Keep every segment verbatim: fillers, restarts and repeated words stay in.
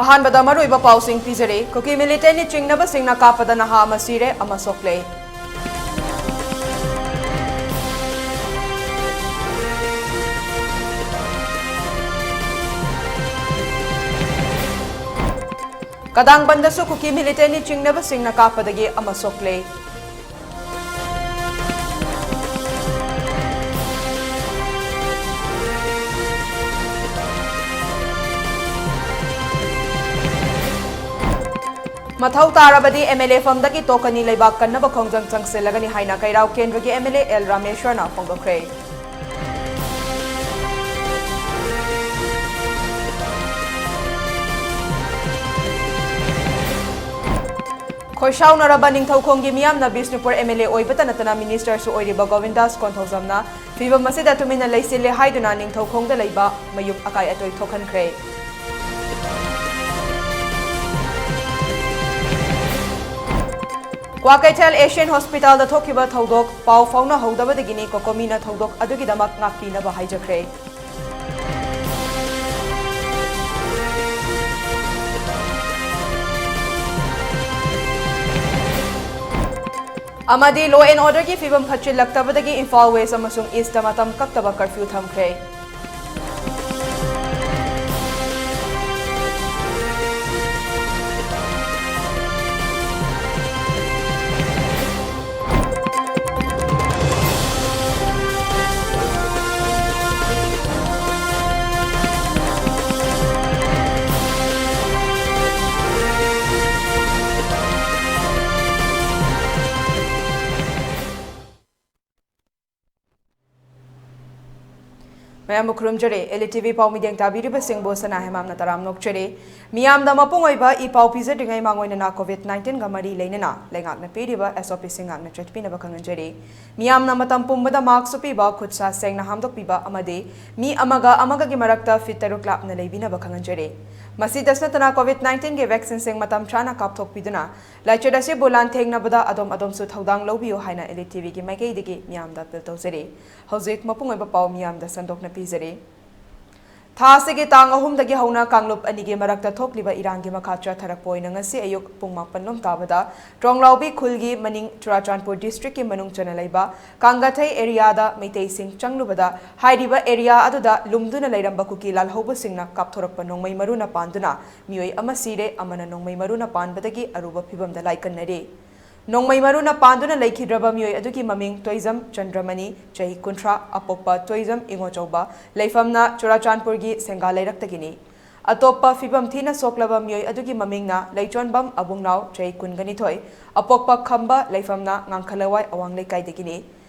ꯑꯍꯥꯟꯕꯗ ꯃꯔꯨꯑꯣꯏꯕ ꯄꯥꯎꯁꯤꯡ ꯄꯤꯖꯔꯤ꯫ ꯀꯨꯀꯤ ꯃꯤꯂꯤꯇꯦꯟꯠꯅ ꯆꯤꯡꯅꯕꯁꯤꯡꯅ ꯀꯥꯞꯄꯗ ꯅꯍꯥ ꯑꯃ ꯁꯤꯔꯦ, ꯑꯃ ꯁꯣꯛꯂꯦ꯫ ꯀꯗꯥꯡꯕꯟꯗꯁꯨ ꯀꯨꯀꯤ ꯃꯤꯂꯤꯇꯦꯟꯠꯅ ꯆꯤꯡꯅꯕꯁꯤꯡꯅ ꯀꯥꯞꯄꯗꯒꯤ ꯑꯃ ꯁꯣꯛꯂꯦ꯫ ꯃꯊꯧ ꯇꯥꯔꯕꯗꯤ ꯑꯦꯝ ꯑꯦꯜ ꯑꯦ ꯐꯝꯗꯒꯤ ꯇꯣꯛꯀꯅꯤ, ꯂꯩꯕꯥꯛ ꯀꯟꯅꯕ ꯈꯣꯡꯖꯪ ꯆꯪꯁꯤꯜꯂꯒꯅꯤ ꯍꯥꯏꯅ ꯀꯩꯔꯥꯎ ꯀꯦꯟꯗ꯭ꯔꯒꯤ ꯑꯦꯝ ꯑꯦꯜ ꯑꯦ ꯑꯦꯜ ꯔꯥꯃꯦꯁ꯭ꯋꯔꯅ ꯐꯣꯡꯗꯣꯛꯈ꯭ꯔꯦ꯫ ꯈꯣꯏꯁꯥꯎꯅꯔꯕ ꯅꯤꯡꯊꯧꯈꯣꯡꯒꯤ ꯃꯤꯌꯥꯝꯅ ꯕꯤꯁꯅꯨꯄꯨꯔ ꯑꯦꯝ ꯑꯦꯜ ꯑꯦ ꯑꯣꯏꯕꯇ ꯅꯠꯇꯅ ꯃꯤꯅꯤꯁꯇꯔꯁꯨ ꯑꯣꯏꯔꯤꯕ ꯒꯣꯕꯤꯟꯗꯥꯁ ꯀꯣꯟꯊꯧꯖꯝꯅ ꯐꯤꯕꯝ ꯑꯁꯤꯗ ꯇꯨꯃꯤꯟꯅ ꯂꯩꯁꯤꯜꯂꯦ ꯍꯥꯏꯗꯨꯅ ꯅꯤꯡꯊꯧꯈꯣꯡꯗ ꯂꯩꯕ ꯃꯌꯨꯝ ꯑꯀꯥꯏ ꯑꯇꯣꯏ ꯊꯣꯛꯍꯟꯈ꯭ꯔꯦ꯫ ꯀ꯭ꯋꯥꯀꯩꯊꯦꯜ ꯑꯦꯁꯤꯌꯥꯟ ꯍꯣꯁꯄꯤꯇꯥꯜꯗ ꯊꯣꯛꯈꯤꯕ ꯊꯧꯗꯣꯛ ꯄꯥꯎ ꯐꯥꯎꯅꯍꯧꯗꯕꯗꯒꯤꯅꯤ ꯀꯣꯀꯣꯃꯤꯅ ꯊꯧꯗꯣꯛ ꯑꯗꯨꯒꯤꯗꯃꯛ ꯉꯥꯛꯄꯤꯅꯕ ꯍꯥꯏꯖꯈ꯭ꯔꯦ꯫ ꯑꯃꯗꯤ law and orderꯒꯤ ꯐꯤꯕꯝ ꯐꯠꯆꯤꯜꯂꯛꯇꯕꯗꯒꯤ ꯏꯝꯐꯥꯜ ꯋꯦꯁ ꯑꯃꯁꯨꯡ ꯏꯁꯇ ꯃꯇꯝ ꯀꯛꯇꯕ ꯀꯔꯐ꯭ꯌꯨ ꯊꯝꯈ꯭ꯔꯦ꯫ ꯃꯌꯥꯝꯕꯨ ꯈꯨꯔꯨꯝꯖꯔꯤ꯫ ꯑꯦꯜ ꯏ ꯇꯤ ꯚꯤ ꯄꯥꯎ ꯃꯤꯠꯌꯦꯡ ꯇꯥꯕꯤꯔꯤꯕꯁꯤꯡꯕꯨ ꯁꯅꯥ ꯍꯦꯃꯥꯝꯅ ꯇꯔꯥꯝꯅ ꯑꯣꯛꯆꯔꯤ꯫ ꯃꯤꯌꯥꯝꯗ ꯃꯄꯨꯡ ꯑꯣꯏꯕ ꯏ ꯄꯥꯎ ꯄꯤꯖꯗ꯭ꯔꯤꯉꯩ ꯃꯥꯡꯑꯣꯏꯅꯅ ꯀꯣꯚꯤꯗ ꯅꯥꯏꯟꯇꯤꯟꯒ ꯃꯔꯤ ꯂꯩꯅꯅ ꯂꯩꯉꯥꯛꯅ ꯄꯤꯔꯤꯕ ꯑꯦꯁ ꯑꯣ ꯄꯤꯁꯤꯡ ꯉꯥꯛꯅ ꯆꯠꯄꯤꯅꯕ ꯈꯪꯍꯟꯖꯔꯤ꯫ ꯃꯤꯌꯥꯝꯅ ꯃꯇꯝ ꯄꯨꯝꯕꯗ ꯃꯥꯛꯁ ꯎꯞꯄꯤꯕ, ꯈꯨꯠ ꯁꯥ ꯁꯦꯡꯅ ꯍꯥꯝꯗꯣꯛꯄꯤꯕ ꯑꯃꯗꯤ ꯃꯤ ꯑꯃꯒ ꯑꯃꯒꯒꯤ ꯃꯔꯛꯇ ꯐꯤꯠ ꯇꯔꯨꯛ ꯂꯥꯞꯅ ꯂꯩꯕꯤꯅꯕ ꯈꯪꯍꯟꯖꯔꯤ꯫ ꯃꯁꯤꯗꯁꯨ ꯅꯠꯇꯅ ꯀꯣꯚꯤꯗ ꯅꯥꯏꯟꯇꯤꯟꯒꯤ ꯚꯦꯛꯁꯤꯟꯁꯤꯡ ꯃꯇꯝ ꯆꯥꯅ ꯀꯥꯞꯊꯣꯛꯄꯤꯗꯨꯅ ꯂꯥꯏꯆꯠ ꯑꯁꯤꯕꯨ ꯂꯥꯟꯊꯦꯡꯅꯕꯗ ꯑꯗꯣꯝ ꯑꯗꯣꯝꯁꯨ ꯊꯧꯗꯥꯡ ꯂꯧꯕꯤꯌꯨ ꯍꯥꯏꯅ ꯑꯦꯜ ꯏ ꯇꯤ ꯚꯤꯒꯤ ꯃꯥꯏꯀꯩꯗꯒꯤ ꯃꯤꯌꯥꯝꯗ ꯑꯄꯤꯜ ꯇꯧꯖꯔꯤ꯫ ꯍꯧꯖꯤꯛ ꯃꯄꯨꯡ ꯑꯣꯏꯕ ꯄꯥꯎ ꯃꯤꯌꯥꯝꯗ ꯁꯟꯗꯣꯛꯅ ꯄꯤꯖꯔꯤ꯫ ꯊꯥ ꯑꯁꯤꯒꯤ ꯇꯥꯡ ꯑꯍꯨꯝꯗꯒꯤ ꯍꯧꯅ ꯀꯥꯡꯂꯨꯞ ꯑꯅꯤꯒꯤ ꯃꯔꯛꯇ ꯊꯣꯛꯂꯤꯕ ꯏꯔꯥꯡꯒꯤ ꯃꯈꯥ ꯆꯠꯊꯔꯛꯄ ꯑꯣꯏꯅ ꯉꯁꯤ ꯑꯌꯨꯛ ꯄꯨꯡ ꯃꯥꯄꯟ ꯂꯣꯝ ꯇꯥꯕꯗ ꯇ꯭ꯔꯣꯡꯂꯥꯎꯕꯤ ꯈꯨꯜꯒꯤ ꯃꯅꯤꯡ ꯆꯨꯔꯥꯆꯥꯟꯄꯨꯔ ꯗꯤꯁꯇ꯭ꯔꯤꯛꯀꯤ ꯃꯅꯨꯡ ꯆꯟꯅ ꯂꯩꯕ ꯀꯥꯡꯒꯊꯩ ꯑꯦꯔꯤꯌꯥꯗ ꯃꯩꯇꯩꯁꯤꯡ ꯆꯪꯂꯨꯕꯗ ꯍꯥꯏꯔꯤꯕ ꯑꯦꯔꯤꯌꯥ ꯑꯗꯨꯗ ꯂꯨꯝꯗꯨꯅ ꯂꯩꯔꯝꯕ ꯀꯨꯀꯤ ꯂꯥꯜꯍꯧꯕꯁꯤꯡꯅ ꯀꯥꯞꯊꯣꯔꯛꯄ ꯅꯣꯡꯃꯩ ꯃꯔꯨꯅ ꯄꯥꯟꯗꯨꯅ ꯃꯤꯑꯣꯏ ꯑꯃ ꯁꯤꯔꯦ, ꯑꯃꯅ ꯅꯣꯡꯃꯩ ꯃꯔꯨꯅ ꯄꯥꯟꯕꯗꯒꯤ ꯑꯔꯨꯕ ꯐꯤꯕꯝꯗ ꯂꯥꯏꯀꯠꯅꯔꯤ꯫ ꯅꯣꯡꯃꯩ ꯃꯔꯨꯅ ꯄꯥꯟꯗꯨꯅ ꯂꯩꯈꯤꯗ꯭ꯔꯕ ꯃꯤꯑꯣꯏ ꯑꯗꯨꯒꯤ ꯃꯃꯤꯡ ꯇꯣꯏꯖꯝ ꯆꯟꯗ꯭ꯔꯃꯅꯤ, ꯆꯍꯤ ꯀꯨꯟꯊ꯭ꯔꯥ, ꯑꯄꯣꯛꯄ ꯇꯣꯏꯖꯝ ꯏꯉꯣꯆꯧꯕ, ꯂꯩꯐꯝꯅ ꯆꯨꯔꯥꯆꯥꯟꯄꯨꯔꯒꯤ ꯁꯦꯡꯒꯥ ꯂꯩꯔꯛꯇꯒꯤꯅꯤ꯫ ꯑꯇꯣꯞꯄ ꯐꯤꯕꯝ ꯊꯤꯅ ꯁꯣꯛꯂꯕ ꯃꯤꯑꯣꯏ ꯑꯗꯨꯒꯤ ꯃꯃꯤꯡꯅ ꯂꯩꯆꯣꯟꯕꯝ ꯑꯕꯨꯡꯅꯥꯎ, ꯆꯍꯤ ꯀꯨꯟꯒꯅꯤꯊꯣꯏ, ꯑꯄꯣꯛꯄ ꯈꯝꯕ, ꯂꯩꯐꯝꯅ ꯉꯥꯡꯈꯂꯋꯥꯏ ꯑꯋꯥꯡ ꯂꯩꯀꯥꯏꯗꯒꯤꯅꯤ꯫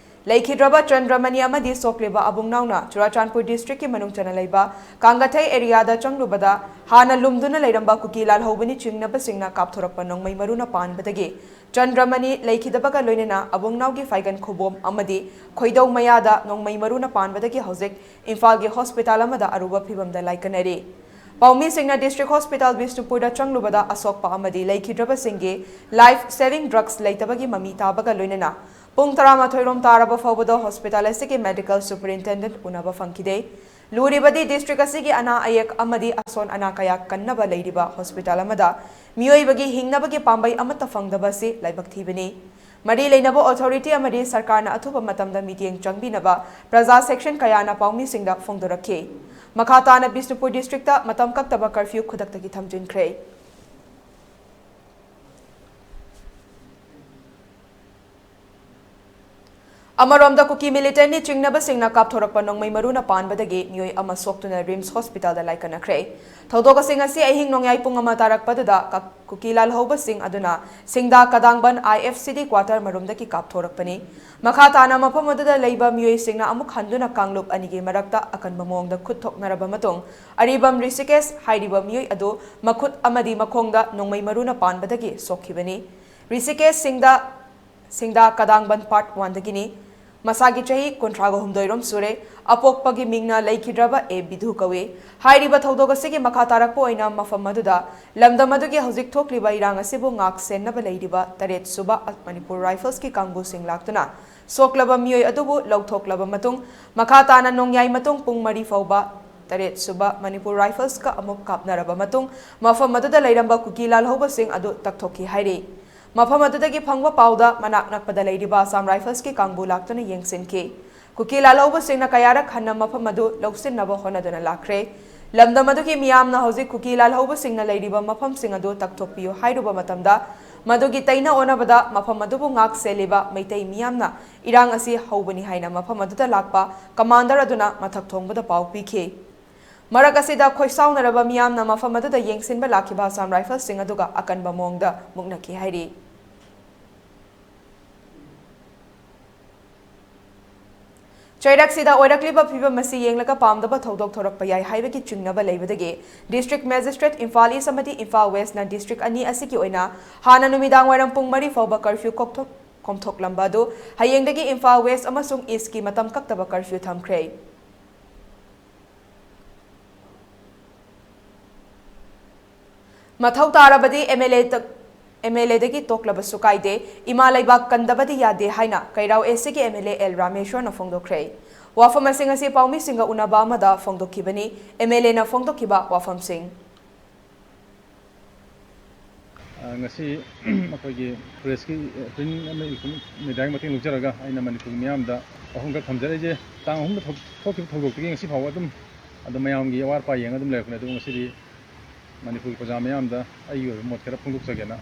ꯂꯩꯈꯤꯗ꯭ꯔꯕ ꯆꯟꯗ꯭ꯔꯃꯅꯤ ꯑꯃꯗꯤ ꯁꯣꯛꯂꯤꯕ ꯑꯕꯨꯡꯅꯥꯎꯅ ꯆꯨꯔꯥꯆꯥꯟꯄꯨꯔ ꯗꯤꯁꯇ꯭ꯔꯤꯛꯀꯤ ꯃꯅꯨꯡ ꯆꯟꯅ ꯂꯩꯕ ꯀꯥꯡꯒꯊꯩ ꯑꯦꯔꯤꯌꯥꯗ ꯆꯪꯂꯨꯕꯗ ꯍꯥꯟꯅ ꯂꯨꯝꯗꯨꯅ ꯂꯩꯔꯝꯕ ꯀꯨꯀꯤ ꯂꯥꯜꯍꯧꯕꯅꯤ ꯆꯤꯡꯅꯕꯁꯤꯡꯅ ꯀꯥꯞꯊꯣꯔꯛꯄ ꯅꯣꯡꯃꯩ ꯃꯔꯨꯅ ꯄꯥꯟꯕꯗꯒꯤ ꯆꯟꯗ꯭ꯔꯃꯅꯤ ꯂꯩꯈꯤꯗꯕꯒ ꯂꯣꯏꯅꯅ ꯑꯕꯨꯡꯅꯥꯎꯒꯤ ꯐꯥꯏꯒꯟ ꯈꯨꯕꯣꯝ ꯑꯃꯗꯤ ꯈꯣꯏꯗꯧ ꯃꯌꯥꯗ ꯅꯣꯡꯃꯩ ꯃꯔꯨꯅ ꯄꯥꯟꯕꯗꯒꯤ ꯍꯧꯖꯤꯛ ꯏꯝꯐꯥꯜꯒꯤ ꯍꯣꯁꯄꯤꯇꯥꯜ ꯑꯃꯗ ꯑꯔꯨꯕ ꯐꯤꯕꯝꯗ ꯂꯥꯏꯀꯠꯅꯔꯤ꯫ ꯄꯥꯎꯃꯤꯁꯤꯡꯅ ꯗꯤꯁꯇ꯭ꯔꯤꯛ ꯍꯣꯁꯄꯤꯇꯥꯜ ꯕꯤꯁꯅꯨꯄꯨꯔꯗ ꯆꯪꯂꯨꯕꯗ ꯑꯁꯣꯛꯄ ꯑꯃꯗꯤ ꯂꯩꯈꯤꯗ꯭ꯔꯕꯁꯤꯡꯒꯤ ꯂꯥꯏꯐ ꯁꯦꯚꯤꯡ ꯗ꯭ꯔꯒꯁ ꯂꯩꯇꯕꯒꯤ ꯃꯃꯤ ꯇꯥꯕꯒ ꯂꯣꯏꯅꯅ ꯄꯨꯡ ꯇꯔꯥꯃꯥꯊꯣꯏ ꯔꯣꯝ ꯇꯥꯔꯕ ꯐꯥꯎꯕꯗ ꯍꯣꯁꯄꯤꯇꯥꯜ ꯑꯁꯤꯒꯤ ꯃꯦꯗꯤꯀꯦꯜ ꯁꯨꯄꯔꯤꯟꯇꯦꯟꯗꯦꯟꯠ ꯎꯅꯕ ꯐꯪꯈꯤꯗꯦ꯫ ꯂꯨꯔꯤꯕꯗꯤ ꯗꯤꯁꯇ꯭ꯔꯤꯛ ꯑꯁꯤꯒꯤ ꯑꯅꯥ ꯑꯌꯦꯛ ꯑꯃꯗꯤ ꯑꯁꯣꯟ ꯑꯅꯥ ꯀꯌꯥ ꯀꯟꯅꯕ ꯂꯩꯔꯤꯕ ꯍꯣꯁꯄꯤꯇꯥꯜ ꯑꯃꯗ ꯃꯤꯑꯣꯏꯕꯒꯤ ꯍꯤꯡꯅꯕꯒꯤ ꯄꯥꯝꯕꯩ ꯑꯃꯠꯇ ꯐꯪꯗꯕ ꯑꯁꯤ ꯂꯥꯏꯕꯛ ꯊꯤꯕꯅꯤ꯫ ꯃꯔꯤ ꯂꯩꯅꯕ ꯑꯣꯊꯣꯔꯤꯇꯤ ꯑꯃꯗꯤ ꯁꯔꯀꯥꯔꯅ ꯑꯊꯨꯕ ꯃꯇꯝꯗ ꯃꯤꯠꯌꯦꯡ ꯆꯪꯕꯤꯅꯕ ꯄ꯭ꯔꯖꯥ ꯁꯦꯛꯁꯟ ꯀꯌꯥꯅ ꯄꯥꯎꯃꯤꯁꯤꯡꯗ ꯐꯣꯡꯗꯣꯔꯛꯈꯤ꯫ ꯃꯈꯥ ꯇꯥꯅ ꯕꯤꯁꯅꯨꯄꯨꯔ ꯗꯤꯁꯇ꯭ꯔꯤꯛꯇ ꯃꯇꯝ ꯀꯛꯇꯕ ꯀꯔꯐ꯭ꯌꯨ ꯈꯨꯗꯛꯇꯒꯤ ꯊꯝꯖꯤꯟꯈ꯭ꯔꯦ꯫ ꯑꯃꯔꯣꯝꯗ ꯀꯨꯀꯤ ꯃꯤꯂꯤꯇꯦꯟꯠꯅꯤ ꯆꯤꯡꯅꯕꯁꯤꯡꯅ ꯀꯥꯞꯊꯣꯔꯛꯄ ꯅꯣꯡꯃꯩ ꯃꯔꯨꯅ ꯄꯥꯟꯕꯗꯒꯤ ꯃꯤꯑꯣꯏ ꯑꯃ ꯁꯣꯛꯇꯨꯅ ꯔꯤꯝꯁ ꯍꯣꯁꯄꯤꯇꯥꯜꯗ ꯂꯥꯏꯀꯠꯅꯈ꯭ꯔꯦ꯫ ꯊꯧꯗꯣꯛ ꯑꯁꯤ ꯉꯁꯤ ꯑꯍꯤꯡ ꯅꯣꯡꯌꯥꯏ ꯄꯨꯡ ꯑꯃ ꯇꯥꯔꯛꯄꯗꯨꯗ ꯀ-, ꯀꯨꯀꯤ ꯂꯥꯜꯍꯧꯕꯁꯤꯡ ꯑꯗꯨꯅ ꯁꯤꯡꯗꯥ ꯀꯗꯥꯡꯕꯟ IFCD ꯀ꯭ꯋꯥꯇꯔ ꯃꯔꯨꯝꯗꯒꯤ ꯀꯥꯞꯊꯣꯔꯛꯄꯅꯤ꯫ ꯃꯈꯥ ꯇꯥꯅ ꯃꯐꯝ ꯑꯗꯨꯗ ꯂꯩꯕ ꯃꯤꯑꯣꯏꯁꯤꯡꯅ ꯑꯃꯨꯛ ꯍꯟꯗꯨꯅ ꯀꯥꯡꯂꯨꯞ ꯑꯅꯤꯒꯤ ꯃꯔꯛꯇ ꯑꯀꯟꯕ ꯃꯑꯣꯡꯗ ꯈꯨꯠ ꯊꯣꯛꯅꯔꯕ ꯃꯇꯨꯡ, ꯑꯔꯤꯕꯝ ꯔꯤꯁꯤꯀꯦꯁ ꯍꯥꯏꯔꯤꯕ ꯃꯤꯑꯣꯏ ꯑꯗꯨ ꯃꯈꯨꯠ ꯑꯃꯗꯤ ꯃꯈꯣꯡꯗ ꯅꯣꯡꯃꯩ ꯃꯔꯨꯅ ꯄꯥꯟꯕꯗꯒꯤ ꯁꯣꯛꯈꯤꯕꯅꯤ꯫ ꯔꯤꯁꯤꯀꯦꯁ ꯁꯤꯡꯗꯥ ꯁꯤꯡꯗꯥ ꯀꯗꯥꯡꯕꯟ ꯄꯥꯔꯠ ꯋꯥꯟꯗꯒꯤꯅꯤ꯫ ꯃꯁꯥꯒꯤ ꯆꯍꯤ ꯀꯨꯟꯊ꯭ꯔꯥꯒ ꯍꯨꯝꯗꯣꯏ ꯔꯣꯝ ꯁꯨꯔꯦ꯫ ꯑꯄꯣꯛꯄꯒꯤ ꯃꯤꯡꯅ ꯂꯩꯈꯤꯗ꯭ꯔꯕ ꯑꯦ ꯕꯤꯙꯨ ꯀꯧꯏ꯫ ꯍꯥꯏꯔꯤꯕ ꯊꯧꯗꯣꯛ ꯑꯁꯤꯒꯤ ꯃꯈꯥ ꯇꯥꯔꯛꯄ ꯑꯣꯏꯅ ꯃꯐꯝ ꯑꯗꯨꯗ ꯂꯝꯗꯝ ꯑꯗꯨꯒꯤ ꯍꯧꯖꯤꯛ ꯊꯣꯛꯂꯤꯕ ꯏꯔꯥꯡ ꯑꯁꯤꯕꯨ ꯉꯥꯛ ꯁꯦꯟꯅꯕ ꯂꯩꯔꯤꯕ ꯇꯔꯦꯠ ꯁꯨꯕ ꯃꯅꯤꯄꯨꯔ ꯔꯥꯏꯐꯜꯁꯀꯤ ꯀꯥꯡꯕꯨꯁꯤꯡ ꯂꯥꯛꯇꯨꯅ ꯁꯣꯛꯂꯕ ꯃꯤꯑꯣꯏ ꯑꯗꯨꯕꯨ ꯂꯧꯊꯣꯛꯂꯕ ꯃꯇꯨꯡ ꯃꯈꯥ ꯇꯥꯅ ꯅꯣꯡꯌꯥꯏ ꯃꯇꯨꯡ ꯄꯨꯡ ꯃꯔꯤ ꯐꯥꯎꯕ ꯇꯔꯦꯠ ꯁꯨꯕ ꯃꯅꯤꯄꯨꯔ ꯔꯥꯏꯐꯜꯁꯀ ꯑꯃꯨꯛ ꯀꯥꯞꯅꯔꯕ ꯃꯇꯨꯡ ꯃꯐꯝ ꯑꯗꯨꯗ ꯂꯩꯔꯝꯕ ꯀꯨꯀꯤ ꯂꯥꯜꯍꯧꯕꯁꯤꯡ ꯑꯗꯨ ꯇꯛꯊꯣꯛꯈꯤ ꯍꯥꯏꯔꯤ꯫ ꯃꯐꯝ ꯑꯗꯨꯗꯒꯤ ꯐꯪꯕ ꯄꯥꯎꯗ ꯃꯅꯥꯛ ꯅꯛꯄꯗ ꯂꯩꯔꯤꯕ ꯑꯁꯥꯝ ꯔꯥꯏꯐꯜꯁꯀꯤ ꯀꯥꯡꯕꯨ ꯂꯥꯛꯇꯨꯅ ꯌꯦꯡꯁꯤꯟꯈꯤ꯫ ꯀꯨꯀꯤ ꯂꯥꯜꯍꯧꯕꯁꯤꯡꯅ ꯀꯌꯥꯔꯛ ꯍꯟꯅ ꯃꯐꯝ ꯑꯗꯨ ꯂꯧꯁꯤꯟꯅꯕ ꯍꯣꯠꯅꯗꯨꯅ ꯂꯥꯛꯈ꯭ꯔꯦ꯫ ꯂꯝꯗꯝ ꯑꯗꯨꯒꯤ ꯃꯤꯌꯥꯝꯅ ꯍꯧꯖꯤꯛ ꯀꯨꯀꯤ ꯂꯥꯜꯍꯧꯕꯁꯤꯡꯅ ꯂꯩꯔꯤꯕ ꯃꯐꯝꯁꯤꯡ ꯑꯗꯨ ꯇꯛꯊꯣꯛꯄꯤꯌꯨ ꯍꯥꯏꯔꯨꯕ ꯃꯇꯝꯗ, ꯃꯗꯨꯒꯤ ꯇꯩꯅ ꯑꯣꯟꯅꯕꯗ ꯃꯐꯝ ꯑꯗꯨꯕꯨ ꯉꯥꯛ ꯁꯦꯜꯂꯤꯕ ꯃꯩꯇꯩ ꯃꯤꯌꯥꯝꯅ ꯏꯔꯥꯡ ꯑꯁꯤ ꯍꯧꯕꯅꯤ ꯍꯥꯏꯅ ꯃꯐꯝ ꯑꯗꯨꯗ ꯂꯥꯛꯄ ꯀꯃꯥꯟꯗꯔ ꯑꯗꯨꯅ ꯃꯊꯛ ꯊꯣꯡꯕꯗ ꯄꯥꯎ ꯄꯤꯈꯤ꯫ ꯃꯔꯛ ꯑꯁꯤꯗ ꯈꯣꯏꯁꯥꯎꯅꯔꯕ ꯃꯤꯌꯥꯝꯅ ꯃꯐꯝ ꯑꯗꯨꯗ ꯌꯦꯡꯁꯤꯟꯕ ꯂꯥꯛꯈꯤꯕ ꯑꯁꯥꯝ ꯔꯥꯏꯐꯜꯁꯤꯡ ꯑꯗꯨꯒ ꯑꯀꯟꯕ ꯃꯑꯣꯡꯗ ꯃꯨꯛꯅꯈꯤ ꯍꯥꯏꯔꯤ꯫ ꯆꯩꯔꯛꯁꯤꯗ ꯑꯣꯏꯔꯛꯂꯤꯕ ꯐꯤꯕꯝ ꯑꯁꯤ ꯌꯦꯡꯂꯒ ꯄꯥꯝꯗꯕ ꯊꯧꯗꯣꯛ ꯊꯣꯔꯛꯄ ꯌꯥꯏ ꯍꯥꯏꯕꯒꯤ ꯆꯤꯡꯅꯕ ꯂꯩꯕꯗꯒꯤ District Magistrate ꯏꯝꯐꯥꯜ ꯏꯁ ꯑꯃꯗꯤ ꯏꯝꯐꯥꯜ ꯋꯦꯁꯅ district ꯑꯅꯤ ꯑꯁꯤꯒꯤ ꯑꯣꯏꯅ ꯍꯥꯟꯅ ꯅꯨꯃꯤꯗꯥꯡ ꯋꯥꯏꯔꯝ ꯄꯨꯡ ꯃꯔꯤ ꯐꯥꯎꯕ curfew ꯀꯣꯛꯊꯣꯛ-, ꯀꯣꯝꯊꯣꯛꯂꯝꯕ ꯑꯗꯨ ꯍꯌꯦꯡꯗꯒꯤ ꯏꯝꯐꯥꯜ ꯋꯦꯁ ꯑꯃꯁꯨꯡ ꯏꯁꯀꯤ ꯃꯇꯝ ꯀꯛꯇꯕ curfew ꯊꯝꯈ꯭ꯔꯦ꯫ ꯃꯊꯧ ꯇꯥꯔꯕꯗꯤ MLA ꯇ-, MLA ꯗꯒꯤ ꯇꯣꯛꯂꯕꯁꯨ ꯀꯥꯏꯗꯦ, ꯏꯃꯥ ꯂꯩꯕꯥꯛ ꯀꯟꯗꯕꯗꯤ ꯌꯥꯗꯦ ꯍꯥꯏꯅ ꯀꯩꯔꯥꯎ ꯑꯦꯁ ꯁꯤꯒꯤ MLA ꯑꯦꯜ ꯔꯥꯃꯦꯁ꯭ꯋꯔꯅ ꯐꯣꯡꯗꯣꯛꯈ꯭ꯔꯦ꯫ ꯋꯥꯐꯝ ꯑꯁꯤꯡ ꯑꯁꯤ ꯄꯥꯎꯃꯤꯁꯤꯡꯒ ꯎꯅꯕ ꯑꯃꯗ ꯐꯣꯡꯗꯣꯛꯈꯤꯕꯅꯤ꯫ MLA ꯅ ꯐꯣꯡꯗꯣꯛꯈꯤꯕ ꯋꯥꯐꯝꯁꯤꯡ꯫ ꯑ, ꯉꯁꯤ ꯑꯩꯈꯣꯏꯒꯤ press ꯀꯤ, ꯑ, print ꯑꯃ ꯏꯂꯦꯛꯇ꯭ꯔꯣꯅꯤꯛ ꯃꯦꯗꯤꯌꯥꯒꯤ ꯃꯇꯦꯡ ꯂꯧꯖꯔꯒ ꯑꯩꯅ ꯃꯅꯤꯄꯨꯔꯒꯤ ꯃꯤꯌꯥꯝꯗ ꯋꯥꯐꯝ ꯈꯔ ꯊꯝꯖꯔꯛꯏꯁꯦ꯫ ꯇꯥꯡ ꯑꯍꯨꯝꯗ ꯊꯣꯛ-, ꯊꯣꯛꯈꯤꯕ ꯊꯧꯗꯣꯛꯇꯒꯤ ꯉꯁꯤ ꯐꯥꯎꯕ ꯑꯗꯨꯝ, ꯑꯗꯨꯝ ꯃꯌꯥꯝꯒꯤ ꯑꯋꯥꯠ ꯑꯄꯥ ꯌꯦꯡꯉ ꯑꯗꯨꯝ ꯂꯩꯔꯛꯄꯅꯦ꯫ ꯑꯗꯨꯕꯨ ꯉꯁꯤꯗꯤ ꯃꯅꯤꯄꯨꯔꯒꯤ ꯄ꯭ꯔꯖꯥ ꯃꯤꯌꯥꯝꯗ ꯑꯩꯒꯤ ꯑꯣꯏꯕ ꯃꯣꯠ ꯈꯔ ꯐꯣꯡꯗꯣꯛꯆꯒꯦꯅ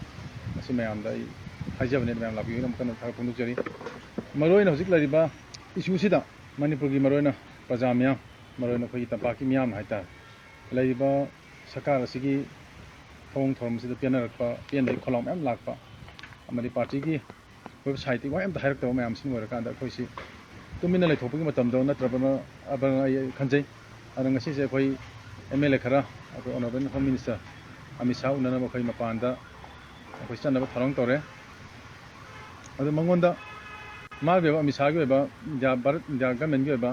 ꯉꯁꯤ ꯃꯌꯥꯝꯗ ꯑꯩ ꯍꯥꯏꯖꯕꯅꯦ꯫ ꯃꯌꯥꯝ ꯂꯥꯛꯄꯤꯌꯨꯅ ꯑꯃꯨꯛ ꯍꯟꯅ ꯊꯥꯒꯠ ꯐꯣꯡꯗꯣꯛꯆꯔꯤ꯫ ꯃꯔꯨꯑꯣꯏꯅ ꯍꯧꯖꯤꯛ ꯂꯩꯔꯤꯕ issue ꯁꯤꯗ ꯃꯅꯤꯄꯨꯔꯒꯤ ꯃꯔꯨꯑꯣꯏꯅ ꯄ꯭ꯔꯖꯥ ꯃꯤꯌꯥꯝ, ꯃꯔꯨꯑꯣꯏꯅ ꯑꯩꯈꯣꯏꯒꯤ ꯇꯝꯄꯥꯛꯀꯤ ꯃꯤꯌꯥꯝ ꯍꯥꯏꯇꯥꯔꯦ, ꯂꯩꯔꯤꯕ ꯁꯔꯀꯥꯔ ꯑꯁꯤꯒꯤ ꯊꯧꯑꯣꯡ ꯊꯧꯔꯝꯁꯤꯗ ꯄꯦꯟꯅꯔꯛꯄ, ꯄꯦꯟꯗꯕꯒꯤ ꯈꯣꯜꯂꯥꯎ ꯃꯌꯥꯝ ꯂꯥꯛꯄ, ꯑꯃꯗꯤ ꯄꯥꯔꯇꯤꯒꯤ ꯑꯣꯏꯕ ꯁꯥꯏꯠꯇꯒꯤ ꯋꯥ ꯑꯝꯇ ꯍꯥꯏꯔꯛꯇꯕ ꯃꯌꯥꯝꯁꯤꯅ ꯑꯣꯏꯔꯀꯥꯟꯗ ꯑꯩꯈꯣꯏꯁꯤ ꯇꯨꯃꯤꯟꯅ ꯂꯩꯊꯣꯛꯄꯒꯤ ꯃꯇꯝꯗꯣ ꯅꯠꯇ꯭ꯔꯕꯅ, ꯑꯕ꯭ꯔꯅ ꯑꯩ ꯈꯟꯖꯩ꯫ ꯑꯗꯨꯅ ꯉꯁꯤꯁꯦ ꯑꯩꯈꯣꯏ MLA ꯈꯔ, ꯑꯩꯈꯣꯏ Honourable Home Minister Amit Shah ꯎꯅꯅꯕ ꯑꯩꯈꯣꯏ ꯃꯄꯥꯟꯗ ꯑꯩꯈꯣꯏ ꯆꯠꯅꯕ ꯊꯧꯔꯥꯡ ꯇꯧꯔꯦ꯫ ꯑꯗꯨ ꯃꯉꯣꯟꯗ, ꯃꯥꯒꯤ ꯑꯣꯏꯕ, ꯑꯃꯤꯠ ꯁꯥꯍꯒꯤ ꯑꯣꯏꯕ, ꯏꯟꯗꯤꯌꯥ, ꯚꯥꯔꯠ, ꯏꯟꯗꯤꯌꯥ ꯒꯃꯦꯟꯒꯤ ꯑꯣꯏꯕ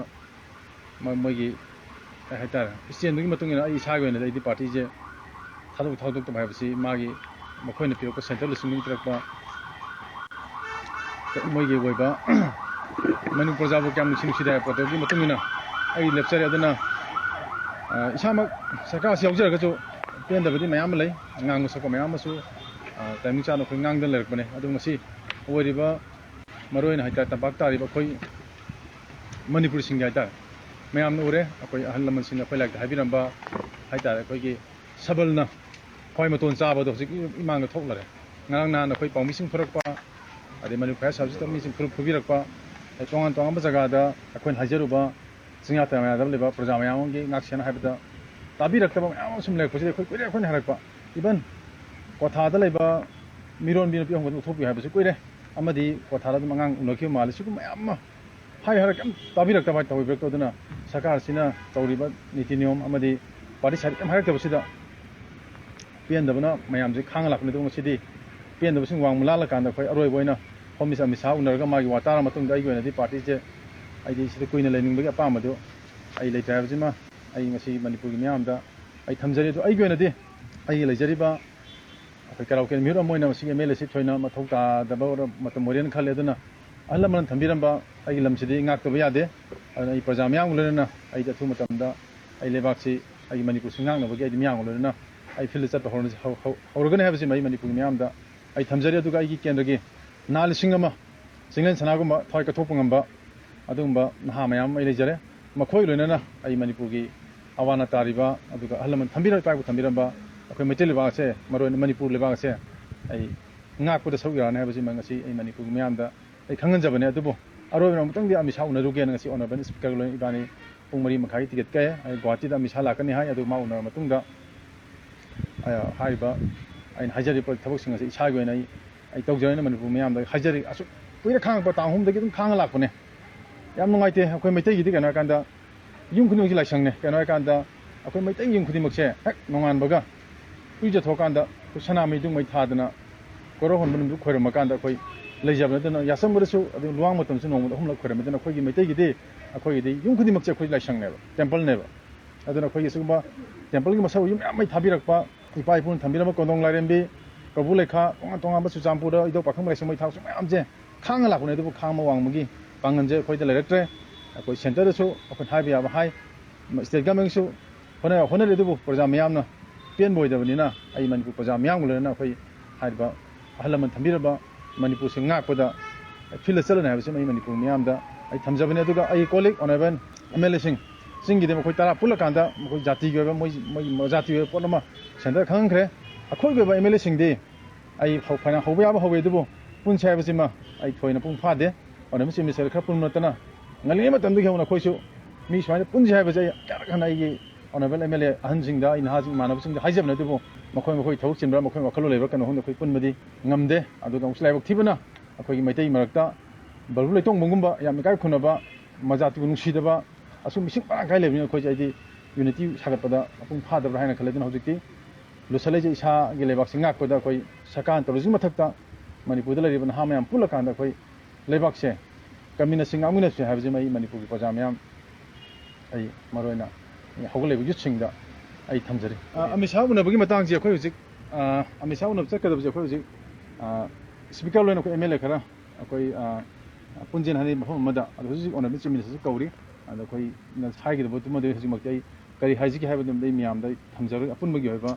ꯃ-, ꯃꯣꯏꯒꯤ ꯀꯩ ꯍꯥꯏꯇꯥꯔꯦ, stand ꯗꯨꯒꯤ ꯃꯇꯨꯡ ꯏꯟꯅ ꯑꯩ ꯏꯁꯥꯒꯤ ꯑꯣꯏꯅꯗꯤ ꯑꯩꯗꯤ ꯄꯥꯔꯇꯤꯁꯦ ꯊꯥꯗꯣꯛ ꯊꯥꯗꯣꯛꯇꯕ ꯍꯥꯏꯕꯁꯤ ꯃꯥꯒꯤ, ꯃꯈꯣꯏꯅ ꯄꯤꯔꯛꯄ, central ꯁꯤꯡꯅ ꯄꯤꯔꯛꯄ ꯃꯣꯏꯒꯤ ꯑꯣꯏꯕ ꯃꯅꯤꯄꯨꯔ ꯄ꯭ꯔꯖꯥꯕꯨ ꯀꯌꯥꯝ ꯅꯨꯡꯁꯤ ꯅꯨꯡꯁꯤꯗꯦ ꯍꯥꯏꯕ ꯄꯣꯠꯇꯨꯒꯤ ꯃꯇꯨꯡ ꯏꯟꯅ ꯑꯩ ꯂꯦꯞꯆꯔꯦ꯫ ꯑꯗꯨꯅ ꯑ, ꯏꯁꯥꯃꯛ ꯁꯔꯀꯥꯔꯁꯤ ꯌꯥꯎꯖꯔꯒꯁꯨ ꯄꯦꯟꯗꯕꯗꯤ ꯃꯌꯥꯝ ꯑꯃ ꯂꯩ꯫ ꯉꯥꯡꯕ ꯁꯛꯄ ꯃꯌꯥꯝ ꯑꯃꯁꯨ, ꯑ, timing ꯆꯥꯅ ꯑꯩꯈꯣꯏ ꯉꯥꯡꯗꯅ ꯂꯩꯔꯛꯄꯅꯦ꯫ ꯑꯗꯨ ꯉꯁꯤ ꯑꯣꯏꯔꯤꯕ ꯃꯔꯨ ꯑꯣꯏꯅ ꯍꯥꯏꯇꯥꯔꯦ ꯇꯝꯄꯥꯛ ꯇꯥꯔꯤꯕ ꯑꯩꯈꯣꯏ ꯃꯅꯤꯄꯨꯔꯤꯁꯤꯡꯒꯤ ꯍꯥꯏꯇꯥꯔꯦ ꯃꯌꯥꯝꯅ ꯎꯔꯦ꯫ ꯑꯩꯈꯣꯏ ꯑꯍꯜ ꯂꯃꯟꯁꯤꯡꯅ ꯑꯩꯈꯣꯏ ꯂꯥꯏꯔꯤꯛꯇ ꯍꯥꯏꯕꯤꯔꯝꯕ ꯍꯥꯏꯇꯥꯔꯦ ꯑꯩꯈꯣꯏꯒꯤ ꯁꯕꯜꯅ ꯈ꯭ꯋꯥꯏ ꯃꯇꯣꯟ ꯆꯥꯕꯗꯣ ꯍꯧꯖꯤꯛ ꯏꯃꯥꯡꯗ ꯊꯣꯛꯂꯔꯦ꯫ ꯉꯔꯥꯡ ꯅꯍꯥꯟ ꯑꯩꯈꯣꯏ ꯄꯥꯎꯃꯤꯁꯤꯡ ꯐꯨꯔꯛꯄ, ꯑꯗꯩ ꯃꯅꯤꯄꯨꯔ ꯐꯥꯏꯌꯔ ꯁꯥꯔꯚꯤꯁꯇ ꯃꯤꯁꯤꯡ ꯐꯨꯔꯛ-, ꯐꯨꯕꯤꯔꯛꯄ, ꯑꯗꯩ ꯇꯣꯉꯥꯟ ꯇꯣꯉꯥꯟꯕ ꯖꯒꯥꯗ ꯑꯩꯈꯣꯏꯅ ꯍꯥꯏꯖꯔꯨꯕ ꯆꯤꯡꯌꯥ ꯇꯝꯌꯥꯗ ꯂꯩꯕ ꯄ꯭ꯔꯖꯥ ꯃꯌꯥꯝ ꯑꯃꯒꯤ ꯉꯥꯛꯁꯦꯟ ꯍꯥꯏꯕꯗ ꯇꯥꯕꯤꯔꯛꯇꯕ ꯃꯌꯥꯝ ꯑꯃ ꯁꯨꯝ ꯂꯩꯔꯛꯄꯁꯤꯗ ꯑꯩꯈꯣꯏ ꯀꯨꯏꯔꯦ ꯑꯩꯈꯣꯏꯅ ꯍꯥꯏꯔꯛꯄ꯫ Even ꯀ꯭ꯋꯥꯊꯥꯗ ꯂꯩꯕ ꯃꯤꯔꯣꯟꯕꯤ ꯅꯨꯄꯤ ꯑꯍꯨꯝꯒꯗꯨ ꯂꯧꯊꯣꯛꯄꯤꯌꯨ ꯍꯥꯏꯕꯁꯨ ꯀꯨꯏꯔꯦ꯫ ꯑꯃꯗꯤ ꯀ꯭ꯋꯥꯊꯥꯗ ꯑꯗꯨꯝ ꯑꯉꯥꯡ ꯎꯅꯈꯤꯕ ꯃꯥꯜꯂꯤ꯫ ꯁꯤꯒꯨꯝꯕ ꯃꯌꯥꯝ ꯑꯃ ꯍꯥꯏ ꯍꯥꯏꯔꯒ ꯀꯩꯝ ꯇꯥꯕꯤꯔꯛꯇꯕ ꯍꯥꯏ ꯇꯧꯕꯤꯔꯛꯇꯕ꯫ ꯑꯗꯨꯅ ꯁꯔꯀꯥꯔꯁꯤꯅ ꯇꯧꯔꯤꯕ ꯅꯤꯇꯤ ꯅꯤꯌꯣꯝ ꯑꯃꯗꯤ ꯄꯥꯔꯇꯤ ꯁꯥꯏꯠ ꯀꯩꯝ ꯍꯥꯏꯔꯛꯇꯕꯁꯤꯗ ꯄꯦꯟꯗꯕꯅ ꯃꯌꯥꯝꯁꯦ ꯈꯥꯡꯉ ꯂꯥꯛꯄꯅꯤ꯫ ꯑꯗꯨꯕꯨ ꯉꯁꯤꯗꯤ ꯄꯦꯟꯗꯕꯁꯤꯡ ꯋꯥꯡꯃ ꯂꯥꯜꯂꯀꯥꯟꯗ ꯑꯩꯈꯣꯏ ꯑꯔꯣꯏꯕ ꯑꯣꯏꯅ ꯍꯣꯝ ꯃꯤꯅꯤꯁꯇꯔ ꯑꯃꯤꯠ ꯁꯥꯍ ꯎꯅꯔꯒ ꯃꯥꯒꯤ ꯋꯥ ꯇꯥꯔ ꯃꯇꯨꯡꯗ ꯑꯩꯒꯤ ꯑꯣꯏꯅꯗꯤ ꯄꯥꯔꯇꯤꯁꯦ ꯑꯩꯗꯤ ꯁꯤꯗ ꯀꯨꯏꯅ ꯂꯩꯅꯤꯡꯕꯒꯤ ꯑꯄꯥꯝꯕꯗꯨ ꯑꯩ ꯂꯩꯇ꯭ꯔꯦ ꯍꯥꯏꯕꯁꯤꯃ ꯑꯩ ꯉꯁꯤ ꯃꯅꯤꯄꯨꯔꯒꯤ ꯃꯤꯌꯥꯝꯗ ꯑꯩ ꯊꯝꯖꯔꯤ꯫ ꯑꯗꯨ ꯑꯩꯒꯤ ꯑꯣꯏꯅꯗꯤ ꯑꯩꯒꯤ ꯂꯩꯖꯔꯤꯕ ꯑꯩꯈꯣꯏ ꯀꯔꯥꯎꯀꯦꯟ ꯃꯤꯍꯨꯠ ꯑꯃ ꯑꯣꯏꯅ ꯃꯁꯤꯒꯤ ꯑꯦꯝ ꯑꯦꯜ ꯑꯦꯁꯤ ꯊꯣꯏꯅ ꯃꯊꯧ ꯇꯥꯗꯕ ꯃꯇꯝ ꯑꯣꯏꯔꯦꯅ ꯈꯜꯂꯦ꯫ ꯑꯗꯨꯅ ꯑꯍꯜ ꯂꯃꯟꯅ ꯊꯝꯕꯤꯔꯝꯕ ꯑꯩꯒꯤ ꯂꯝꯁꯤꯗꯤ ꯉꯥꯛꯇꯕ ꯌꯥꯗꯦ꯫ ꯑꯗꯨꯅ ꯑꯩ ꯄ꯭ꯔꯖꯥ ꯃꯤꯌꯥꯝꯒ ꯂꯣꯏꯅꯅ ꯑꯩꯗꯤ ꯑꯊꯨꯕ ꯃꯇꯝꯗ ꯑꯩ ꯂꯩꯕꯥꯛꯁꯤ ꯑꯩꯒꯤ ꯃꯅꯤꯄꯨꯔꯁꯤ ꯉꯥꯛꯅꯕꯒꯤ ꯑꯩꯗꯤ ꯃꯤꯌꯥꯝꯒ ꯂꯣꯏꯅꯅ ꯑꯩ ꯐꯤꯜꯗ ꯆꯠꯄ ꯍꯧꯔꯅꯤ-, ꯍꯧ-, ꯍꯧ-, ꯍꯧꯔꯒꯅꯤ ꯍꯥꯏꯕꯁꯤꯃ ꯑꯩ ꯃꯅꯤꯄꯨꯔꯒꯤ ꯃꯤꯌꯥꯝꯗ ꯑꯩ ꯊꯝꯖꯔꯤ꯫ ꯑꯗꯨꯒ ꯑꯩꯒꯤ ꯀꯦꯟꯗ꯭ꯔꯒꯤ ꯅꯍꯥ ꯂꯤꯁꯤꯡ ꯑꯃ ꯆꯤꯡꯂꯦꯟ ꯁꯅꯥꯒꯨꯝꯕ ꯊꯋꯥꯏ ꯀꯠꯊꯣꯛꯄ ꯉꯝꯕ ꯑꯗꯨꯒꯨꯝꯕ ꯅꯍꯥ ꯃꯌꯥꯝ ꯑꯃ ꯑꯩ ꯂꯩꯖꯔꯦ꯫ ꯃꯈꯣꯏ ꯂꯣꯏꯅꯅ ꯑꯩ ꯃꯅꯤꯄꯨꯔꯒꯤ ꯑꯋꯥ ꯑꯅꯥ ꯇꯥꯔꯤꯕ ꯑꯗꯨꯒ ꯑꯍꯜ ꯂꯃꯟ ꯊꯝꯕꯤꯔꯝ-, ꯏꯄꯥ ꯏꯄꯨ ꯊꯝꯕꯤꯔꯝꯕ ꯑꯩꯈꯣꯏ ꯃꯩꯇꯩ ꯂꯩꯕꯥꯛ ꯑꯁꯦ, ꯃꯔꯨ ꯑꯣꯏꯅ ꯃꯅꯤꯄꯨꯔ ꯂꯩꯕꯥꯛ ꯑꯁꯦ ꯑꯩ ꯉꯥꯛꯄꯗ ꯁꯔꯨꯛ ꯌꯥꯔꯅꯤ ꯍꯥꯏꯕꯁꯤꯃ ꯉꯁꯤ ꯑꯩ ꯃꯅꯤꯄꯨꯔꯒꯤ ꯃꯤꯌꯥꯝꯗ ꯑꯩ ꯈꯪꯍꯟꯖꯕꯅꯦ꯫ ꯑꯗꯨꯕꯨ ꯑꯔꯣꯏꯕ ꯑꯃꯨꯛꯇꯪꯗꯤ ꯑꯃꯤꯠ ꯁꯥꯍ ꯎꯅꯔꯨꯒꯦꯅ ꯉꯁꯤ ꯑꯣꯅꯔꯦꯕꯜ ꯁ꯭ꯄꯤꯀꯔꯒ ꯂꯣꯏꯅ ꯏꯕꯥꯅꯤ ꯄꯨꯡ ꯃꯔꯤ ꯃꯈꯥꯏꯒꯤ ꯇꯤꯀꯦꯠ ꯀꯛꯑꯦ꯫ ꯑꯩ ꯒꯨꯋꯥꯍꯥꯇꯤꯗ ꯑꯃꯤꯠ ꯁꯥꯍ ꯂꯥꯛꯀꯅꯤ ꯍꯥꯏ꯫ ꯑꯗꯨ ꯃꯥ ꯎꯅꯔ ꯃꯇꯨꯡꯗ, ꯑ, ꯍꯥꯏꯔꯤꯕ ꯑꯩꯅ ꯍꯥꯏꯖꯔꯤꯕ ꯊꯕꯛꯁꯤꯡ ꯑꯁꯤ ꯏꯁꯥꯒꯤ ꯑꯣꯏꯅ ꯑꯩ, ꯑꯩ ꯇꯧꯖꯔꯦꯅ ꯃꯅꯤꯄꯨꯔ ꯃꯤꯌꯥꯝꯗ ꯑꯩ ꯍꯥꯏꯖꯔꯤ꯫ ꯑꯁꯨꯛ ꯀꯨꯏꯔ ꯈꯥꯡꯉꯛꯄ, ꯇꯥꯡ ꯑꯍꯨꯝꯗꯒꯤ ꯑꯗꯨꯝ ꯈꯥꯡꯉ ꯂꯥꯛꯄꯅꯦ꯫ ꯌꯥꯝ ꯅꯨꯡꯉꯥꯏꯇꯦ꯫ ꯑꯩꯈꯣꯏ ꯃꯩꯇꯩꯒꯤꯗꯤ ꯀꯩꯅꯣ ꯍꯥꯏꯔꯀꯥꯟꯗ ꯌꯨꯝ ꯈꯨꯗꯤꯡꯃꯛꯀꯤ ꯂꯥꯏꯁꯪꯅꯦ꯫ ꯀꯩꯅꯣ ꯍꯥꯏꯔꯀꯥꯟꯗ ꯑꯩꯈꯣꯏ ꯃꯩꯇꯩ ꯌꯨꯝ ꯈꯨꯗꯤꯡꯃꯛꯁꯦ ꯍꯦꯛ ꯅꯣꯡꯉꯥꯟꯕꯒ ꯏꯔꯨꯖꯊꯣꯛꯑꯀꯥꯟꯗ ꯑꯩꯈꯣꯏ ꯁꯅꯥꯃꯍꯤ ꯙꯨꯛ ꯃꯩ ꯊꯥꯗꯅ ꯀꯣꯔꯧ ꯍꯣꯟꯕ ꯅꯨꯃꯤꯠꯇ ꯈꯣꯏꯔꯝꯃꯀꯥꯟꯗ ꯑꯩꯈꯣꯏ ꯂꯩꯖꯕꯅꯦ꯫ ꯑꯗꯨꯅ ꯌꯥꯆꯪꯕꯗꯁꯨ ꯑꯗꯨꯝ ꯂꯨꯋꯥꯡ ꯃꯇꯝꯁꯨ ꯅꯣꯡꯃꯗ ꯑꯍꯨꯝꯂꯛ ꯈꯣꯏꯔꯝꯃꯤ꯫ ꯑꯗꯨꯅ ꯑꯩꯈꯣꯏꯒꯤ ꯃꯩꯇꯩꯒꯤꯗꯤ ꯑꯩꯈꯣꯏꯒꯤꯗꯤ ꯌꯨꯝ ꯈꯨꯗꯤꯡꯃꯛꯁꯦ ꯑꯩꯈꯣꯏ ꯂꯥꯏꯁꯪꯅꯦꯕ, ꯇꯦꯝꯄꯜꯅꯦꯕ꯫ ꯑꯗꯨꯅ ꯑꯩꯈꯣꯏꯒꯤ ꯁꯤꯒꯨꯝꯕ ꯇꯦꯝꯄꯜꯒꯤ ꯃꯁꯛ ꯑꯣꯏꯕ ꯃꯌꯥꯝ ꯑꯃ ꯊꯥꯕꯤꯔꯛꯄ, ꯏꯄꯥ ꯏꯄꯨꯅ ꯊꯝꯕꯤꯔꯝꯕ ꯀꯣꯟꯗꯣꯡ ꯂꯥꯏꯔꯦꯝꯕꯤ, ꯀꯧꯕ꯭ꯔꯨ ꯂꯩꯈꯥ, ꯇꯣꯉꯥꯟ ꯇꯣꯉꯥꯟꯕ ꯆꯨꯔꯆꯥꯟꯄꯨꯔꯗ ꯏꯙꯧ ꯄꯥꯈꯪꯕ ꯂꯥꯏꯁ꯭ꯔꯝ ꯃꯩ ꯊꯥꯕꯁꯨ ꯃꯌꯥꯝꯁꯦ ꯈꯥꯡꯉ ꯂꯥꯛꯄꯅꯦ꯫ ꯑꯗꯨꯕꯨ ꯈꯥꯡꯕ ꯋꯥꯡꯕꯒꯤ ꯄꯥꯡꯒꯜꯁꯦ ꯑꯩꯈꯣꯏꯗ ꯂꯩꯔꯛꯇ꯭ꯔꯦ꯫ ꯑꯩꯈꯣꯏ ꯁꯦꯟꯇꯔꯗꯁꯨ ꯑꯩꯈꯣꯏꯅ ꯍꯥꯏꯕ ꯌꯥꯕ ꯍꯥꯏ, ꯁ꯭ꯇꯦꯠ ꯒꯃꯦꯟꯁꯨ ꯍꯣꯠꯅ-, ꯍꯣꯠꯅꯔꯤ ꯑꯗꯨꯕꯨ ꯄ꯭ꯔꯖꯥ ꯃꯤꯌꯥꯝꯅ ꯄꯦꯟꯕ ꯑꯣꯏꯗꯕꯅꯤꯅ ꯑꯩ ꯃꯅꯤꯄꯨꯔ ꯄ꯭ꯔꯖꯥ ꯃꯤꯌꯥꯝꯒ ꯂꯣꯏꯅꯅ ꯑꯩꯈꯣꯏ ꯍꯥꯏꯔꯤꯕ ꯑꯍꯜ ꯂꯃꯟ ꯊꯝꯕꯤꯔꯕ ꯃꯅꯤꯄꯨꯔꯁꯦ ꯉꯥꯛꯄꯗ ꯐꯤꯜꯗ ꯆꯠꯂꯅꯤ ꯍꯥꯏꯕꯁꯤꯃ ꯑꯩ ꯃꯅꯤꯄꯨꯔ ꯃꯤꯌꯥꯝꯗ ꯑꯩ ꯊꯝꯖꯕꯅꯤ꯫ ꯑꯗꯨꯒ ꯑꯩꯒꯤ ꯀꯣꯂꯤꯛ ꯑꯣꯅꯔꯦꯕꯜ ꯑꯦꯝ ꯑꯦꯜ ꯑꯦꯁꯤꯡ ꯆꯤꯡꯒꯤꯗꯤ ꯃꯈꯣꯏ ꯇꯔꯥ ꯄꯨꯜꯂꯀꯥꯟꯗ ꯃꯈꯣꯏ ꯖꯥꯇꯤꯒꯤ ꯑꯣꯏꯕ ꯃꯣꯏ, ꯃꯣꯏ ꯖꯥꯇꯤꯒꯤ ꯑꯣꯏꯕ ꯄꯣꯠ ꯑꯃ ꯁꯦꯟꯇꯔ ꯈꯪꯍꯟꯈ꯭ꯔꯦ꯫ ꯑꯩꯈꯣꯏꯒꯤ ꯑꯣꯏꯕ ꯑꯦꯝ ꯑꯦꯜ ꯑꯦꯁꯤꯡꯗꯤ ꯑꯩ ꯍꯧ-, ꯐꯅ ꯍꯧꯕ ꯌꯥꯕ ꯍꯧꯋꯦ, ꯑꯗꯨꯕꯨ ꯄꯨꯟꯁꯦ ꯍꯥꯏꯕꯁꯤꯃ ꯑꯩ ꯊꯣꯏꯅ ꯃꯄꯨꯡ ꯐꯥꯗꯦ꯫ ꯑꯣꯅꯔꯦꯕꯜ ꯆꯤꯐ ꯃꯤꯅꯤꯁꯇꯔ ꯈꯔ ꯄꯨꯟꯕ ꯅꯠꯇꯅ ꯉꯜꯂꯤꯉꯩ ꯃꯇꯝꯗꯒꯤ ꯍꯧꯅ ꯑꯩꯈꯣꯏꯁꯨ ꯃꯤ ꯁꯨꯃꯥꯏꯅ ꯄꯨꯟꯁꯦ ꯍꯥꯏꯕꯁꯦ ꯑꯩ ꯀꯌꯥꯔꯛ ꯍꯟꯅ ꯑꯩꯒꯤ ꯑꯣꯅꯔꯦꯕꯜ ꯑꯦꯝ ꯑꯦꯜ ꯑꯦ ꯑꯍꯟꯁꯤꯡꯗ, ꯑꯩ ꯅꯍꯥꯁꯤꯡ ꯏꯃꯥꯟꯅꯕꯁꯤꯡꯗ ꯍꯥꯏꯖꯕꯅꯦ, ꯑꯗꯨꯕꯨ ꯃꯈꯣꯏ ꯃꯈꯣꯏ ꯊꯕꯛ ꯆꯤꯟꯕ꯭ꯔꯥ, ꯃꯈꯣꯏ ꯋꯥꯈꯜꯂꯣꯟ ꯂꯩꯕ꯭ꯔꯥ, ꯀꯩꯅꯣ ꯈꯪꯗꯦ, ꯑꯩꯈꯣꯏ ꯄꯨꯟꯕꯗꯤ ꯉꯝꯗꯦ꯫ ꯑꯗꯨꯒ ꯑꯃꯨꯛꯁꯨ ꯂꯥꯏꯕꯛ ꯊꯤꯕꯅ ꯑꯩꯈꯣꯏꯒꯤ ꯃꯩꯇꯩ ꯃꯔꯛꯇ ꯕꯜꯕꯨ ꯂꯩꯇꯣꯡꯕꯒꯨꯝꯕ ꯌꯥꯝ ꯏꯀꯥꯏ ꯈꯨꯝꯅꯕ, ꯃꯖꯥꯇꯤꯕꯨ ꯅꯨꯡꯁꯤꯗꯕ, ꯑꯁꯨꯝ ꯃꯤꯁꯤꯡ ꯃꯔꯥꯡ ꯀꯥꯏ ꯂꯩꯕꯅꯤꯅ ꯑꯩꯈꯣꯏꯁꯦ ꯍꯥꯏꯗꯤ ꯌꯨꯅꯤꯇꯤ ꯁꯥꯒꯠꯄꯗ ꯃꯄꯨꯡ ꯐꯥꯗꯕ꯭ꯔꯥ ꯍꯥꯏꯅ ꯈꯜꯂꯦ꯫ ꯑꯗꯨꯅ ꯍꯧꯖꯤꯛꯇꯤ ꯂꯨꯁꯜꯂꯛꯏꯁꯦ ꯏꯁꯥꯒꯤ ꯂꯩꯕꯥꯛꯁꯤ ꯉꯥꯛꯄꯗ ꯑꯩꯈꯣꯏ ꯁꯔꯀꯥꯔꯅ ꯇꯧꯔꯤꯁꯤꯒꯤ ꯃꯊꯛꯇ ꯃꯅꯤꯄꯨꯔꯗ ꯂꯩꯔꯤꯕ ꯅꯍꯥ ꯃꯌꯥꯝ ꯄꯨꯜꯂꯀꯥꯟꯗ ꯑꯩꯈꯣꯏ ꯂꯩꯕꯥꯛꯁꯦ ꯀꯟꯃꯤꯟꯅꯁꯤ, ꯉꯥꯛꯃꯤꯟꯅꯁꯤ ꯍꯥꯏꯕꯁꯤꯃ ꯑꯩ ꯃꯅꯤꯄꯨꯔꯒꯤ ꯄ꯭ꯔꯖꯥ ꯃꯌꯥꯝ, ꯑꯩ ꯃꯔꯨꯑꯣꯏꯅ ꯍꯧꯒꯠꯂꯛꯏꯕ ꯌꯨꯠꯁꯤꯡꯗ ꯑꯩ ꯊꯝꯖꯔꯤ꯫ ꯑ, ꯑꯃꯤꯠ ꯁꯥꯍ ꯎꯅꯕꯒꯤ ꯃꯇꯥꯡꯁꯦ ꯑꯩꯈꯣꯏ ꯍꯧꯖꯤꯛ, ꯑ, ꯑꯃꯤꯠ ꯁꯥꯍ ꯎꯅꯕ ꯆꯠꯀꯗꯕꯁꯦ ꯑꯩꯈꯣꯏ ꯍꯧꯖꯤꯛ, ꯑ, ꯁ꯭ꯄꯤꯀꯔ ꯂꯣꯏꯅ ꯑꯩꯈꯣꯏ ꯑꯦꯝ ꯑꯦꯜ ꯑꯦ ꯈꯔ ꯑꯩꯈꯣꯏ, ꯑ, ꯄꯨꯟꯁꯦꯅ ꯍꯥꯏꯅꯩ ꯃꯐꯝ ꯑꯃꯗ꯫ ꯑꯗꯣ ꯍꯧꯖꯤꯛ ꯍꯧꯖꯤꯛ ꯑꯣꯅꯔꯦꯕꯜ ꯆꯤꯐ ꯃꯤꯅꯤꯁꯇꯔꯁꯨ ꯀꯧꯔꯤ꯫ ꯑꯗꯣ ꯑꯩꯈꯣꯏꯅ ꯍꯥꯏꯒꯗꯕꯗꯨꯃꯗꯤ ꯍꯧꯖꯤꯛꯃꯛꯇꯤ ꯑꯩ ꯀꯔꯤ ꯍꯥꯏꯖꯒꯦ ꯍꯥꯏꯕꯗꯨꯃꯗꯤ ꯑꯩ ꯃꯌꯥꯝꯗ ꯑꯩ ꯊꯝꯖꯔꯒ ꯑꯄꯨꯟꯕꯒꯤ ꯑꯣꯏꯕ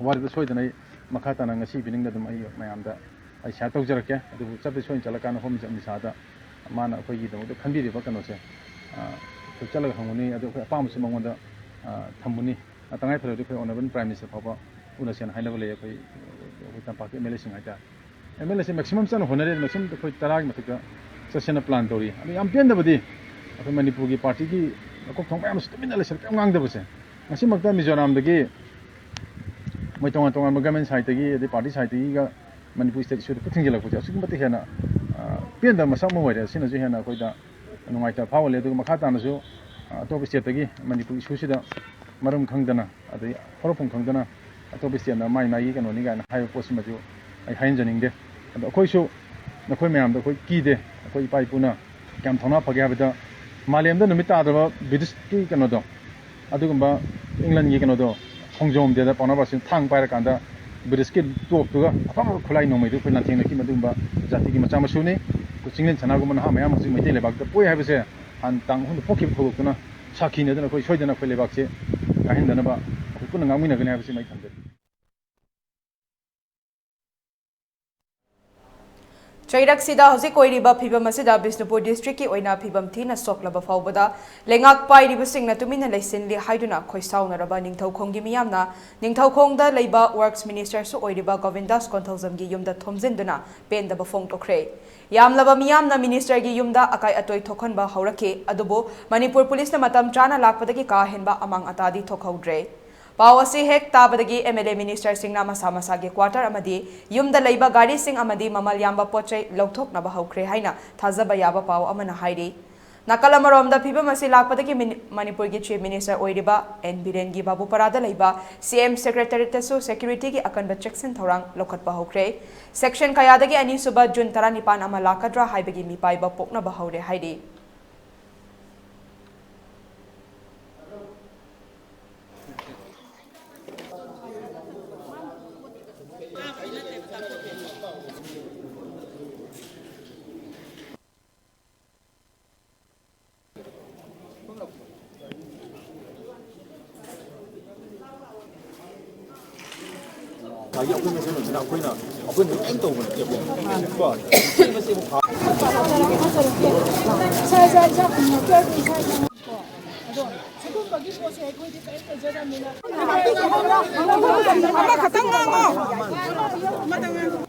ꯋꯥꯔꯦꯞꯇ ꯁꯣꯏꯗꯅ ꯑꯩ ꯃꯈꯥ ꯇꯥꯅ ꯉꯁꯤ ꯏꯚꯤꯅꯤꯡꯗ ꯑꯗꯨꯝ ꯑꯩ ꯃꯌꯥꯝꯗ ꯑꯩ ꯁꯤꯌꯥꯔ ꯇꯧꯖꯔꯛꯀꯦ꯫ ꯑꯗꯨꯕꯨ ꯆꯠꯄ ꯁꯣꯏꯗꯅ ꯆꯠꯂꯀꯥꯟꯗ ꯍꯣꯝ ꯃꯤꯅꯤꯁꯇꯔ ꯑꯃꯤꯠ ꯁꯥꯍꯗ ꯃꯥꯅ ꯑꯩꯈꯣꯏꯒꯤꯗꯃꯛꯇ ꯈꯟꯕꯤꯔꯤꯕ ꯀꯩꯅꯣꯁꯦ, ꯑ, ꯑꯩꯈꯣꯏ ꯆꯠꯂꯒ ꯍꯪꯉꯨꯅꯤ꯫ ꯑꯗꯨ ꯑꯩꯈꯣꯏ ꯑꯄꯥꯝꯕꯁꯨ ꯃꯉꯣꯟꯗ, ꯑ, ꯊꯝꯃꯨꯅꯤ꯫ ꯑ, ꯇꯉꯥꯏ ꯐꯗ꯭ꯔꯗꯤ ꯑꯩꯈꯣꯏ ꯑꯣꯅꯔꯦꯕꯜ ꯄ꯭ꯔꯥꯏꯝ ꯃꯤꯅꯤꯁꯇꯔ ꯐꯥꯎꯕ ꯎꯅꯁꯦꯅ ꯍꯥꯏꯅꯕ ꯂꯩ ꯑꯩꯈꯣꯏ, ꯑꯩꯈꯣꯏ ꯇꯝꯄꯥꯛꯀꯤ ꯑꯦꯝ ꯑꯦꯜ ꯑꯦꯁꯤꯡ ꯍꯥꯏꯇꯥꯔꯦ꯫ ꯑꯦꯝ ꯑꯦꯜ ꯑꯦꯁꯦ ꯃꯦꯛꯁꯤꯃꯝ ꯆꯠꯅ ꯍꯣꯠꯅꯔꯤ, ꯃꯦꯛꯁꯤꯃꯝ ꯑꯩꯈꯣꯏ ꯇꯔꯥꯒꯤ ꯃꯊꯛꯇ ꯆꯠꯁꯦꯅ ꯄ꯭ꯂꯥꯟ ꯇꯧꯔꯤ꯫ ꯑꯗꯨ ꯌꯥꯝ ꯄꯦꯟꯗꯕꯗꯤ ꯑꯩꯈꯣꯏ ꯃꯅꯤꯄꯨꯔꯒꯤ ꯄꯥꯔꯇꯤꯒꯤ ꯃꯀꯣꯛ ꯊꯣꯡꯕ ꯃꯌꯥꯝꯁꯨ ꯇꯨꯃꯤꯟꯅ ꯂꯩꯁꯜꯂꯦ, ꯀꯔꯤꯝ ꯉꯥꯡꯗꯕꯁꯦ꯫ ꯉꯁꯤꯃꯛꯇ ꯃꯤꯖꯣꯔꯥꯝꯗꯒꯤ ꯃꯣꯏ ꯇꯣꯉꯥꯟ ꯇꯣꯉꯥꯟꯕ ꯒꯃꯦꯟ ꯁꯥꯏꯠꯇꯒꯤ ꯑꯗꯩ ꯄꯥꯔꯇꯤ ꯁꯥꯏꯠꯇꯒꯤꯒ ꯃꯅꯤꯄꯨꯔ ꯏꯁꯇꯦꯠ ꯏꯁꯨꯗ ꯈꯨꯠ ꯊꯤꯡꯖꯤꯜꯂꯛꯄꯁꯦ ꯑꯁꯨꯛꯀꯤ ꯃꯇꯤꯛ ꯍꯦꯟꯅ, ꯑ, ꯄꯦꯟꯗꯕ ꯃꯁꯛ ꯑꯃ ꯑꯣꯏꯔꯦ꯫ ꯑꯁꯤꯅꯁꯨ ꯍꯦꯟꯅ ꯑꯩꯈꯣꯏꯗ ꯅꯨꯡꯉꯥꯏꯇꯕ ꯐꯥꯎꯍꯜꯂꯦ꯫ ꯑꯗꯨꯒ ꯃꯈꯥ ꯇꯥꯅꯁꯨ, ꯑ, ꯑꯇꯣꯞꯄ ꯏꯁꯇꯦꯠꯇꯒꯤ ꯃꯅꯤꯄꯨꯔ ꯏꯁꯨꯁꯤꯗ ꯃꯔꯝ ꯈꯪꯗꯅ ꯑꯗꯩ ꯍꯧꯔꯛꯐꯝ ꯈꯪꯗꯅ ꯑꯇꯣꯞꯄ ꯏꯁꯇꯦꯠꯅ ꯃꯥꯏ ꯃꯥꯏꯒꯤ ꯀꯩꯅꯣꯅꯤ ꯀꯥꯏꯅ ꯍꯥꯏꯕ ꯄꯣꯠꯁꯤꯃꯁꯨ ꯑꯩ ꯍꯥꯏꯍꯟꯖꯅꯤꯡꯗꯦ꯫ ꯑꯗꯣ ꯑꯩꯈꯣꯏꯁꯨ ꯅꯈꯣꯏ ꯃꯌꯥꯝꯗ ꯑꯩꯈꯣꯏ ꯀꯤꯗꯦ꯫ ꯑꯩꯈꯣꯏ ꯏꯄꯥ ꯏꯄꯨꯅ ꯀꯌꯥꯝ ꯊꯧꯅꯥ ꯐꯒꯦ ꯍꯥꯏꯕꯗ ꯃꯥꯂꯦꯝꯗ ꯅꯨꯃꯤꯠ ꯇꯥꯗ꯭ꯔꯕ ꯕ꯭ꯔꯤꯇꯤꯁꯀꯤ ꯀꯩꯅꯣꯗꯣ, ꯑꯗꯨꯒꯨꯝꯕ ꯏꯪꯂꯟꯒꯤ ꯀꯩꯅꯣꯗꯣ ꯈꯣꯡꯖꯣꯝꯗꯦꯗ ꯄꯥꯎꯅꯥ ꯕꯥꯁꯤꯅ ꯊꯥꯡ ꯄꯥꯏꯔꯀꯥꯟꯗ ꯕ꯭ꯔꯤꯇꯤꯁꯀꯤ ꯇꯣꯞꯇꯨꯒ ꯑꯐꯕ ꯈꯨꯠꯂꯥꯏ ꯅꯣꯡꯃꯩꯗꯨ ꯑꯩꯈꯣꯏ ꯂꯥꯟꯊꯦꯡꯅꯈꯤꯕ ꯑꯗꯨꯒꯨꯝꯕ ꯖꯥꯇꯤꯒꯤ ꯃꯆꯥ ꯃꯁꯨꯅꯤ꯫ ꯑꯩꯈꯣꯏ ꯆꯤꯡꯂꯦꯟ ꯁꯅꯥꯒꯨꯝꯕ ꯅꯍꯥ ꯃꯌꯥꯝ ꯍꯧꯖꯤꯛ ꯃꯩꯇꯩ ꯂꯩꯕꯥꯛꯇ ꯄꯣꯛꯏ ꯍꯥꯏꯕꯁꯦ ꯍꯥꯟꯅ ꯇꯥꯡ ꯑꯍꯨꯝꯗ ꯄꯣꯛꯈꯤꯕ ꯊꯧꯗꯣꯛꯇꯨꯅ ꯁꯥꯈꯤꯅꯤ꯫ ꯑꯗꯨꯅ ꯑꯩꯈꯣꯏ ꯁꯣꯏꯗꯅ ꯑꯩꯈꯣꯏ ꯂꯩꯕꯥꯛꯁꯦ ꯀꯥꯏꯍꯟꯗꯅꯕ ꯑꯩꯈꯣꯏ ꯄꯨꯟꯅ ꯉꯥꯡꯃꯤꯟꯅꯒꯅꯤ ꯍꯥꯏꯕꯁꯤꯃ ꯑꯩ ꯊꯝꯖꯒꯦ꯫ ꯆꯩꯔꯛꯁꯤꯗ ꯍꯧꯖꯤꯛ ꯑꯣꯏꯔꯤꯕ ꯐꯤꯕꯝ ꯑꯁꯤꯗ ꯕꯤꯁꯅꯨꯄꯨꯔ district ꯀꯤ ꯑꯣꯏꯅ ꯐꯤꯕꯝ ꯊꯤꯅ ꯁꯣꯛꯂꯕ ꯐꯥꯎꯕꯗ ꯂꯩꯉꯥꯛ ꯄꯥꯏꯔꯤꯕꯁꯤꯡꯅ ꯇꯨꯃꯤꯟꯅ ꯂꯩꯁꯤꯜꯂꯤ ꯍꯥꯏꯗꯨꯅ ꯈꯣꯏꯁꯥꯎꯅꯔꯕ ꯅꯤꯡꯊꯧꯈꯣꯡꯒꯤ ꯃꯤꯌꯥꯝꯅ ꯅꯤꯡꯊꯧꯈꯣꯡꯗ ꯂꯩꯕ works minister ꯁꯨ ꯑꯣꯏꯔꯤꯕ ꯒꯣꯕꯤꯟꯗꯥꯁ ꯀꯣꯟꯊꯧꯖꯝꯒꯤ ꯌꯨꯝꯗ ꯊꯣꯝꯖꯤꯟꯗꯨꯅ ꯄꯦꯟꯗꯕ ꯐꯣꯡꯗꯣꯛꯈ꯭ꯔꯦ꯫ ꯌꯥꯝꯂꯕ ꯃꯤꯌꯥꯝꯅ minister ꯒꯤ ꯌꯨꯝꯗ ꯑꯀꯥꯏ ꯑꯇꯣꯏ ꯊꯣꯛꯍꯟꯕ ꯍꯧꯔꯛꯈꯤ, ꯑꯗꯨꯕꯨ ꯃꯅꯤꯄꯨꯔ ꯄꯨꯂꯤꯁꯅ ꯃꯇꯝ ꯆꯥꯅ ꯂꯥꯛꯄꯗꯒꯤ ꯀꯥ ꯍꯦꯟꯕ ꯑꯃꯥꯡ ꯑꯇꯥꯗꯤ ꯊꯣꯛꯍꯧꯗ꯭ꯔꯦ꯫ ꯄꯥꯎ ꯑꯁꯤ ꯍꯦꯛ ꯇꯥꯕꯗꯒꯤ M L A minister ꯁꯤꯡꯅ ꯃꯁꯥ ꯃꯁꯥꯒꯤ quarter ꯑꯃꯗꯤ ꯌꯨꯝꯗ ꯂꯩꯕ ꯒꯥꯔꯤꯁꯤꯡ ꯑꯃꯗꯤ ꯃꯃꯜ ꯌꯥꯝꯕ ꯄꯣꯠ ꯆꯩ ꯂꯧꯊꯣꯛꯅꯕ ꯍꯧꯈ꯭ꯔꯦ ꯍꯥꯏꯅ ꯊꯥꯖꯕ ꯌꯥꯕ ꯄꯥꯎ ꯑꯃꯅ ꯍꯥꯏꯔꯤ꯫ ꯅꯥꯀꯜ ꯑꯃꯔꯣꯝꯗ ꯐꯤꯕꯝ ꯑꯁꯤ ꯂꯥꯛꯄꯗꯒꯤ ꯃꯅꯤ-, ꯃꯅꯤꯄꯨꯔꯒꯤ chief minister ꯑꯣꯏꯔꯤꯕ N ꯕꯤꯔꯦꯟꯒꯤ ꯕꯥꯕꯨꯄꯥꯔꯥꯗ ꯂꯩꯕ C M secretariat ꯇꯁꯨ security ꯒꯤ ꯑꯀꯟꯕ ꯆꯦꯛꯁꯤꯟ ꯊꯧꯔꯥꯡ ꯂꯧꯈꯠꯄ ꯍꯧꯈ꯭ꯔꯦ꯫ Section ꯀꯌꯥꯗꯒꯤ ꯑꯅꯤꯁꯨꯕ June ꯇꯔꯥꯅꯤꯄꯥꯟ ꯑꯃ ꯂꯥꯛꯀꯗ꯭ꯔꯥ ꯍꯥꯏꯕꯒꯤ ꯃꯤꯄꯥꯏꯕ ꯄꯣꯛꯅꯕ ꯍꯧꯔꯦ ꯍꯥꯏꯔꯤ꯫ ꯉꯁꯥꯏꯒꯤ ꯑꯩꯈꯣꯏ ꯃꯁꯦꯟ ꯑꯣꯏꯕꯅꯤꯅ ꯑꯩꯈꯣꯏꯅ, ꯑꯩꯈꯣꯏꯅ ꯀꯔꯤꯝ ꯇꯧꯕ ꯅꯠꯇꯦꯕ꯫ ꯀꯣ? ꯑꯩꯈꯣꯏ ꯃꯁꯦꯟ ꯐꯥ- ꯑꯃꯈꯛꯇꯪ ꯉꯥꯡꯉꯣ꯫ ꯑꯃꯇꯪ ꯉꯥꯡꯉꯣ꯫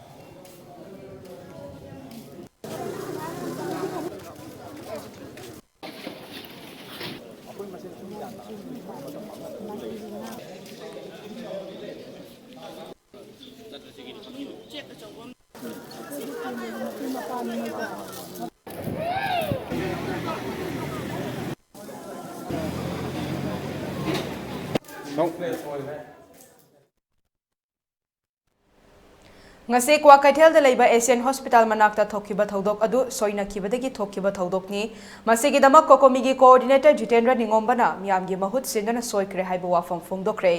ꯉꯁꯤ ꯀ꯭ꯋꯥꯀꯩꯊꯦꯜꯗ ꯂꯩꯕ Asian Hospital ꯃꯅꯥꯛꯇ ꯊꯣꯛꯈꯤꯕ ꯊꯧꯗꯣꯛ ꯑꯗꯨ ꯁꯣꯏꯅꯈꯤꯕꯗꯒꯤ ꯊꯣꯛꯈꯤꯕ ꯊꯧꯗꯣꯛꯅꯤ꯫ ꯃꯁꯤꯒꯤꯗꯃꯛ COCOMI ꯒꯤ coordinator ꯖꯤꯇꯦꯟꯗ꯭ꯔ ꯅꯤꯉꯣꯝꯕꯅ ꯃꯤꯌꯥꯝꯒꯤ ꯃꯍꯨꯠ ꯁꯤꯟꯗꯨꯅ ꯁꯣꯏꯈ꯭ꯔꯦ ꯍꯥꯏꯕ ꯋꯥꯐꯝ ꯐꯣꯡꯗꯣꯛꯈ꯭ꯔꯦ꯫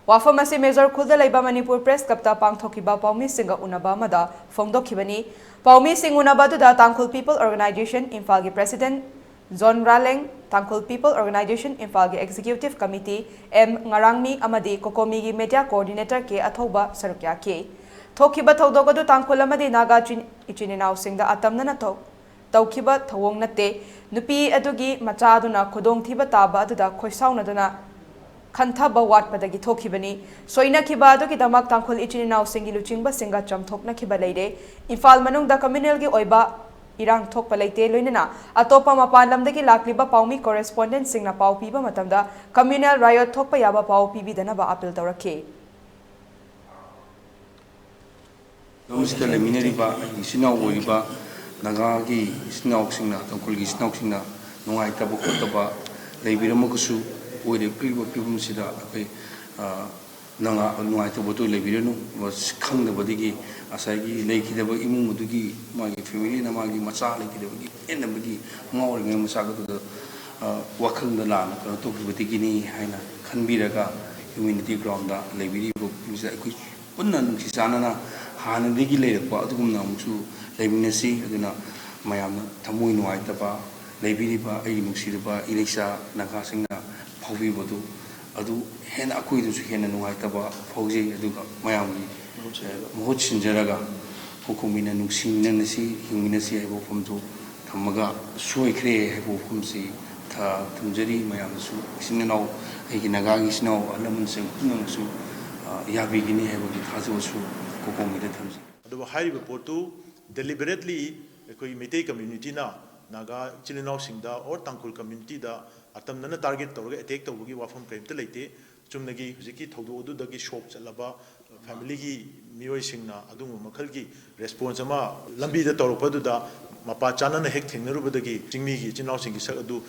ꯋꯥꯐꯝ ꯑꯁꯤ ꯃꯦꯖꯣꯔ ꯈꯨꯜꯗ ꯂꯩꯕ ꯃꯅꯤꯄꯨꯔ Press Club ꯇ ꯄꯥꯡꯊꯣꯛꯈꯤꯕ ꯄꯥꯎꯃꯤꯁꯤꯡꯒ ꯎꯅꯕ ꯑꯃꯗ ꯐꯣꯡꯗꯣꯛꯈꯤꯕꯅꯤ꯫ ꯄꯥꯎꯃꯤꯁꯤꯡ ꯎꯅꯕ ꯑꯗꯨꯗ ꯇꯥꯡꯈꯨꯜ People Organisation ꯏꯝꯐꯥꯜꯒꯤ President ꯖꯣꯟ ꯔꯥꯂꯦꯡ, ꯇꯥꯡꯈꯨꯜ ꯄꯤꯄꯜ ꯑꯣꯔꯒꯅꯥꯏꯖꯦꯁꯟ ꯏꯝꯐꯥꯜꯒꯤ ꯑꯦꯛꯖꯤꯀ꯭ꯌꯨꯇꯤꯚ ꯀꯃꯤꯇꯤ, ꯑꯦꯝ ꯉꯔꯥꯡꯃꯤ ꯑꯃꯗꯤ ꯀꯣꯀꯣꯃꯤꯒꯤ ꯃꯦꯗꯤꯌꯥ ꯀꯣꯑꯣꯔꯗꯤꯅꯦꯇꯔ ꯀꯦ ꯑꯊꯧꯕ ꯁꯔꯨꯛ ꯌꯥꯈꯤ꯫ ꯊꯣꯛꯈꯤꯕ ꯊꯧꯗꯣꯛ ꯑꯗꯨ ꯇꯥꯡꯈꯨꯜ ꯑꯃꯗꯤ ꯅꯥꯒꯥ ꯆꯤꯟ-, ꯏꯆꯤꯟ ꯏꯅꯥꯎꯁꯤꯡꯗ ꯑꯇꯝꯅꯅ ꯊꯣꯛ-, ꯇꯧꯈꯤꯕ ꯊꯧꯑꯣꯡ ꯅꯠꯇꯦ꯫ ꯅꯨꯄꯤ ꯑꯗꯨꯒꯤ ꯃꯆꯥ ꯑꯗꯨꯅ ꯈꯨꯗꯣꯡꯊꯤꯕ ꯇꯥꯕ ꯑꯗꯨꯗ ꯈꯣꯏꯁꯥꯎꯅꯗꯨꯅ ꯈꯟꯊꯕ ꯋꯥꯠꯄꯗꯒꯤ ꯊꯣꯛꯈꯤꯕꯅꯤ꯫ ꯁꯣꯏꯅꯈꯤꯕ ꯑꯗꯨꯒꯤꯗꯃꯛ ꯇꯥꯡꯈꯨꯜ ꯏꯆꯤꯟ ꯏꯅꯥꯎꯁꯤꯡꯒꯤ ꯂꯨꯆꯤꯡꯕꯁꯤꯡꯒ ꯆꯝꯊꯣꯛꯅꯈꯤꯕ ꯂꯩꯔꯦ꯫ ꯏꯝꯐꯥꯜ ꯃꯅꯨꯡꯗ ꯀꯝꯃ꯭ꯌꯨꯅꯦꯜꯒꯤ ꯑꯣꯏꯕ ꯏꯔꯥꯡ ꯊꯣꯛꯄ ꯂꯩꯇꯦ, ꯂꯣꯏꯅꯅ ꯑꯇꯣꯞꯄ ꯃꯄꯥꯟ ꯂꯝꯗꯒꯤ ꯂꯥꯛꯂꯤꯕ ꯄꯥꯎꯃꯤ ꯀꯣꯔꯦꯁꯄꯣꯟꯗꯦꯟꯠꯁꯤꯡꯅ ꯄꯥꯎ ꯄꯤꯕ ꯃꯇꯝꯗ ꯀꯝꯃ꯭ꯌꯨꯅꯦꯜ ꯔꯥꯏꯑꯣꯠ ꯊꯣꯛꯄ ꯌꯥꯕ ꯄꯥꯎ ꯄꯤꯕꯤꯗꯅꯕ ꯑꯥꯄꯤꯜ ꯇꯧꯔꯛꯈꯤ꯫ ꯂꯝꯁꯤꯗ ꯂꯩꯃꯤꯟꯅꯔꯤꯕ ꯑꯩꯒꯤ ꯏꯆꯤꯟ ꯏꯅꯥꯎ ꯑꯣꯏꯔꯤꯕ ꯅꯥꯒꯥꯒꯤ ꯏꯆꯤꯟ ꯏꯅꯥꯎꯁꯤꯡꯅ, ꯇꯥꯡꯈꯨꯜꯒꯤ ꯏꯆꯤꯟ ꯏꯅꯥꯎꯁꯤꯡꯅ ꯅꯨꯡꯉꯥꯏꯇꯕ ꯈꯣꯠꯇꯕ ꯂꯩꯕꯤꯔꯝꯃꯒꯁꯨ, ꯑꯣꯏꯔꯛꯂꯤꯕ ꯐꯤꯕꯝꯁꯤꯗ ꯑꯩꯈꯣꯏ, ꯑ, ꯅꯨꯡꯉꯥꯏꯇꯕꯗꯨ ꯂꯩꯕꯤꯔꯅꯨ꯫ ꯈꯪꯗꯕꯗꯒꯤ ꯉꯁꯥꯏꯒꯤ ꯂꯩꯈꯤꯗꯕ ꯏꯃꯨꯡ ꯑꯗꯨꯒꯤ ꯃꯥꯒꯤ ꯐꯦꯃꯤꯂꯤꯅ ꯃꯥꯒꯤ ꯃꯆꯥ ꯂꯩꯈꯤꯗꯕꯒꯤ ꯄꯦꯟꯗꯕꯒꯤ ꯉꯥꯎꯔꯤꯉꯩ ꯃꯆꯥꯛ ꯑꯗꯨꯗ, ꯑ, ꯋꯥꯈꯜꯗ ꯂꯥꯟꯅ ꯀꯩꯅꯣ ꯇꯧꯈꯤꯕꯗꯒꯤꯅꯤ ꯍꯥꯏꯅ ꯈꯟꯕꯤꯔꯒ ꯍ꯭ꯌꯨꯃꯦꯅꯤꯇꯤ ꯒ꯭ꯔꯥꯎꯟꯗ ꯂꯩꯕꯤꯔꯤꯕ ꯄꯨꯝꯅꯃꯛꯁꯦ ꯑꯩꯈꯣꯏ ꯄꯨꯟꯅ ꯅꯨꯡꯁꯤ ꯆꯥꯟꯅꯅ ꯍꯥꯟꯅꯗꯒꯤ ꯂꯩꯔꯛꯄ ꯑꯗꯨꯒꯨꯝꯅ ꯑꯃꯨꯛꯁꯨ ꯂꯩꯃꯤꯟꯅꯁꯤ꯫ ꯑꯗꯨꯅ ꯃꯌꯥꯝꯅ ꯊꯃꯣꯏ ꯅꯨꯡꯉꯥꯏꯇꯕ ꯂꯩꯕꯤꯔꯤꯕ ꯑꯩꯒꯤ ꯅꯨꯡꯁꯤꯔꯕ ꯏꯔꯩꯆꯥ ꯅꯥꯒꯥꯁꯤꯡꯅ ꯐꯥꯎꯕꯤꯕꯗꯨ, ꯑꯗꯨ ꯍꯦꯟꯅ ꯑꯩꯈꯣꯏꯗꯁꯨ ꯍꯦꯟꯅ ꯅꯨꯡꯉꯥꯏꯇꯕ ꯐꯥꯎꯖꯩ꯫ ꯑꯗꯨꯒ ꯃꯌꯥꯝꯒꯤ, ꯑ, ꯃꯍꯨꯠ ꯁꯤꯟꯖꯔꯒ ꯀꯣꯀꯣꯃꯤꯅ ꯅꯨꯡꯁꯤꯃꯤꯟꯅꯁꯤ, ꯍꯤꯡꯃꯤꯟꯅꯁꯤ ꯍꯥꯏꯕ ꯋꯥꯐꯝꯗꯨ ꯊꯝꯃꯒ, ꯁꯣꯏꯈ꯭ꯔꯦ ꯍꯥꯏꯕ ꯋꯥꯐꯝꯁꯤ ꯊ-, ꯊꯝꯖꯔꯤ꯫ ꯃꯌꯥꯝꯅꯁꯨ, ꯏꯆꯤꯟ ꯏꯅꯥꯎ, ꯑꯩꯒꯤ ꯅꯥꯒꯥꯒꯤ ꯏꯆꯤꯟ ꯏꯅꯥꯎ ꯑꯍꯜ ꯂꯃꯟꯁꯤꯡ ꯄꯨꯝꯅꯃꯛꯁꯨ, ꯑ, ꯌꯥꯕꯤꯒꯅꯤ ꯍꯥꯏꯕꯒꯤ ꯊꯥꯖꯕꯁꯨ ꯀꯣꯀꯣꯃꯤꯗ ꯊꯝꯖꯩ꯫ ꯑꯗꯨꯕꯨ ꯍꯥꯏꯔꯤꯕ ꯄꯣꯠꯇꯨ deliberately ꯑꯩꯈꯣꯏ ꯃꯩꯇꯩ ꯀꯝꯃ꯭ꯌꯨꯅꯤꯇꯤꯅ ꯅꯥꯒꯥ ꯏꯆꯤꯜ ꯏꯅꯥꯎꯁꯤꯡꯗ or ꯇꯥꯡꯈꯨꯜ ꯀꯝꯃ꯭ꯌꯨꯅꯤꯇꯤꯗ ꯑꯇꯝꯅꯅ ꯇꯥꯔꯒꯦꯠ ꯇꯧꯔꯒ ꯑꯦꯇꯦꯛ ꯇꯧꯕꯒꯤ ꯋꯥꯐꯝ ꯀꯔꯤꯝꯇ ꯂꯩꯇꯦ꯫ ꯆꯨꯝꯅꯒꯤ ꯍꯧꯖꯤꯛꯀꯤ ꯊꯧꯗꯣꯛ ꯑꯗꯨꯗꯒꯤ ꯁꯣꯛ ꯆꯠꯂꯕ ꯐꯦꯃꯤꯂꯤꯒꯤ ꯃꯤꯑꯣꯏꯁꯤꯡꯅ ꯑꯗꯨꯒꯨꯝꯕ ꯃꯈꯜꯒꯤ ꯔꯦꯁꯄꯣꯟꯁ ꯑꯃ ꯂꯝꯕꯤꯗ ꯇꯧꯔꯛꯄꯗꯨꯗ ꯃꯄꯥ ꯆꯥꯅꯅ ꯍꯦꯛ ꯊꯦꯡꯅꯔꯨꯕꯗꯒꯤ ꯆꯤꯡꯃꯤꯒꯤ ꯏꯆꯤꯜ ꯏꯅꯥꯎꯁꯤꯡꯒꯤ ꯁꯛ ꯑꯗꯨ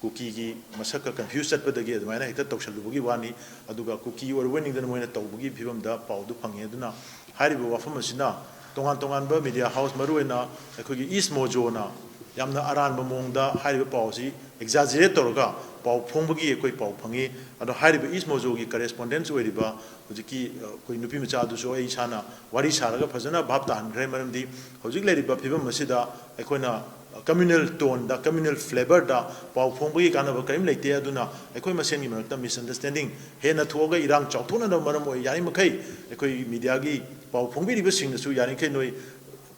ꯀꯨꯀꯤꯒꯤ ꯃꯁꯛꯀ ꯀꯟꯐ꯭ꯌꯨꯁ ꯆꯠꯄꯗꯒꯤ ꯑꯗꯨꯃꯥꯏꯅ ꯍꯦꯛꯇ ꯇꯧꯁꯜꯂꯨꯕꯒꯤ ꯋꯥꯅꯤ꯫ ꯑꯗꯨꯒ ꯀꯨꯀꯤ ꯑꯣꯏꯔꯨꯕꯣꯏ ꯅꯤꯡꯗꯅ ꯃꯣꯏꯅ ꯇꯧꯕꯒꯤ ꯐꯤꯕꯝꯗ ꯄꯥꯎꯗꯨ ꯐꯪꯉꯤ꯫ ꯑꯗꯨꯅ ꯍꯥꯏꯔꯤꯕ ꯋꯥꯐꯝ ꯑꯁꯤꯅ ꯇꯣꯉꯥꯟ ꯇꯣꯉꯥꯟꯕ ꯃꯤꯗꯤꯌꯥ ꯍꯥꯎꯁ, ꯃꯔꯨꯑꯣꯏꯅ ꯑꯩꯈꯣꯏꯒꯤ ꯏꯁ ꯃꯣꯖꯣꯅ ꯌꯥꯝꯅ ꯑꯔꯥꯟꯕ ꯃꯑꯣꯡꯗ ꯍꯥꯏꯔꯤꯕ ꯄꯥꯎ ꯑꯁꯤ ꯑꯦꯛꯖꯥꯖꯦꯔꯦꯠ ꯇꯧꯔꯒ ꯄꯥꯎ ꯐꯣꯡꯕꯒꯤ ꯑꯩꯈꯣꯏ ꯄꯥꯎ ꯐꯪꯉꯤ꯫ ꯑꯗꯣ ꯍꯥꯏꯔꯤꯕ ꯏꯁ ꯃꯣꯖꯣꯒꯤ ꯀꯔꯦꯁꯄꯣꯟꯗꯦꯟꯁ ꯑꯣꯏꯔꯤꯕ ꯍꯧꯖꯤꯛꯀꯤ, ꯑ, ꯑꯩꯈꯣꯏ ꯅꯨꯄꯤ ꯃꯆꯥ ꯑꯗꯨꯁꯨ ꯑꯩ ꯏꯁꯥꯅ ꯋꯥꯔꯤ ꯁꯥꯔꯒ ꯐꯖꯅ ꯚꯥꯞ ꯇꯥꯍꯟꯈ꯭ꯔꯦ꯫ ꯃꯔꯝꯗꯤ ꯍꯧꯖꯤꯛ ꯂꯩꯔꯤꯕ ꯐꯤꯕꯝ ꯑꯁꯤꯗ ꯑꯩꯈꯣꯏꯅ communal tone ꯗ, communal flavor ꯗ ꯄꯥꯎ ꯐꯣꯡꯕꯒꯤ ꯀꯥꯟꯅꯕ ꯀꯔꯤꯝ ꯂꯩꯇꯦ꯫ ꯑꯗꯨꯅ ꯑꯩꯈꯣꯏ ꯃꯁꯦꯟꯒꯤ ꯃꯔꯛꯇ misunderstanding ꯍꯦꯟꯅ ꯊꯣꯛꯑꯒ ꯏꯔꯥꯡ ꯆꯥꯎꯊꯣꯛꯅꯅꯕ ꯃꯔꯝ ꯑꯣꯏ꯫ ꯌꯥꯔꯤꯃꯈꯩ ꯑꯩꯈꯣꯏ media ꯒꯤ ꯄꯥꯎ ꯐꯣꯡꯕꯤꯔꯤꯕꯁꯤꯡꯅꯁꯨ ꯌꯥꯔꯤꯃꯈꯩ ꯅꯣꯏ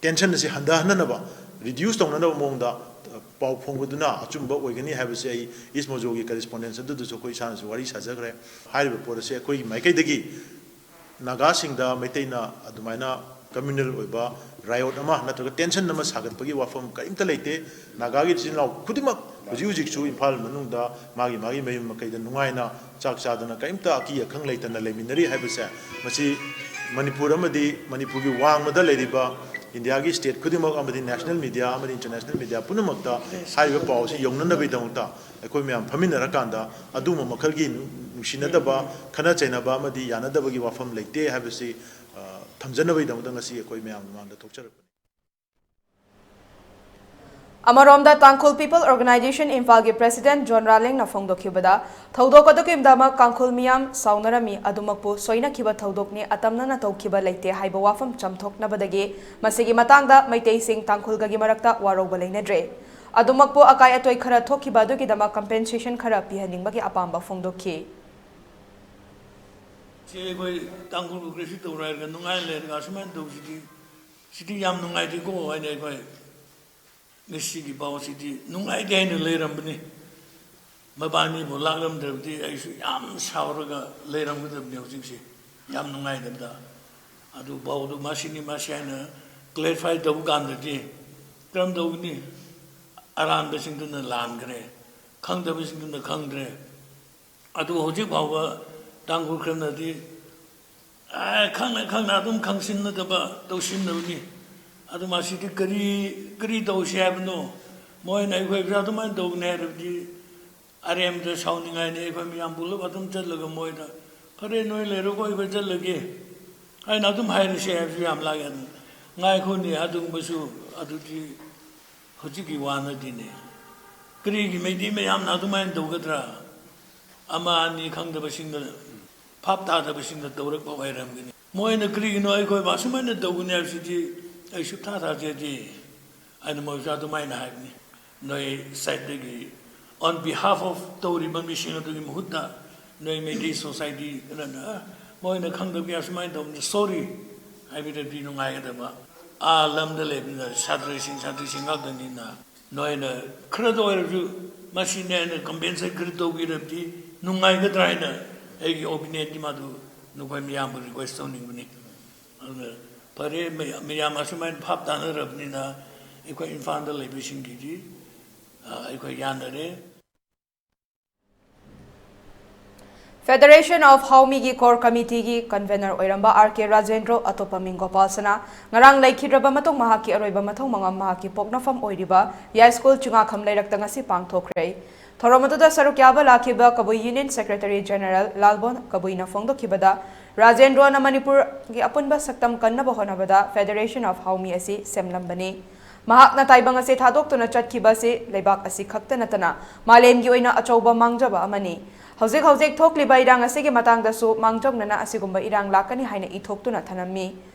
tension ꯑꯁꯤ ꯍꯟꯊꯍꯟꯅꯅꯕ, reduce ꯇꯧꯅꯅꯕ ꯃꯑꯣꯡꯗ, ꯑ, ꯄꯥꯎ ꯐꯣꯡꯕꯗꯨꯅ ꯑꯆꯨꯝꯕ ꯑꯣꯏꯒꯅꯤ ꯍꯥꯏꯕꯁꯤ ꯑꯩ East Mozo ꯒꯤ correspondence ꯑꯗꯨꯗꯁꯨ ꯑꯩꯈꯣꯏ ꯏꯁꯥꯅꯁꯨ ꯋꯥꯔꯤ ꯁꯥꯖꯈ꯭ꯔꯦ꯫ ꯍꯥꯏꯔꯤꯕ ꯄꯣꯠ ꯑꯁꯤ ꯑꯩꯈꯣꯏꯒꯤ ꯃꯥꯏꯀꯩꯗꯒꯤ ꯅꯥꯒꯥꯁꯤꯡꯗ ꯃꯩꯇꯩꯅ ꯑꯗꯨꯃꯥꯏꯅ communal ꯑꯣꯏꯕ riot ꯑꯃ ꯅꯠꯇ꯭ꯔꯒ tension ꯑꯃ ꯁꯥꯒꯠꯄꯒꯤ ꯋꯥꯐꯝ ꯀꯔꯤꯝꯇ ꯂꯩꯇꯦ꯫ ꯅꯥꯒꯥꯒꯤ ꯏꯆꯤꯜ ꯏꯅꯥꯎ ꯈꯨꯗꯤꯡꯃꯛ ꯍꯧꯖꯤꯛ ꯍꯧꯖꯤꯛꯁꯨ ꯏꯝꯐꯥꯜ ꯃꯅꯨꯡꯗ ꯃꯥꯒꯤ ꯃꯥꯒꯤ ꯃꯌꯨꯝ ꯃꯀꯩꯗ ꯅꯨꯡꯉꯥꯏꯅ ꯆꯥꯛ ꯆꯥꯗꯅ ꯀꯔꯤꯝꯇ ꯑꯀꯤ ꯑꯈꯪ ꯂꯩꯇꯅ ꯂꯩꯃꯤꯟꯅꯔꯤ ꯍꯥꯏꯕꯁꯦ, ꯃꯁꯤ ꯃꯅꯤꯄꯨꯔ ꯑꯃꯗꯤ ꯃꯅꯤꯄꯨꯔꯒꯤ ꯋꯥꯡꯃꯗ ꯂꯩꯔꯤꯕ ꯏꯟꯗꯤꯌꯥꯒꯤ state ꯈꯨꯗꯤꯡꯃꯛ ꯑꯃꯗꯤ national media ꯑꯃꯗꯤ international media ꯄꯨꯝꯅꯃꯛꯇ ꯍꯥꯏꯔꯤꯕ ꯄꯥꯎ ꯑꯁꯤ ꯌꯧꯅꯅꯕꯒꯤꯗꯃꯛꯇ ꯑꯩꯈꯣꯏ ꯃꯌꯥꯝ ꯐꯝꯃꯤꯟꯅꯔꯀꯥꯟꯗ ꯑꯗꯨꯒꯨꯝꯕ ꯃꯈꯜꯒꯤ ꯅꯨꯡꯁꯤꯅꯗꯕ, ꯈꯠꯅ ꯆꯩꯅꯕ ꯑꯃꯗꯤ ꯌꯥꯅꯗꯕꯒꯤ ꯋꯥꯐꯝ ꯂꯩꯇꯦ ꯍꯥꯏꯕꯁꯤ, ꯑ, ꯊꯝꯖꯅꯕꯒꯤꯗꯃꯛꯇ ꯉꯁꯤ ꯑꯩꯈꯣꯏ ꯃꯌꯥꯝ ꯃꯃꯥꯡꯗ ꯊꯣꯛꯆꯔꯛꯄꯅꯤ꯫ ꯑꯃꯔꯣꯝꯗ, ꯇꯥꯡꯈꯨꯜ ꯄꯤꯄꯜ ꯑꯣꯔꯒꯅꯥꯏꯖꯦꯁꯟ ꯏꯝꯐꯥꯜꯒꯤ ꯄ꯭ꯔꯦꯁꯤꯗꯦꯟꯠ ꯖꯣꯟ ꯔꯥꯂꯦꯡꯅ ꯐꯣꯡꯗꯣꯛꯈꯤꯕꯗ, ꯊꯧꯗꯣꯛ ꯑꯗꯨꯒꯤꯗꯃꯛ ꯀꯥꯡꯈꯨꯜ ꯃꯤꯌꯥꯝ ꯁꯥꯎꯅꯔꯝꯃꯤ, ꯑꯗꯨꯃꯛꯄꯨ ꯁꯣꯏꯅꯈꯤꯕ ꯊꯧꯗꯣꯛꯅꯤ, ꯑꯇꯝꯅꯅ ꯇꯧꯈꯤꯕ ꯂꯩꯇꯦ ꯍꯥꯏꯕ ꯋꯥꯐꯝ ꯆꯥꯝꯊꯣꯛꯅꯕꯗꯒꯤ ꯃꯁꯤꯒꯤ ꯃꯇꯥꯡꯗ ꯃꯩꯇꯩꯁꯤꯡ ꯇꯥꯡꯈꯨꯜꯒꯒꯤ ꯃꯔꯛꯇ ꯋꯥꯔꯧꯕ ꯂꯩꯅꯗ꯭ꯔꯦ꯫ ꯑꯗꯨꯃꯛꯄꯨ ꯑꯀꯥꯏ ꯑꯇꯣꯏ ꯈꯔ ꯊꯣꯛꯈꯤꯕ ꯑꯗꯨꯒꯤꯗꯃꯛ compensation ꯈꯔ ꯄꯤꯍꯟꯅꯤꯡꯕꯒꯤ ꯑꯄꯥꯝꯕ ꯐꯣꯡꯗꯣꯛꯈꯤ꯫ ꯁꯤ ꯑꯩꯈꯣꯏ ꯇꯥꯡꯈꯨꯜꯕꯨ ꯀꯔꯤꯁꯨ ꯇꯧꯔꯣꯏ ꯍꯥꯏꯔꯒ ꯅꯨꯡꯉꯥꯏꯅ ꯂꯩꯔꯒ ꯑꯁꯨꯃꯥꯏꯅ ꯇꯧꯕꯁꯤꯗꯤ, ꯁꯤꯗꯤ ꯌꯥꯝ ꯅꯨꯡꯉꯥꯏꯇꯦꯀꯣ ꯍꯥꯏꯅ ꯑꯩꯈꯣꯏ ꯉꯁꯤꯒꯤ ꯄꯥꯎꯁꯤꯗꯤ ꯅꯨꯡꯉꯥꯏꯇꯦ ꯍꯥꯏꯅ ꯂꯩꯔꯝꯕꯅꯤ꯫ ꯃꯕꯥꯅꯤꯕꯨ ꯂꯥꯛꯂꯝꯗ꯭ꯔꯕꯗꯤ ꯑꯩꯁꯨ ꯌꯥꯝ ꯁꯥꯎꯔꯒ ꯂꯩꯔꯝꯒꯗꯕꯅꯤ ꯍꯧꯖꯤꯛꯁꯦ, ꯌꯥꯝ ꯅꯨꯡꯉꯥꯏꯇꯕꯗ꯫ ꯑꯗꯨ ꯄꯥꯎꯗꯨ ꯃꯁꯤꯅꯤ ꯃꯁꯤ ꯍꯥꯏꯅ clarify ꯇꯧꯕ ꯀꯥꯟꯗꯗꯤ ꯀꯔꯝ ꯇꯧꯒꯅꯤ? ꯑꯔꯥꯟꯕꯁꯤꯡꯗꯨꯅ ꯂꯥꯟꯈ꯭ꯔꯦ, ꯈꯪꯗꯕꯁꯤꯡꯗꯨꯅ ꯈꯪꯗ꯭ꯔꯦ꯫ ꯑꯗꯨ ꯍꯧꯖꯤꯛ ꯐꯥꯎꯕ ꯇꯥꯡꯈꯨꯜ ꯈꯔꯅꯗꯤ, "ꯑꯦ, ꯈꯪꯅ ꯈꯪꯅ ꯑꯗꯨꯝ ꯈꯪꯁꯤꯟꯅꯗꯕ ꯇꯧꯁꯤꯟꯅꯕꯅꯤ꯫ ꯑꯗꯨ ꯃꯁꯤꯗꯤ ꯀꯔꯤ, ꯀꯔꯤ ꯇꯧꯁꯤ ꯍꯥꯏꯕꯅꯣ? ꯃꯣꯏꯅ ꯑꯩꯈꯣꯏꯕꯨ ꯑꯗꯨꯃꯥꯏꯅ ꯇꯧꯒꯅꯤ ꯍꯥꯏꯔꯕꯗꯤ ꯑꯔꯦꯝꯕꯗ ꯁꯥꯎꯅꯤꯡꯉꯥꯏꯅꯤ꯫ ꯑꯩꯈꯣꯏ ꯃꯌꯥꯝ ꯄꯨꯂꯞ ꯑꯗꯨꯝ ꯆꯠꯂꯒ ꯃꯣꯏꯗ, 'ꯐꯔꯦ, ꯅꯣꯏ ꯂꯩꯔꯣꯀꯣ, ꯑꯩꯈꯣꯏ ꯆꯠꯂꯒꯦ' ꯍꯥꯏꯅ ꯑꯗꯨꯝ ꯍꯥꯏꯔꯁꯦ ꯍꯥꯏꯕꯁꯨ ꯌꯥꯝ ꯂꯥꯛꯑꯦ꯫ ꯉꯥꯏꯈꯣꯅꯦ, ꯑꯗꯨꯒꯨꯝꯕꯁꯨ ꯑꯗꯨꯗꯤ ꯍꯧꯖꯤꯛꯀꯤ ꯋꯥ ꯅꯠꯇꯦꯅꯦ꯫ ꯀꯔꯤꯒꯤ ꯃꯩꯇꯩ ꯃꯌꯥꯝꯅ ꯑꯗꯨꯃꯥꯏꯅ ꯇꯧꯒꯗ꯭ꯔꯥ? ꯑꯃ ꯑꯅꯤ ꯈꯪꯗꯕꯁꯤꯡꯅ, ꯚꯥꯞ ꯇꯥꯗꯕꯁꯤꯡꯅ ꯇꯧꯔꯛꯄ ꯑꯣꯏꯔꯝꯒꯅꯤ꯫ ꯃꯣꯏꯅ ꯀꯔꯤꯒꯤꯅꯣ ꯑꯩꯈꯣꯏꯕꯨ ꯑꯁꯨꯃꯥꯏꯅ ꯇꯧꯒꯅꯤ ꯍꯥꯏꯕꯁꯤꯗꯤ ꯑꯩ ꯁꯨꯛꯊꯥ ꯊꯥꯖꯗꯦ꯫ ꯑꯩꯅ ꯃꯣꯏꯁꯨ ꯑꯗꯨꯃꯥꯏꯅ ꯍꯥꯏꯕꯅꯤ, ꯅꯣꯏ ꯁꯥꯏꯠꯇꯒꯤ on behalf of ꯇꯧꯔꯤꯕ ꯃꯤꯁꯤꯡ ꯑꯗꯨꯒꯤ ꯃꯍꯨꯠꯇ ꯅꯣꯏ ꯃꯩꯇꯩ ꯁꯣꯁꯥꯏꯇꯤ ꯈꯔꯅ ꯃꯣꯏꯅ ꯈꯪꯗꯕꯒꯤ ꯑꯁꯨꯃꯥꯏꯅ ꯇꯧꯕꯅꯤ, ꯁꯣꯔꯤ ꯍꯥꯏꯕꯤꯔꯗꯤ ꯅꯨꯡꯉꯥꯏꯒꯗꯕ꯫ ꯑꯥ ꯂꯝꯗ ꯂꯩꯕꯅꯤꯅ ꯁꯥꯇ꯭ꯔꯁꯤꯡ ꯁꯥꯇ꯭ꯔꯤꯁꯤꯡ ꯉꯥꯛꯇꯅꯤꯅ ꯅꯣꯏꯅ ꯈꯔꯗ ꯑꯣꯏꯔꯁꯨ ꯃꯁꯤꯅꯦ ꯍꯥꯏꯅ ꯀꯝꯄꯦꯟꯁꯦꯠ ꯈꯔ ꯇꯧꯕꯤꯔꯕꯗꯤ ꯅꯨꯡꯉꯥꯏꯒꯗ꯭ꯔꯥ ꯍꯥꯏꯅ ꯑꯩꯒꯤ ꯑꯣꯄꯤꯅꯤꯌꯟꯗꯤ ꯃꯗꯨ ꯅꯈꯣꯏ ꯃꯌꯥꯝꯕꯨ ꯔꯤꯀ꯭ꯋꯦꯁ ꯇꯧꯅꯤꯡꯕꯅꯤ꯫ ꯑꯗꯨꯅ ꯐꯔꯦ, ꯃꯌꯥꯝ ꯑꯁꯨꯃꯥꯏꯅ ꯚꯥꯞ ꯇꯥꯅꯔꯕꯅꯤꯅ ꯑꯩꯈꯣꯏ ꯏꯝꯐꯥꯜꯗ ꯂꯩꯕꯁꯤꯡꯒꯤꯗꯤ ꯑꯩꯈꯣꯏ ꯌꯥꯅꯔꯦ꯫ Federation of ꯍꯥꯎꯃꯤꯒꯤ core committeeꯒꯤ convener ꯑꯣꯏꯔꯝꯕ R K ꯔꯥꯖꯦꯟꯗ꯭ꯔꯣ ꯑꯇꯣꯞꯄ ꯃꯤꯡ ꯒꯣꯄꯥꯜꯁꯅꯥ ꯉꯔꯥꯡ ꯂꯩꯈꯤꯗ꯭ꯔꯕ ꯃꯇꯨꯡ ꯃꯍꯥꯛꯀꯤ ꯑꯔꯣꯏꯕ ꯃꯊꯧ ꯃꯉꯝ ꯃꯍꯥꯛꯀꯤ ꯄꯣꯛꯅꯐꯝ ꯑꯣꯏꯔꯤꯕ ꯌꯥꯏꯁ꯭ꯀꯨꯜ ꯆꯤꯉꯥꯈꯝ ꯂꯩꯔꯛꯇ ꯉꯁꯤ ꯄꯥꯡꯊꯣꯛꯈ꯭ꯔꯦ꯫ ꯊꯧꯔꯝ ꯑꯗꯨꯗ ꯁꯔꯨꯛ ꯌꯥꯕ ꯂꯥꯛꯈꯤꯕ ꯀꯕꯨꯏ Union Secretary General ꯂꯥꯜꯕꯣꯟ ꯀꯕꯨꯏꯅ ꯐꯣꯡꯗꯣꯛꯈꯤꯕꯗ, ꯔꯥꯖꯦꯟꯗ꯭ꯔꯣꯅ ꯃꯅꯤꯄꯨꯔꯒꯤ ꯑꯄꯨꯟꯕ ꯁꯛꯇꯝ ꯀꯟꯅꯕ ꯍꯣꯠꯅꯕꯗ Federation of ꯍꯥꯎꯃꯤ ꯑꯁꯤ ꯁꯦꯝꯂꯝꯕꯅꯤ꯫ ꯃꯍꯥꯛꯅ ꯇꯥꯏꯕꯪ ꯑꯁꯤ ꯊꯥꯗꯣꯛꯇꯨꯅ ꯆꯠꯈꯤꯕ ꯑꯁꯤ ꯂꯩꯕꯥꯛ ꯑꯁꯤ ꯈꯛꯇ ꯅꯠꯇꯅ ꯃꯥꯂꯦꯝꯒꯤ ꯑꯣꯏꯅ ꯑꯆꯧꯕ ꯃꯥꯡꯖꯕ ꯑꯃꯅꯤ꯫ ꯍꯧꯖꯤꯛ ꯍꯧꯖꯤꯛ ꯊꯣꯛꯂꯤꯕ ꯏꯔꯥꯡ ꯑꯁꯤꯒꯤ ꯃꯇꯥꯡꯗꯁꯨ ꯃꯥꯡꯖꯧꯅꯅ ꯑꯁꯤꯒꯨꯝꯕ ꯏꯔꯥꯡ ꯂꯥꯛꯀꯅꯤ ꯍꯥꯏꯅ ꯏꯊꯣꯛꯇꯨꯅ ꯊꯅꯝꯃꯤ꯫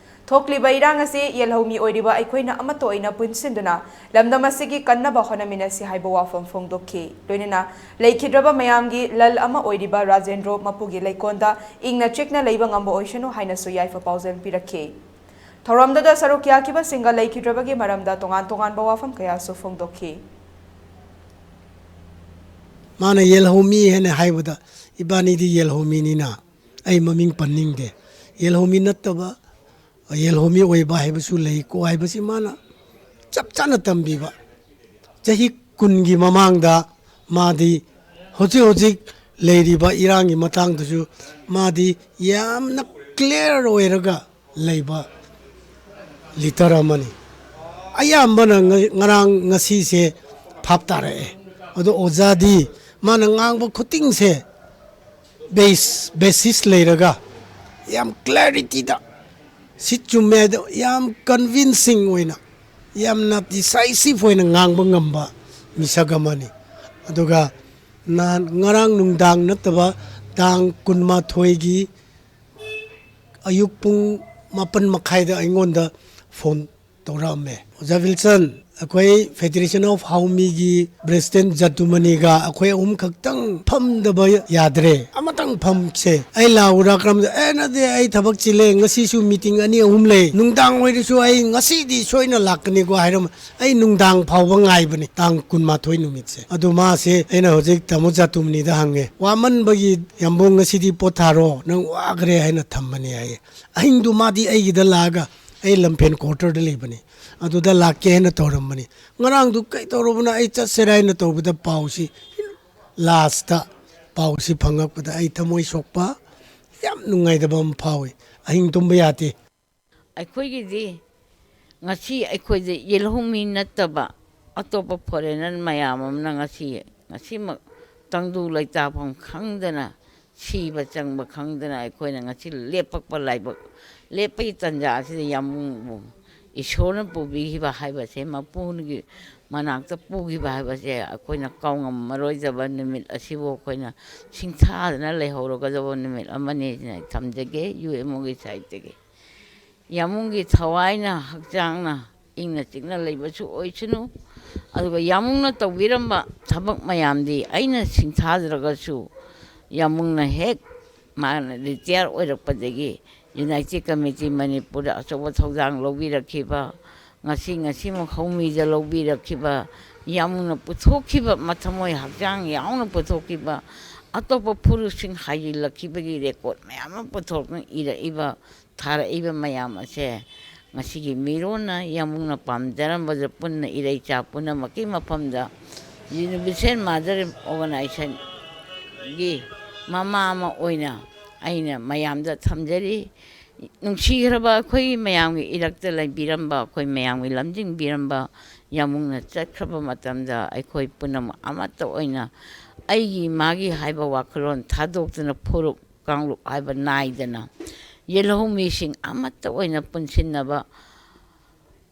ꯊꯣꯛꯂꯤꯕ ꯏꯔꯥꯡ ꯑꯁꯤ ꯌꯦꯜꯍꯧꯃꯤ ꯑꯣꯏꯔꯤꯕ ꯑꯩꯈꯣꯏꯅ ꯑꯃꯠꯇ ꯑꯣꯏꯅ ꯄꯨꯟꯁꯤꯟꯗꯨꯅ ꯂꯝꯗꯝ ꯑꯁꯤꯒꯤ ꯀꯟꯅꯕ ꯍꯣꯠꯅꯃꯤꯟꯅꯁꯤ ꯍꯥꯏꯕ ꯋꯥꯐꯝ ꯐꯣꯡꯗꯣꯛꯈꯤ꯫ ꯂꯣꯏꯅꯅ ꯂꯩꯈꯤꯗ꯭ꯔꯕ ꯃꯌꯥꯝꯒꯤ ꯂꯜ ꯑꯃ ꯑꯣꯏꯔꯤꯕ ꯔꯥꯖꯦꯟꯗ꯭ꯔꯣ ꯃꯄꯨꯒꯤ ꯂꯩꯀꯣꯟꯗ ꯏꯪꯅ ꯆꯤꯛꯅ ꯂꯩꯕ ꯉꯝꯕ ꯑꯣꯏꯁꯅꯨ ꯍꯥꯏꯅꯁꯨ ꯌꯥꯏꯐ ꯄꯥꯎꯖꯦꯜ ꯄꯤꯔꯛꯈꯤ꯫ ꯊꯧꯔꯝꯗꯨꯗ ꯁꯔꯨꯛ ꯌꯥꯈꯤꯕꯁꯤꯡꯒ ꯂꯩꯈꯤꯗ꯭ꯔꯕꯒꯤ ꯃꯔꯝꯗ ꯇꯣꯉꯥꯟ ꯇꯣꯉꯥꯟꯕ ꯋꯥꯐꯝ ꯀꯌꯥꯁꯨ ꯐꯣꯡꯗꯣꯛꯈꯤ꯫ ꯃꯥꯅ ꯌꯦꯜꯍꯧꯃꯤ ꯍꯥꯏꯅ ꯍꯥꯏꯕꯗ, ꯏꯕꯥꯅꯤꯗꯤ ꯌꯦꯜꯍꯧꯃꯤꯅꯤꯅ ꯑꯩ ꯃꯃꯤꯡ ꯄꯟꯅꯤꯡꯗꯦ꯫ ꯌꯦꯜꯍꯧꯃꯤ ꯅꯠꯇꯕ ꯌꯦꯜꯍꯧꯃꯤ ꯑꯣꯏꯕ ꯍꯥꯏꯕꯁꯨ ꯂꯩꯀꯣ ꯍꯥꯏꯕꯁꯤ ꯃꯥꯅ ꯆꯞ ꯆꯥꯅ ꯇꯝꯕꯤꯕ꯫ ꯆꯍꯤ ꯀꯨꯟꯒꯤ ꯃꯃꯥꯡꯗ ꯃꯥꯗꯤ ꯍꯧꯖꯤꯛ ꯍꯧꯖꯤꯛ ꯂꯩꯔꯤꯕ ꯏꯔꯥꯡꯒꯤ ꯃꯇꯥꯡꯗꯁꯨ ꯃꯥꯗꯤ ꯌꯥꯝꯅ clear ꯑꯣꯏꯔꯒ ꯂꯩꯕ leader ꯑꯃꯅꯤ꯫ ꯑꯌꯥꯝꯕꯅ ꯉ- ꯉꯔꯥꯡ ꯉꯁꯤꯁꯦ ꯚꯥꯞ ꯇꯥꯔꯛꯑꯦ꯫ ꯑꯗꯣ ꯑꯣꯖꯥꯗꯤ ꯃꯥꯅ ꯉꯥꯡꯕ ꯈꯨꯗꯤꯡꯁꯦ base basis ꯂꯩꯔꯒ ꯌꯥꯝ clarityꯗ ꯁꯤ ꯆꯨꯝꯃꯦ ꯍꯥꯏꯗꯣ ꯌꯥꯝ convincing ꯑꯣꯏꯅ ꯌꯥꯝꯅ decisive ꯑꯣꯏꯅ ꯉꯥꯡꯕ ꯉꯝꯕ ꯃꯤꯁꯛ ꯑꯃꯅꯤ꯫ ꯑꯗꯨꯒ ꯅꯍꯥꯟ ꯉꯔꯥꯡ ꯅꯨꯡꯗꯥꯡ ꯅꯠꯇꯕ ꯇꯥꯡ ꯀꯨꯟꯃꯥꯊꯣꯏꯒꯤ ꯑꯌꯨꯛ ꯄꯨꯡ ꯃꯥꯄꯟ ꯃꯈꯥꯏꯗ ꯑꯩꯉꯣꯟꯗ phone ꯇꯧꯔꯛꯑꯝꯃꯦ꯫ ꯑꯣꯖꯥ ꯕꯤꯜꯁꯟ, ꯑꯩꯈꯣꯏ Federation of Haomiꯒꯤ President ꯖꯇꯨꯃꯅꯤꯒ ꯑꯩꯈꯣꯏ ꯑꯍꯨꯝ ꯈꯛꯇꯪ ꯐꯝꯗꯕ ꯌꯥꯗ꯭ꯔꯦ꯫ ꯑꯃꯇꯪ ꯐꯝꯁꯦ꯫ ꯑꯩ ꯂꯥꯛꯎꯔꯥ? ꯀꯔꯝꯗ? "ꯑꯦ, ꯅꯠꯇꯦ, ꯑꯩ ꯊꯕꯛ ꯆꯤꯜꯂꯦ, ꯉꯁꯤꯁꯨ meeting ꯑꯅꯤ ꯑꯍꯨꯝ ꯂꯩ, ꯅꯨꯡꯗꯥꯡ ꯑꯣꯏꯔꯁꯨ ꯑꯩ ꯉꯁꯤꯗꯤ ꯁꯣꯏꯅ ꯂꯥꯛꯀꯅꯤꯀꯣ" ꯍꯥꯏꯔꯝꯃ꯫ ꯑꯩ ꯅꯨꯡꯗꯥꯡ ꯐꯥꯎꯕ ꯉꯥꯏꯕꯅꯤ, ꯇꯥꯡ ꯀꯨꯟꯃꯥꯊꯣꯏ ꯅꯨꯃꯤꯠꯁꯦ꯫ ꯑꯗꯨ ꯃꯥꯁꯦ, ꯑꯩꯅ ꯍꯧꯖꯤꯛ ꯇꯥꯃꯣ ꯖꯇꯨꯃꯅꯤꯗ ꯍꯪꯉꯦ, "ꯋꯥꯃꯟꯕꯒꯤ ꯌꯥꯝꯕꯨꯡ ꯉꯁꯤꯗꯤ ꯄꯣꯊꯥꯔꯣ, ꯅꯪ ꯋꯥꯈ꯭ꯔꯦ" ꯍꯥꯏꯅ ꯊꯝꯕꯅꯤ ꯍꯥꯏꯌꯦ꯫ ꯑꯍꯤꯡꯗꯨ ꯃꯥꯗꯤ ꯑꯩꯒꯤꯗ ꯂꯥꯛꯑꯒ, ꯑꯩ ꯂꯝꯐꯦꯟ quarterꯗ ꯂꯩꯕꯅꯤ, ꯑꯗꯨꯗ ꯂꯥꯛꯀꯦ ꯍꯥꯏꯅ ꯇꯧꯔꯝꯕꯅꯤ꯫ ꯉꯔꯥꯡꯗꯨ ꯀꯩ ꯇꯧꯔꯕꯅꯣ, ꯑꯩ ꯆꯠꯁꯤꯔꯥ ꯍꯥꯏꯅ ꯇꯧꯕꯗ ꯄꯥꯎꯁꯤ, lastꯇ ꯄꯥꯎꯁꯤ ꯐꯪꯉꯛꯄꯗ ꯑꯩ ꯊꯃꯣꯏ ꯁꯣꯛꯄ, ꯌꯥꯝ ꯅꯨꯡꯉꯥꯏꯇꯕ ꯑꯃ ꯐꯥꯎꯏ꯫ ꯑꯍꯤꯡ ꯇꯨꯝꯕ ꯌꯥꯗꯦ꯫ ꯑꯩꯈꯣꯏꯒꯤꯗꯤ ꯉꯁꯤ ꯑꯩꯈꯣꯏꯗ ꯌꯦꯜꯍꯧꯃꯤ ꯅꯠꯇꯕ ꯑꯇꯣꯞꯄ foreigner ꯃꯌꯥꯝ ꯑꯃꯅ ꯉꯁꯤ, ꯉꯁꯤꯃꯛ ꯇꯪꯗꯨ ꯂꯩꯇꯥꯐꯝ ꯈꯪꯗꯅ, ꯁꯤꯕ ꯆꯪꯕ ꯈꯪꯗꯅ ꯑꯩꯈꯣꯏꯅ ꯉꯁꯤ ꯂꯦꯞꯄꯛꯄ ꯂꯥꯏꯕꯛ, ꯂꯦꯞꯄꯒꯤ ꯇꯥꯟꯖꯥ ꯑꯁꯤꯗ ꯌꯥꯝꯕꯨꯡꯕꯨ ꯏꯁꯣꯔꯅ ꯄꯨꯕꯤꯈꯤꯕ ꯍꯥꯏꯕꯁꯦ, ꯃꯄꯨꯒꯤ ꯃꯅꯥꯛꯇ ꯄꯨꯈꯤꯕ ꯍꯥꯏꯕꯁꯦ ꯑꯩꯈꯣꯏꯅ ꯀꯥꯎꯉꯝꯃꯔꯣꯏꯗꯕ ꯅꯨꯃꯤꯠ ꯑꯁꯤꯕꯨ ꯑꯩꯈꯣꯏꯅ ꯁꯤꯡꯊꯥꯗꯅ ꯂꯩꯍꯧꯔꯒꯗꯕ ꯅꯨꯃꯤꯠ ꯑꯃꯅꯤ ꯍꯥꯏꯅ ꯑꯩ ꯊꯝꯖꯒꯦ, UMOꯒꯤ sideꯇꯒꯤ꯫ ꯌꯥꯝꯕꯨꯡꯒꯤ ꯊꯋꯥꯏꯅ, ꯍꯛꯆꯥꯡꯅ ꯏꯪꯅ ꯆꯤꯛꯅ ꯂꯩꯕꯁꯨ ꯑꯣꯏꯁꯅꯨ꯫ ꯑꯗꯨꯒ ꯌꯥꯝꯕꯨꯡꯅ ꯇꯧꯕꯤꯔꯝꯕ ꯊꯕꯛ ꯃꯌꯥꯝꯗꯤ ꯑꯩꯅ ꯁꯤꯡꯊꯥꯗ꯭ꯔꯒꯁꯨ, ꯌꯥꯝꯕꯨꯡꯅ ꯍꯦꯛ ꯃꯥꯅ retire ꯑꯣꯏꯔꯛꯄꯗꯒꯤ United Committee ꯃꯅꯤꯄꯨꯔꯗ ꯑꯆꯧꯕ ꯊꯧꯗꯥꯡ ꯂꯧꯕꯤꯔꯛꯈꯤꯕ, ꯉꯁꯤ, ꯉꯁꯤꯃꯛ ꯍꯧꯃꯤꯗ ꯂꯧꯕꯤꯔꯛꯈꯤꯕ, ꯌꯥꯝꯕꯨꯡꯅ ꯄꯨꯊꯣꯛꯈꯤꯕ, ꯃꯊꯃꯣꯏ ꯍꯛꯆꯥꯡ ꯌꯥꯎꯅ ꯄꯨꯊꯣꯛꯈꯤꯕ, ꯑꯇꯣꯞꯄ ꯐꯨꯔꯨꯞꯁꯤꯡ ꯍꯥꯏꯖꯤꯜꯂꯛꯈꯤꯕꯒꯤ record ꯃꯌꯥꯝ ꯑꯃ ꯄꯨꯊꯣꯔꯛꯇꯨꯅ ꯏꯔꯛꯏꯕ, ꯊꯥꯔꯛꯏꯕ ꯃꯌꯥꯝ ꯑꯁꯦ ꯉꯁꯤꯒꯤ ꯃꯤꯔꯣꯟꯅ, ꯌꯥꯝꯕꯨꯡꯅ ꯄꯥꯝꯖꯔꯝꯕꯗ ꯄꯨꯟꯅ ꯏꯔꯩꯆꯥ ꯄꯨꯝꯅꯃꯛꯀꯤ ꯃꯐꯝꯗ Universal Mother Organizationꯒꯤ ꯃꯃꯥ ꯑꯃ ꯑꯣꯏꯅ ꯑꯩꯅ ꯃꯌꯥꯝꯗ ꯊꯝꯖꯔꯤ꯫ ꯅꯨꯡꯁꯤꯈ꯭ꯔꯕ ꯑꯩꯈꯣꯏ ꯃꯌꯥꯝꯒꯤ ꯏꯔꯛꯇ ꯂꯩꯕꯤꯔꯝꯕ, ꯑꯩꯈꯣꯏ ꯃꯌꯥꯝꯒꯤ ꯂꯝꯖꯤꯡꯕꯤꯔꯝꯕ ꯌꯥꯝꯕꯨꯡꯅ ꯆꯠꯈ꯭ꯔꯕ ꯃꯇꯝꯗ ꯑꯩꯈꯣꯏ ꯄꯨꯝꯅꯃꯛ ꯑꯃꯠꯇ ꯑꯣꯏꯅ ꯑꯩꯒꯤ ꯃꯥꯒꯤ ꯍꯥꯏꯕ ꯋꯥꯈꯜꯂꯣꯟ ꯊꯥꯗꯣꯛꯇꯨꯅ ꯐꯨꯔꯨꯞ ꯀꯥꯡꯂꯨꯞ ꯍꯥꯏꯕ ꯅꯥꯏꯗꯅ ꯌꯦꯜꯍꯧꯃꯤꯁꯤꯡ ꯑꯃꯠꯇ ꯑꯣꯏꯅ ꯄꯨꯟꯁꯤꯟꯅꯕ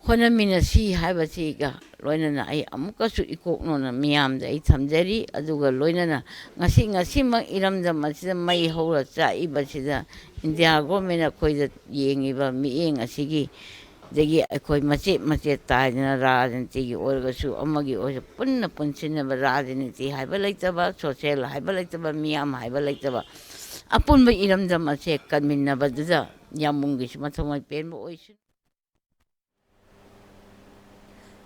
ꯍꯣꯠꯅꯃꯤꯟꯅꯁꯤ ꯍꯥꯏꯕꯁꯤꯒ ꯂꯣꯏꯅꯅ ꯑꯩ ꯑꯃꯨꯛꯀꯁꯨ ꯏꯀꯣꯛꯅꯣꯅ ꯃꯤꯌꯥꯝꯗ ꯑꯩ ꯊꯝꯖꯔꯤ꯫ ꯑꯗꯨꯒ ꯂꯣꯏꯅꯅ ꯉꯁꯤ, ꯉꯁꯤꯃꯛ ꯏꯔꯝꯗꯝ ꯑꯁꯤꯗ ꯃꯩ ꯍꯧꯔ ꯆꯥꯛꯏꯕꯁꯤꯗ ꯏꯟꯗꯤꯌꯥ ꯒꯣꯔꯃꯦꯟ ꯑꯩꯈꯣꯏꯗ ꯌꯦꯡꯉꯤꯕ ꯃꯤꯠꯌꯦꯡ ꯑꯁꯤꯒꯤ ꯑꯗꯒꯤ ꯑꯩꯈꯣꯏ ꯃꯆꯦꯠ ꯃꯆꯦꯠ ꯇꯥꯏꯗꯅ ꯔꯥꯖꯅꯤꯇꯤꯒꯤ ꯑꯣꯏꯔꯒꯁꯨ ꯑꯃꯒꯤ ꯑꯣꯏꯔꯁꯨ ꯄꯨꯟꯅ ꯄꯨꯟꯁꯤꯟꯅꯕ, ꯔꯥꯖꯅꯤꯇꯤ ꯍꯥꯏꯕ ꯂꯩꯇꯕ, ꯁꯣꯁꯦꯜ ꯍꯥꯏꯕ ꯂꯩꯇꯕ, ꯃꯤꯌꯥꯝ ꯍꯥꯏꯕ ꯂꯩꯇꯕ, ꯑꯄꯨꯟꯕ ꯏꯔꯝꯗꯝ ꯑꯁꯦ ꯀꯟꯃꯤꯟꯅꯕꯗꯨꯗ ꯌꯥꯝꯕꯨꯡꯒꯤꯁꯨ ꯃꯊꯧ ꯃꯥꯏ ꯄꯦꯟꯕ ꯑꯣꯏꯁꯅꯨ꯫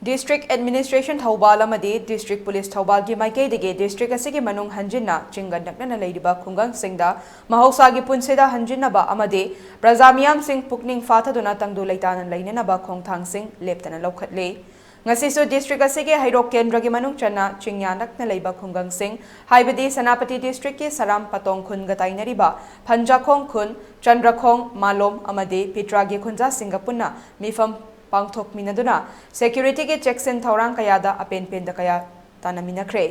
District Administration ꯊꯧꯕꯥꯜ ꯑꯃꯗꯤ District Police ꯊꯧꯕꯥꯜꯒꯤ ꯃꯥꯏꯀꯩꯗꯒꯤ district ꯑꯁꯤꯒꯤ ꯃꯅꯨꯡ ꯍꯟꯖꯤꯟꯅ ꯆꯤꯡꯒ ꯅꯛꯅꯅ ꯂꯩꯔꯤꯕ ꯈꯨꯡꯒꯪꯁꯤꯡꯗ ꯃꯍꯧꯁꯥꯒꯤ ꯄꯨꯟꯁꯤꯗ ꯍꯟꯖꯤꯟꯅꯕ ꯑꯃꯗꯤ ꯄ꯭ꯔꯖꯥ ꯃꯤꯌꯥꯝꯁꯤꯡ ꯄꯨꯛꯅꯤꯡ ꯐꯥꯊꯗꯨꯅ ꯇꯪꯗꯨ ꯂꯩꯇꯥꯅ ꯂꯩꯅꯅꯕ ꯈꯣꯡꯊꯥꯡꯁꯤꯡ ꯂꯦꯞꯇꯅ ꯂꯧꯈꯠꯂꯤ꯫ ꯉꯁꯤꯁꯨ district ꯑꯁꯤꯒꯤ ꯍꯩꯔꯣꯛ ꯀꯦꯟꯗ꯭ꯔꯒꯤ ꯃꯅꯨꯡ ꯆꯟꯅ ꯆꯤꯡꯌꯥ ꯅꯛꯅ ꯂꯩꯕ ꯈꯨꯡꯒꯪꯁꯤꯡ, ꯍꯥꯏꯕꯗꯤ ꯁꯦꯅꯥꯄꯇꯤ district ꯀꯤ ꯁꯔꯥꯝ ꯄꯇꯣꯡ ꯈꯨꯟꯒ ꯇꯥꯏꯅꯔꯤꯕ ꯐꯟꯖꯥꯈꯣꯡ ꯈꯨꯟ, ꯆꯟꯗ꯭ꯔꯈꯣꯡ, ꯃꯥꯂꯣꯝ ꯑꯃꯗꯤ ꯄꯤꯇ꯭ꯔꯥꯒꯤ ꯈꯨꯟꯖꯥꯁꯤꯡꯒ ꯄꯨꯟꯅ ꯃꯤꯐꯝ ꯄꯥꯡꯊꯣꯛꯃꯤꯟꯅꯗꯨꯅ security ꯒꯤ ꯆꯦꯛꯁꯤꯟ ꯊꯧꯔꯥꯡ ꯀꯌꯥꯗ ꯑꯄꯦꯟ ꯄꯦꯟꯗ ꯀꯌꯥ ꯇꯥꯟꯅꯃꯤꯟꯅꯈ꯭ꯔꯦ꯫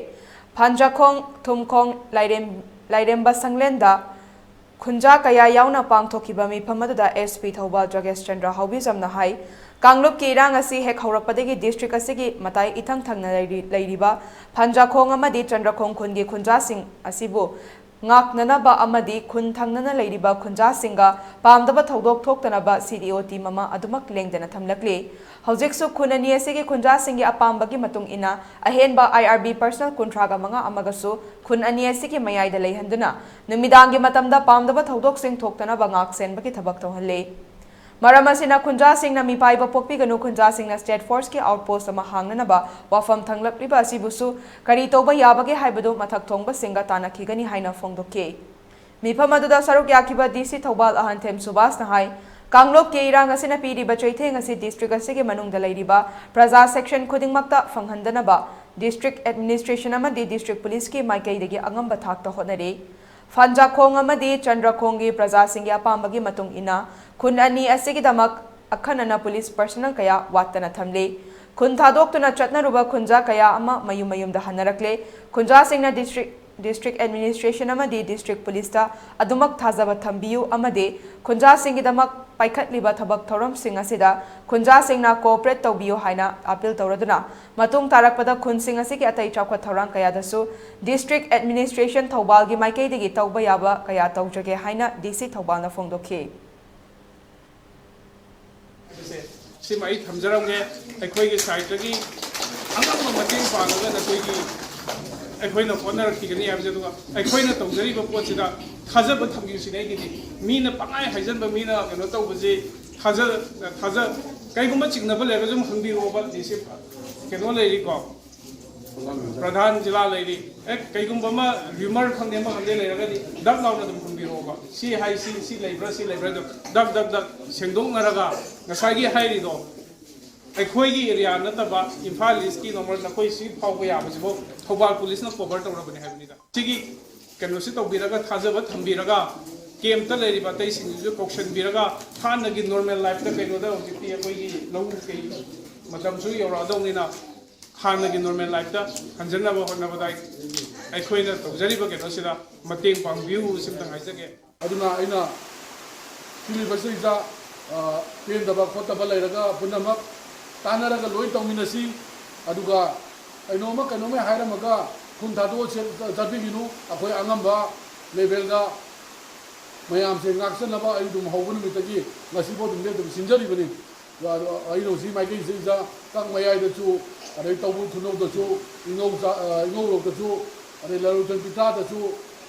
ꯐꯟꯖꯥꯈꯣꯡ, ꯊꯨꯝꯈꯣꯡ, ꯂꯥꯏꯔꯦꯝ-, ꯂꯥꯏꯔꯦꯝꯕ ꯁꯪꯂꯦꯟꯗ ꯈꯨꯟꯖꯥ ꯀꯌꯥ ꯌꯥꯎꯅ ꯄꯥꯡꯊꯣꯛꯈꯤꯕ ꯃꯤꯐꯝ ꯑꯗꯨꯗ SP ꯊꯧꯕꯥꯜ ꯖꯒꯦꯁ ꯆꯟꯗ꯭ꯔ ꯍꯥꯎꯕꯤꯖꯝꯅ ꯍꯥꯏ, ꯀꯥꯡꯂꯨꯞꯀꯤ ꯏꯔꯥꯡ ꯑꯁꯤ ꯍꯦꯛ ꯍꯧꯔꯛꯄꯗꯒꯤ district ꯑꯁꯤꯒꯤ ꯃꯇꯥꯏ ꯏꯊꯪ ꯊꯪꯅ ꯂꯩꯔꯤ-, ꯂꯩꯔꯤꯕ ꯐꯟꯖꯥꯈꯣꯡ ꯑꯃꯗꯤ ꯆꯟꯗ꯭ꯔꯈꯣꯡ ꯈꯨꯟꯒꯤ ꯈꯨꯟꯖꯥꯁꯤꯡ ꯑꯁꯤꯕꯨ ꯉꯥꯛꯅꯅꯕ ꯑꯃꯗꯤ ꯈꯨꯟ ꯊꯪꯅꯅ ꯂꯩꯔꯤꯕ ꯈꯨꯟꯖꯥꯁꯤꯡꯒ ꯄꯥꯝꯗꯕ ꯊꯧꯗꯣꯛ ꯊꯣꯛꯇꯅꯕ CDO team ꯑꯃ ꯑꯗꯨꯃꯛ ꯂꯦꯡꯗꯅ ꯊꯝꯂꯛꯂꯤ꯫ ꯍꯧꯖꯤꯛꯁꯨ ꯈꯨꯟ ꯑꯅꯤ ꯑꯁꯤꯒꯤ ꯈꯨꯟꯖꯥꯁꯤꯡꯒꯤ ꯑꯄꯥꯝꯕꯒꯤ ꯃꯇꯨꯡ ꯏꯟꯅ ꯑꯍꯦꯟꯕ IRB personnel ꯀꯨꯟꯊ꯭ꯔꯥꯒ ꯃꯉꯥ ꯑꯃꯒꯁꯨ ꯈꯨꯟ ꯑꯅꯤ ꯑꯁꯤꯒꯤ ꯃꯌꯥꯏꯗ ꯂꯩꯍꯟꯗꯨꯅ ꯅꯨꯃꯤꯗꯥꯡꯒꯤ ꯃꯇꯝꯗ ꯄꯥꯝꯗꯕ ꯊꯧꯗꯣꯛꯁꯤꯡ ꯊꯣꯛꯇꯅꯕ ꯉꯥꯛ ꯁꯦꯟꯕꯒꯤ ꯊꯕꯛ ꯇꯧꯍꯜꯂꯤ꯫ ꯃꯔꯝ ꯑꯁꯤꯅ ꯈꯨꯟꯖꯥꯁꯤꯡꯅ ꯃꯤꯄꯥꯏꯕ ꯄꯣꯛꯄꯤꯒꯅꯨ, ꯈꯨꯟꯖꯥꯁꯤꯡꯅ state force ꯀꯤ outpost ꯑꯃ ꯍꯥꯡꯅꯅꯕ ꯋꯥꯐꯝ ꯊꯝꯂꯛꯂꯤꯕ ꯑꯁꯤꯕꯨꯁꯨ ꯀꯔꯤ ꯇꯧꯕ ꯌꯥꯕꯒꯦ ꯍꯥꯏꯕꯗꯨ ꯃꯊꯛ ꯊꯣꯡꯕꯁꯤꯡꯒ ꯇꯥꯟꯅꯈꯤꯒꯅꯤ ꯍꯥꯏꯅ ꯐꯣꯡꯗꯣꯛꯈꯤ꯫ ꯃꯤꯐꯝ ꯑꯗꯨꯗ ꯁꯔꯨꯛ ꯌꯥꯈꯤꯕ DC ꯊꯧꯕꯥꯜ ꯑꯍꯟꯊꯦꯝ ꯁꯨꯕꯥꯁꯅ ꯍꯥꯏ, ꯀꯥꯡꯂꯨꯞꯀꯤ ꯏꯔꯥꯡ ꯑꯁꯤꯅ ꯄꯤꯔꯤꯕ ꯆꯩꯊꯦꯡ ꯑꯁꯤ district ꯑꯁꯤꯒꯤ ꯃꯅꯨꯡꯗ ꯂꯩꯔꯤꯕ ꯄ꯭ꯔꯖꯥ section ꯈꯨꯗꯤꯡꯃꯛꯇ ꯐꯪꯍꯟꯗꯅꯕ district administration ꯑꯃꯗꯤ district police ꯀꯤ ꯃꯥꯏꯀꯩꯗꯒꯤ ꯑꯉꯝꯕ ꯊꯥꯛꯇ ꯍꯣꯠꯅꯔꯤ꯫ ꯐꯟꯖꯥꯈꯣꯡ ꯑꯃꯗꯤ ꯆꯟꯗ꯭ꯔꯈꯣꯡꯒꯤ ꯄ꯭ꯔꯖꯥꯁꯤꯡꯒꯤ ꯑꯄꯥꯝꯕꯒꯤ ꯃꯇꯨꯡ ꯏꯟꯅ ꯈꯨꯟ ꯑꯅꯤ ꯑꯁꯤꯒꯤꯗꯃꯛ ꯑꯈꯟꯅꯅ police personnel ꯀꯌꯥ ꯋꯥꯠꯇꯅ ꯊꯝꯂꯤ꯫ ꯈꯨꯟ ꯊꯥꯗꯣꯛꯇꯨꯅ ꯆꯠꯅꯔꯨꯕ ꯈꯨꯟꯖꯥ ꯀꯌꯥ ꯑꯃ ꯃꯌꯨꯝ ꯃꯌꯨꯝꯗ ꯍꯟꯅꯔꯛꯂꯦ꯫ ꯈꯨꯟꯖꯥꯁꯤꯡꯅ district, district administration ꯑꯃꯗꯤ district police ꯇ ꯑꯗꯨꯃꯛ ꯊꯥꯖꯕ ꯊꯝꯕꯤꯌꯨ ꯑꯃꯗꯤ ꯈꯨꯟꯖꯥꯁꯤꯡꯒꯤꯗꯃꯛ ꯄꯥꯏꯈꯠꯂꯤꯕ ꯊꯕꯛ ꯊꯧꯔꯝꯁꯤꯡ ꯑꯁꯤꯗ ꯈꯨꯟꯖꯥꯁꯤꯡꯅ cooperate ꯇꯧꯕꯤꯌꯨ ꯍꯥꯏꯅ appeal ꯇꯧꯔꯗꯨꯅ, ꯃꯇꯨꯡ ꯇꯥꯔꯛꯄꯗ ꯈꯨꯟꯁꯤꯡ ꯑꯁꯤꯒꯤ ꯑꯇꯩ ꯆꯥꯎꯈꯠ ꯊꯧꯔꯥꯡ ꯀꯌꯥꯗꯁꯨ district administration ꯊꯧꯕꯥꯜꯒꯤ ꯃꯥꯏꯀꯩꯗꯒꯤ ꯇꯧꯕ ꯌꯥꯕ ꯀꯌꯥ ꯇꯧꯖꯒꯦ ꯍꯥꯏꯅ DC ꯊꯧꯕꯥꯜꯅ ꯐꯣꯡꯗꯣꯛꯈꯤ꯫ ꯁꯤꯃ ꯑꯩ ꯊꯝꯖꯔꯝꯒꯦ꯫ ꯑꯩꯈꯣꯏꯒꯤ ꯁꯥꯏꯠꯇꯒꯤ ꯑꯉꯝꯕ ꯃꯇꯦꯡ ꯄꯥꯡꯉꯒ ꯅꯈꯣꯏꯒꯤ ꯑꯩꯈꯣꯏꯅ ꯍꯣꯠꯅꯔꯛꯈꯤꯒꯅꯤ ꯍꯥꯏꯕꯁꯦ, ꯑꯗꯨꯒ ꯑꯩꯈꯣꯏꯅ ꯇꯧꯖꯔꯤꯕ ꯄꯣꯠꯁꯤꯗ ꯊꯥꯖꯕ ꯊꯝꯕꯤꯌꯨ ꯁꯤꯅꯤ ꯑꯩꯒꯤꯗꯤ꯫ ꯃꯤꯅ ꯄꯪꯍꯥꯏ ꯍꯥꯏꯖꯟꯕ, ꯃꯤꯅ ꯀꯩꯅꯣ ꯇꯧꯕꯁꯤ ꯊꯥꯖ ꯊꯥꯖ ꯀꯩꯒꯨꯝꯕ ꯆꯤꯡꯅꯕ ꯂꯩꯔꯒꯁꯨ ꯑꯗꯨꯝ ꯍꯪꯕꯤꯔꯛꯑꯣꯕ꯫ ꯗꯤ ꯁꯤ ꯀꯩꯅꯣ ꯂꯩꯔꯤꯀꯣ, ꯄ꯭ꯔꯙꯥꯟ ꯖꯤꯂꯥ ꯂꯩꯔꯤ꯫ ꯑꯦ, ꯀꯩꯒꯨꯝꯕ ꯑꯃ ꯔꯤꯃꯔ ꯈꯪꯗꯦ, ꯑꯃ ꯈꯪꯗꯦ ꯂꯩꯔꯒꯗꯤ ꯗꯛ ꯂꯥꯎꯅ ꯑꯗꯨꯝ ꯍꯪꯕꯤꯔꯛꯑꯣꯕ꯫ ꯁꯤ ꯍꯥꯏ, ꯁꯤ ꯁꯤ ꯂꯩꯕ꯭ꯔꯥ, ꯁꯤ ꯂꯩꯕ꯭ꯔꯥ, ꯑꯗꯨꯝ ꯗꯛ ꯗꯛ ꯗꯛ ꯁꯦꯡꯗꯣꯛꯅꯔꯒ ꯉꯁꯥꯏꯒꯤ ꯍꯥꯏꯔꯤꯗꯣ ꯑꯩꯈꯣꯏꯒꯤ ꯑꯦꯔꯤꯌꯥ ꯅꯠꯇꯕ ꯏꯝꯐꯥꯜ ꯏꯁꯀꯤ ꯅꯣꯔꯃꯦꯜ ꯅꯈꯣꯏ ꯁꯤ ꯐꯥꯎꯕ ꯌꯥꯕꯁꯤꯐꯥꯎ ꯊꯧꯕꯥꯜ ꯄꯨꯂꯤꯁꯅ ꯀꯣꯚꯔ ꯇꯧꯔꯕꯅꯤ ꯍꯥꯏꯕꯅꯤꯗ꯫ ꯁꯤꯒꯤ ꯀꯩꯅꯣꯁꯤ ꯇꯧꯕꯤꯔꯒ, ꯊꯥꯖꯕ ꯊꯝꯕꯤꯔꯒ, ꯀꯦꯝꯞꯇ ꯂꯩꯔꯤꯕ ꯑꯇꯩꯁꯤꯡꯁꯤꯁꯨ ꯀꯧꯁꯟꯕꯤꯔꯒ, ꯍꯥꯟꯅꯒꯤ ꯅꯣꯔꯃꯦꯜ ꯂꯥꯏꯐꯇ, ꯀꯩꯅꯣꯗ ꯍꯧꯖꯤꯛꯇꯤ ꯑꯩꯈꯣꯏꯒꯤ ꯂꯧ ꯀꯩ ꯃꯇꯝꯁꯨ ꯌꯧꯔꯛꯑꯗꯧꯅꯤꯅ, ꯍꯥꯟꯅꯒꯤ ꯅꯣꯔꯃꯦꯜ ꯂꯥꯏꯐꯇ ꯍꯟꯖꯟꯅꯕ ꯍꯣꯠꯅꯕꯗ ꯑꯩꯈꯣꯏꯅ ꯇꯧꯖꯔꯤꯕ ꯀꯩꯅꯣꯁꯤꯗ ꯃꯇꯦꯡ ꯄꯥꯡꯕꯤꯌꯨ, ꯁꯤꯝꯇꯪ ꯍꯥꯏꯖꯒꯦ꯫ ꯑꯗꯨꯅ ꯑꯩꯅ ꯁꯤꯜꯂꯤꯕꯁꯤꯗ, ꯑ, ꯄꯦꯟꯗꯕ ꯈꯣꯠꯇꯕ ꯂꯩꯔꯒ ꯄꯨꯝꯅꯃꯛ ꯇꯥꯟꯅꯔꯒ ꯂꯣꯏ ꯇꯧꯃꯤꯟꯅꯁꯤ꯫ ꯑꯗꯨꯒ ꯀꯩꯅꯣꯝꯃ ꯀꯩꯅꯣꯝꯃ ꯍꯥꯏꯔꯝꯃꯒ ꯈꯨꯟ ꯊꯥꯗꯣꯛꯑ ꯆꯠ-, ꯆꯠꯄꯤꯒꯅꯨ꯫ ꯑꯩꯈꯣꯏ ꯑꯉꯝꯕ ꯂꯦꯚꯦꯜꯗ ꯃꯌꯥꯝꯁꯦ ꯉꯥꯛꯆꯅꯕ ꯑꯩ ꯑꯗꯨꯝ ꯍꯧꯕ ꯅꯨꯃꯤꯠꯇꯒꯤ ꯉꯁꯤꯐꯥꯎ ꯑꯗꯨꯝ ꯂꯦꯞꯇꯕꯤ ꯁꯤꯟꯖꯔꯤꯕꯅꯤ꯫ ꯑꯗꯣ ꯑꯩꯅ ꯍꯧꯖꯤꯛ ꯃꯥꯏꯀꯩꯁꯤꯗ ꯀꯛ ꯃꯌꯥꯏꯗꯁꯨ, ꯑꯗꯩ ꯇꯧꯕꯨꯜ ꯈꯨꯅꯧꯗꯁꯨ, ꯏꯉꯧ ꯆꯥ-, ꯑ, ꯏꯉꯧꯔꯣꯛꯇꯁꯨ, ꯑꯗꯩ ꯂꯥꯏꯔꯣꯏꯊꯣꯡ ꯄꯤꯇꯥꯗꯁꯨ,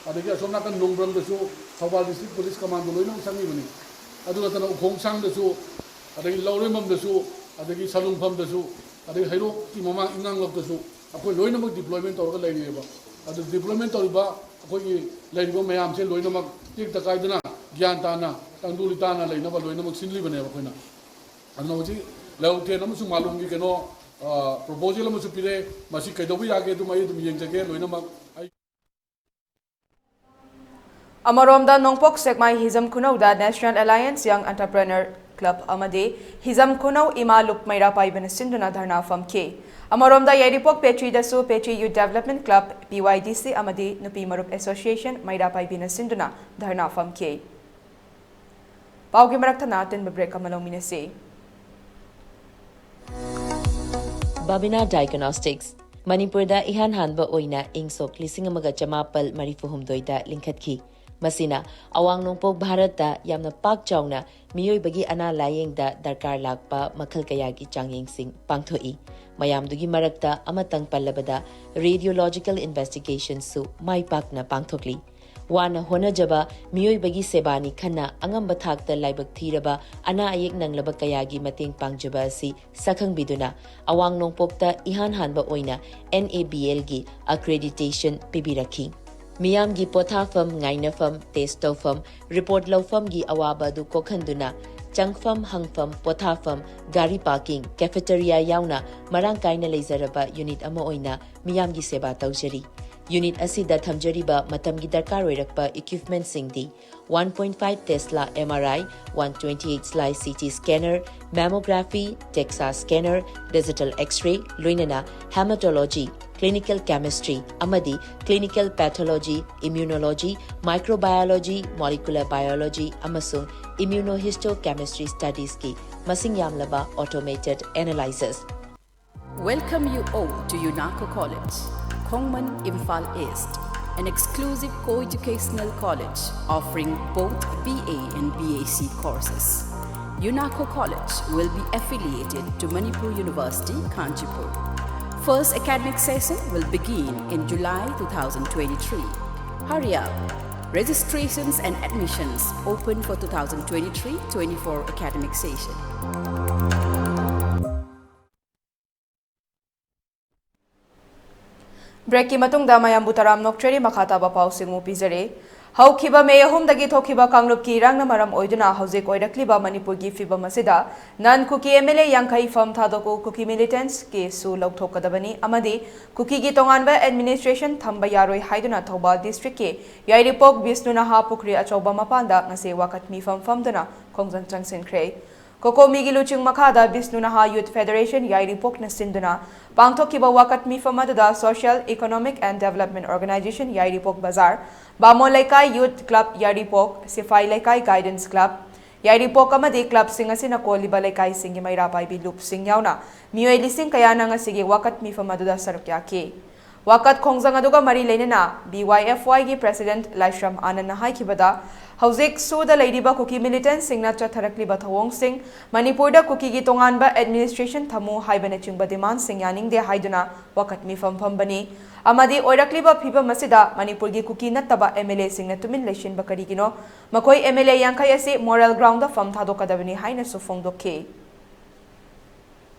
ꯑꯗꯒꯤ ꯑꯁꯣꯝ ꯅꯥꯀꯟ ꯅꯣꯡꯕ꯭ꯔꯝꯗꯁꯨ ꯊꯧꯕꯥꯜ ꯗꯤꯁꯇ꯭ꯔꯤꯛ ꯄꯨꯂꯤꯁ ꯀꯃꯥꯟꯗꯣ ꯂꯣꯏꯅꯃꯛ ꯆꯪꯉꯤꯕꯅꯤ꯫ ꯑꯗꯨ ꯅꯠꯇꯅ ꯎꯈꯣꯡꯁꯥꯡꯗꯁꯨ, ꯑꯗꯒꯤ ꯂꯧꯔꯦꯝꯕꯝꯗꯁꯨ, ꯑꯗꯒꯤ ꯁꯂꯨꯡꯐꯝꯗꯁꯨ, ꯑꯗꯒꯤ ꯍꯩꯔꯣꯛꯀꯤ ꯃꯃꯥꯡ ꯏꯉꯥꯡꯂꯣꯛꯇꯁꯨ ꯑꯩꯈꯣꯏ ꯂꯣꯏꯅꯃꯛ ꯗꯤꯄ꯭ꯂꯣꯏꯃꯦꯟ ꯇꯧꯔꯒ ꯂꯩꯔꯤꯑꯕ꯫ ꯑꯗꯨ ꯗꯤꯄ꯭ꯂꯣꯏꯃꯦꯟ ꯇꯧꯔꯤꯕ ꯑꯩꯈꯣꯏꯒꯤ ꯂꯩꯔꯤꯕ ꯃꯌꯥꯝꯁꯦ ꯂꯣꯏꯅꯃꯛ ꯇꯦꯛꯇ ꯀꯥꯏꯗꯅ ꯒ꯭ꯌꯥꯟ ꯇꯥꯅ ꯇꯪꯗꯨ ꯂꯩꯇꯥꯅ ꯂꯩꯅꯕ ꯂꯣꯏꯅꯃꯛ ꯁꯤꯟꯂꯤꯕꯅꯦꯕ ꯑꯩꯈꯣꯏꯅ꯫ ꯑꯗꯨꯅ ꯍꯧꯖꯤꯛ ꯂꯧꯇꯦꯟ ꯑꯃꯁꯨꯡ ꯃꯥꯂꯣꯝꯒꯤ ꯀꯩꯅꯣ, ꯑ, ꯄ꯭ꯔꯣꯄꯣꯖꯦꯜ ꯑꯃꯁꯨ ꯄꯤꯔꯛꯑꯦ꯫ ꯃꯁꯤ ꯀꯩꯗꯧꯕ ꯌꯥꯒꯦ ꯑꯗꯨꯝ ꯑꯩ ꯑꯗꯨꯝ ꯌꯦꯡꯖꯒꯦ ꯂꯣꯏꯅꯃꯛ꯫ ꯑꯩ ꯑꯃꯔꯣꯝꯗ ꯅꯣꯡꯄꯣꯛ ꯁꯦꯛꯃꯥꯏ ꯍꯤꯖꯝ ꯈꯨꯅꯧꯗ National Alliance Young Entrepreneur Club ꯑꯃꯗꯤ ꯍꯤꯖꯝ ꯈꯨꯅꯧ ꯏꯃꯥ ꯂꯨꯞ ꯃꯩꯔꯥ ꯄꯥꯏꯕꯤꯅ ꯁꯤꯟꯗꯨꯅ ꯙꯔꯅꯥ ꯐꯝꯈꯤ꯫ ꯑꯃꯔꯣꯝꯗ ꯌꯥꯏꯔꯤꯄꯣꯛ ꯄꯦꯇ꯭ꯔꯤꯗꯁꯨ ꯄꯦꯇ꯭ꯔꯤ Youth Development Club, P Y D C ꯑꯃꯗꯤ ꯅꯨꯄꯤ ꯃꯔꯨꯞ Association ꯃꯩꯔꯥ ꯄꯥꯏꯕꯤꯅ ꯁꯤꯟꯗꯨꯅ ꯙꯔꯅꯥ ꯐꯝꯈꯤ꯫ ꯄꯥꯎꯒꯤ ꯃꯔꯛ ꯊꯠꯅ ꯑꯇꯦꯟꯕ ꯕ꯭ꯔꯦꯛ ꯑꯃ ꯂꯧꯃꯤꯟꯅꯁꯤ꯫ ꯕꯥꯕꯤꯅꯥ ꯗꯥꯏꯒꯅꯣꯁꯇꯤꯛꯁ, ꯃꯅꯤꯄꯨꯔꯗ ꯏꯍꯥꯟ ꯍꯥꯟꯕ ꯑꯣꯏꯅ ꯏꯪ ꯁꯣꯛ ꯂꯤꯁꯤꯡ ꯑꯃꯒ ꯆꯃꯥꯄꯜ ꯃꯔꯤꯐꯨ ꯍꯨꯝꯗꯣꯏꯗ ꯂꯤꯡꯈꯠꯈꯤ꯫ ꯃꯁꯤꯅ ꯑꯋꯥꯡ ꯅꯣꯡꯄꯣꯛ ꯚꯥꯔꯠꯇ ꯌꯥꯝꯅ ꯄꯥꯛ ꯆꯥꯎꯅ ꯃꯤꯑꯣꯏꯕꯒꯤ ꯑꯅꯥ ꯂꯥꯌꯦꯡꯗ ꯗꯔꯀꯥꯔ ꯂꯥꯛꯄ ꯃꯈꯜ ꯀꯌꯥꯒꯤ ꯆꯥꯡꯌꯦꯡꯁꯤꯡ ꯄꯥꯡꯊꯣꯛꯏ꯫ ꯃꯌꯥꯝꯗꯨꯒꯤ ꯃꯔꯛꯇ ꯑꯃꯇꯪ ꯄꯜꯂꯕꯗ, radiological investigationꯁꯨ ꯃꯥꯏ ꯄꯥꯛꯅ ꯄꯥꯡꯊꯣꯛꯂꯤ꯫ ꯋꯥꯅ ꯍꯣꯠꯅꯖꯕ ꯃꯤꯑꯣꯏꯕꯒꯤ ꯁꯦꯕꯥꯅꯤ ꯈꯟꯅ ꯑꯉꯝꯕ ꯊꯥꯛꯇ ꯂꯥꯏꯕꯛ ꯊꯤꯔꯕ ꯑꯅꯥ ꯑꯌꯦꯛ ꯅꯪꯂꯕ ꯀꯌꯥꯒꯤ ꯃꯇꯦꯡ ꯄꯥꯡꯖꯕ ꯑꯁꯤ ꯁꯛꯈꯪꯕꯤꯗꯨꯅ ꯑꯋꯥꯡ ꯅꯣꯡꯄꯣꯛꯇ ꯏꯍꯥꯟ ꯍꯥꯟꯕ ꯑꯣꯏꯅ NABLꯒꯤ accreditation ꯄꯤꯕꯤꯔꯛꯈꯤ꯫ ꯃꯤꯌꯥꯝꯒꯤ ꯄꯣꯊꯥꯐꯝ, ꯉꯥꯏꯅꯐꯝ, test ꯇꯧꯐꯝ, report ꯂꯧꯐꯝꯒꯤ ꯑꯋꯥꯕ ꯑꯗꯨ ꯀꯣꯛꯍꯟꯗꯨꯅ ꯆꯪꯐꯝ, ꯍꯪꯐꯝ, ꯄꯣꯊꯥꯐꯝ, ꯒꯥꯔꯤ parking, cafeteria ꯌꯥꯎꯅ ꯃꯔꯥꯡ ꯀꯥꯏꯅ ꯂꯩꯖꯔꯕ unit ꯑꯃ ꯑꯣꯏꯅ ꯃꯤꯌꯥꯝꯒꯤ ꯁꯦꯕꯥ ꯇꯧꯖꯔꯤ꯫ Unit ꯑꯁꯤꯗ ꯊꯝꯖꯔꯤꯕ ꯃꯇꯝꯒꯤ ꯗꯔꯀꯥꯔ ꯑꯣꯏꯔꯛꯄ equipmentꯁꯤꯡꯗꯤ one point five Tesla MRI, one twenty-eight slice CT scanner, mammography, DEXA scanner, digital X-ray, ꯂꯣꯏꯅꯅ hematology, clinical chemistry ꯑꯃꯗꯤ clinical pathology, immunology, microbiology, molecular biology ꯑꯃꯁꯨꯡ immunohistochemistry studiesꯀꯤ ꯃꯁꯤꯡ ꯌꯥꯝꯂꯕ automated analyzers꯫ Welcome you all to UNACO College, Khongman, Imphal East, an exclusive co-educational college offering both BA and BAC courses. UNACO College will be affiliated to Manipur University, Kanchipur. First academic session will begin in July two thousand twenty-three. Hurry up! Registrations and admissions open for two thousand twenty-three twenty-four academic session. Breakꯀꯤ ꯃꯇꯨꯡꯗ ꯃꯌꯥꯝꯕꯨ ꯇꯔꯥꯝꯅ ꯑꯣꯛꯆꯔꯤ꯫ ꯃꯈꯥ ꯇꯥꯕ ꯄꯥꯎꯁꯤꯡ ꯑꯃꯨꯛ ꯄꯤꯖꯔꯤ꯫ ꯍꯧꯈꯤꯕ ꯃꯦ ꯑꯍꯨꯝꯗꯒꯤ ꯊꯣꯛꯈꯤꯕ ꯀꯥꯡꯂꯨꯞꯀꯤ ꯏꯔꯥꯡꯅ ꯃꯔꯝ ꯑꯣꯏꯗꯨꯅ ꯍꯧꯖꯤꯛ ꯑꯣꯏꯔꯛꯂꯤꯕ ꯃꯅꯤꯄꯨꯔꯒꯤ ꯐꯤꯕꯝ ꯑꯁꯤꯗ non Kuki MLA ꯌꯥꯡꯈꯩ ꯐꯝ ꯊꯥꯗꯣꯛꯎ, Kuki militants ꯀꯦꯁꯁꯨ ꯂꯧꯊꯣꯛꯀꯗꯕꯅꯤ ꯑꯃꯗꯤ ꯀꯨꯀꯤꯒꯤ ꯇꯣꯉꯥꯟꯕ administration ꯊꯝꯕ ꯌꯥꯔꯣꯏ ꯍꯥꯏꯗꯨꯅ ꯊꯧꯕꯥꯜ districtꯀꯤ ꯌꯥꯏꯔꯤꯄꯣꯛ ꯕꯤꯁꯅꯨ ꯅꯍꯥ ꯄꯨꯈ꯭ꯔꯤ ꯑꯆꯧꯕ ꯃꯄꯥꯟꯗ ꯉꯁꯤ ꯋꯥꯀꯠ ꯃꯤꯐꯝ ꯐꯝꯗꯨꯅ ꯈꯣꯡꯖꯪ ꯆꯪꯁꯤꯟꯈ꯭ꯔꯦ꯫ ꯀꯣꯀꯣꯃꯤꯒꯤ ꯂꯨꯆꯤꯡ ꯃꯈꯥꯗ ꯕꯤꯁꯅꯨ ꯅꯍꯥ Youth Federation ꯌꯥꯏꯔꯤꯄꯣꯛꯅ ꯁꯤꯟꯗꯨꯅ ꯄꯥꯡꯊꯣꯛꯈꯤꯕ ꯋꯥꯀꯠ ꯃꯤꯐꯝ ꯑꯗꯨꯗ Social Economic and Development Organisation ꯌꯥꯏꯔꯤꯄꯣꯛ ꯕꯖꯥꯔ, ꯕꯥꯃꯣꯟ ꯂꯩꯀꯥꯏ Youth Club ꯌꯥꯏꯔꯤꯄꯣꯛ, ꯁꯤꯐꯥꯏ ꯂꯩꯀꯥꯏ Guidance Club ꯌꯥꯏꯔꯤꯄꯣꯛ ꯑꯃꯗꯤ clubꯁꯤꯡ ꯑꯁꯤꯅ ꯀꯣꯜꯂꯤꯕ ꯂꯩꯀꯥꯏꯁꯤꯡꯒꯤ ꯃꯩꯔꯥ ꯄꯥꯏꯕꯤ ꯂꯨꯞꯁꯤꯡ ꯌꯥꯎꯅ ꯃꯤꯑꯣꯏ ꯂꯤꯁꯤꯡ ꯀꯌꯥꯅ ꯉꯁꯤꯒꯤ ꯋꯥꯀꯠ ꯃꯤꯐꯝ ꯑꯗꯨꯗ ꯁꯔꯨꯛ ꯌꯥꯈꯤ꯫ ꯋꯥꯀꯠ ꯈꯣꯡꯖꯪ ꯑꯗꯨꯒ ꯃꯔꯤ ꯂꯩꯅꯅ B Y F Y ꯒꯤ President ꯂꯥꯏꯁ꯭ꯔꯝ ꯑꯥꯅꯟꯅ ꯍꯥꯏꯈꯤꯕꯗ, ꯍꯧꯖꯤꯛ ꯁꯨꯗ ꯂꯩꯔꯤꯕ ꯀꯨꯀꯤ militants ꯁꯤꯡꯅ ꯆꯠꯊꯔꯛꯂꯤꯕ ꯊꯧꯑꯣꯡꯁꯤꯡ, ꯃꯅꯤꯄꯨꯔꯗ ꯀꯨꯀꯤꯒꯤ ꯇꯣꯉꯥꯟꯕ administration ꯊꯝꯃꯨ ꯍꯥꯏꯕꯅꯆꯤꯡꯕ demand ꯁꯤꯡ ꯌꯥꯅꯤꯡꯗꯦ ꯍꯥꯏꯗꯨꯅ ꯋꯥꯀꯠ ꯃꯤꯐꯝ ꯐꯝꯕꯅꯤ꯫ ꯑꯃꯗꯤ ꯑꯣꯏꯔꯛꯂꯤꯕ ꯐꯤꯕꯝ ꯑꯁꯤꯗ ꯃꯅꯤꯄꯨꯔꯒꯤ ꯀꯨꯀꯤ ꯅꯠꯇꯕ M L A ꯁꯤꯡꯅ ꯇꯨꯃꯤꯟ ꯂꯩꯁꯤꯟꯕ ꯀꯔꯤꯒꯤꯅꯣ? ꯃꯈꯣꯏ M L A ꯌꯥꯡꯈꯩ ꯑꯁꯤ moral ground ꯗ ꯐꯝ ꯊꯥꯗꯣꯛꯀꯗꯕꯅꯤ ꯍꯥꯏꯅꯁꯨ ꯐꯣꯡꯗꯣꯛꯈꯤ꯫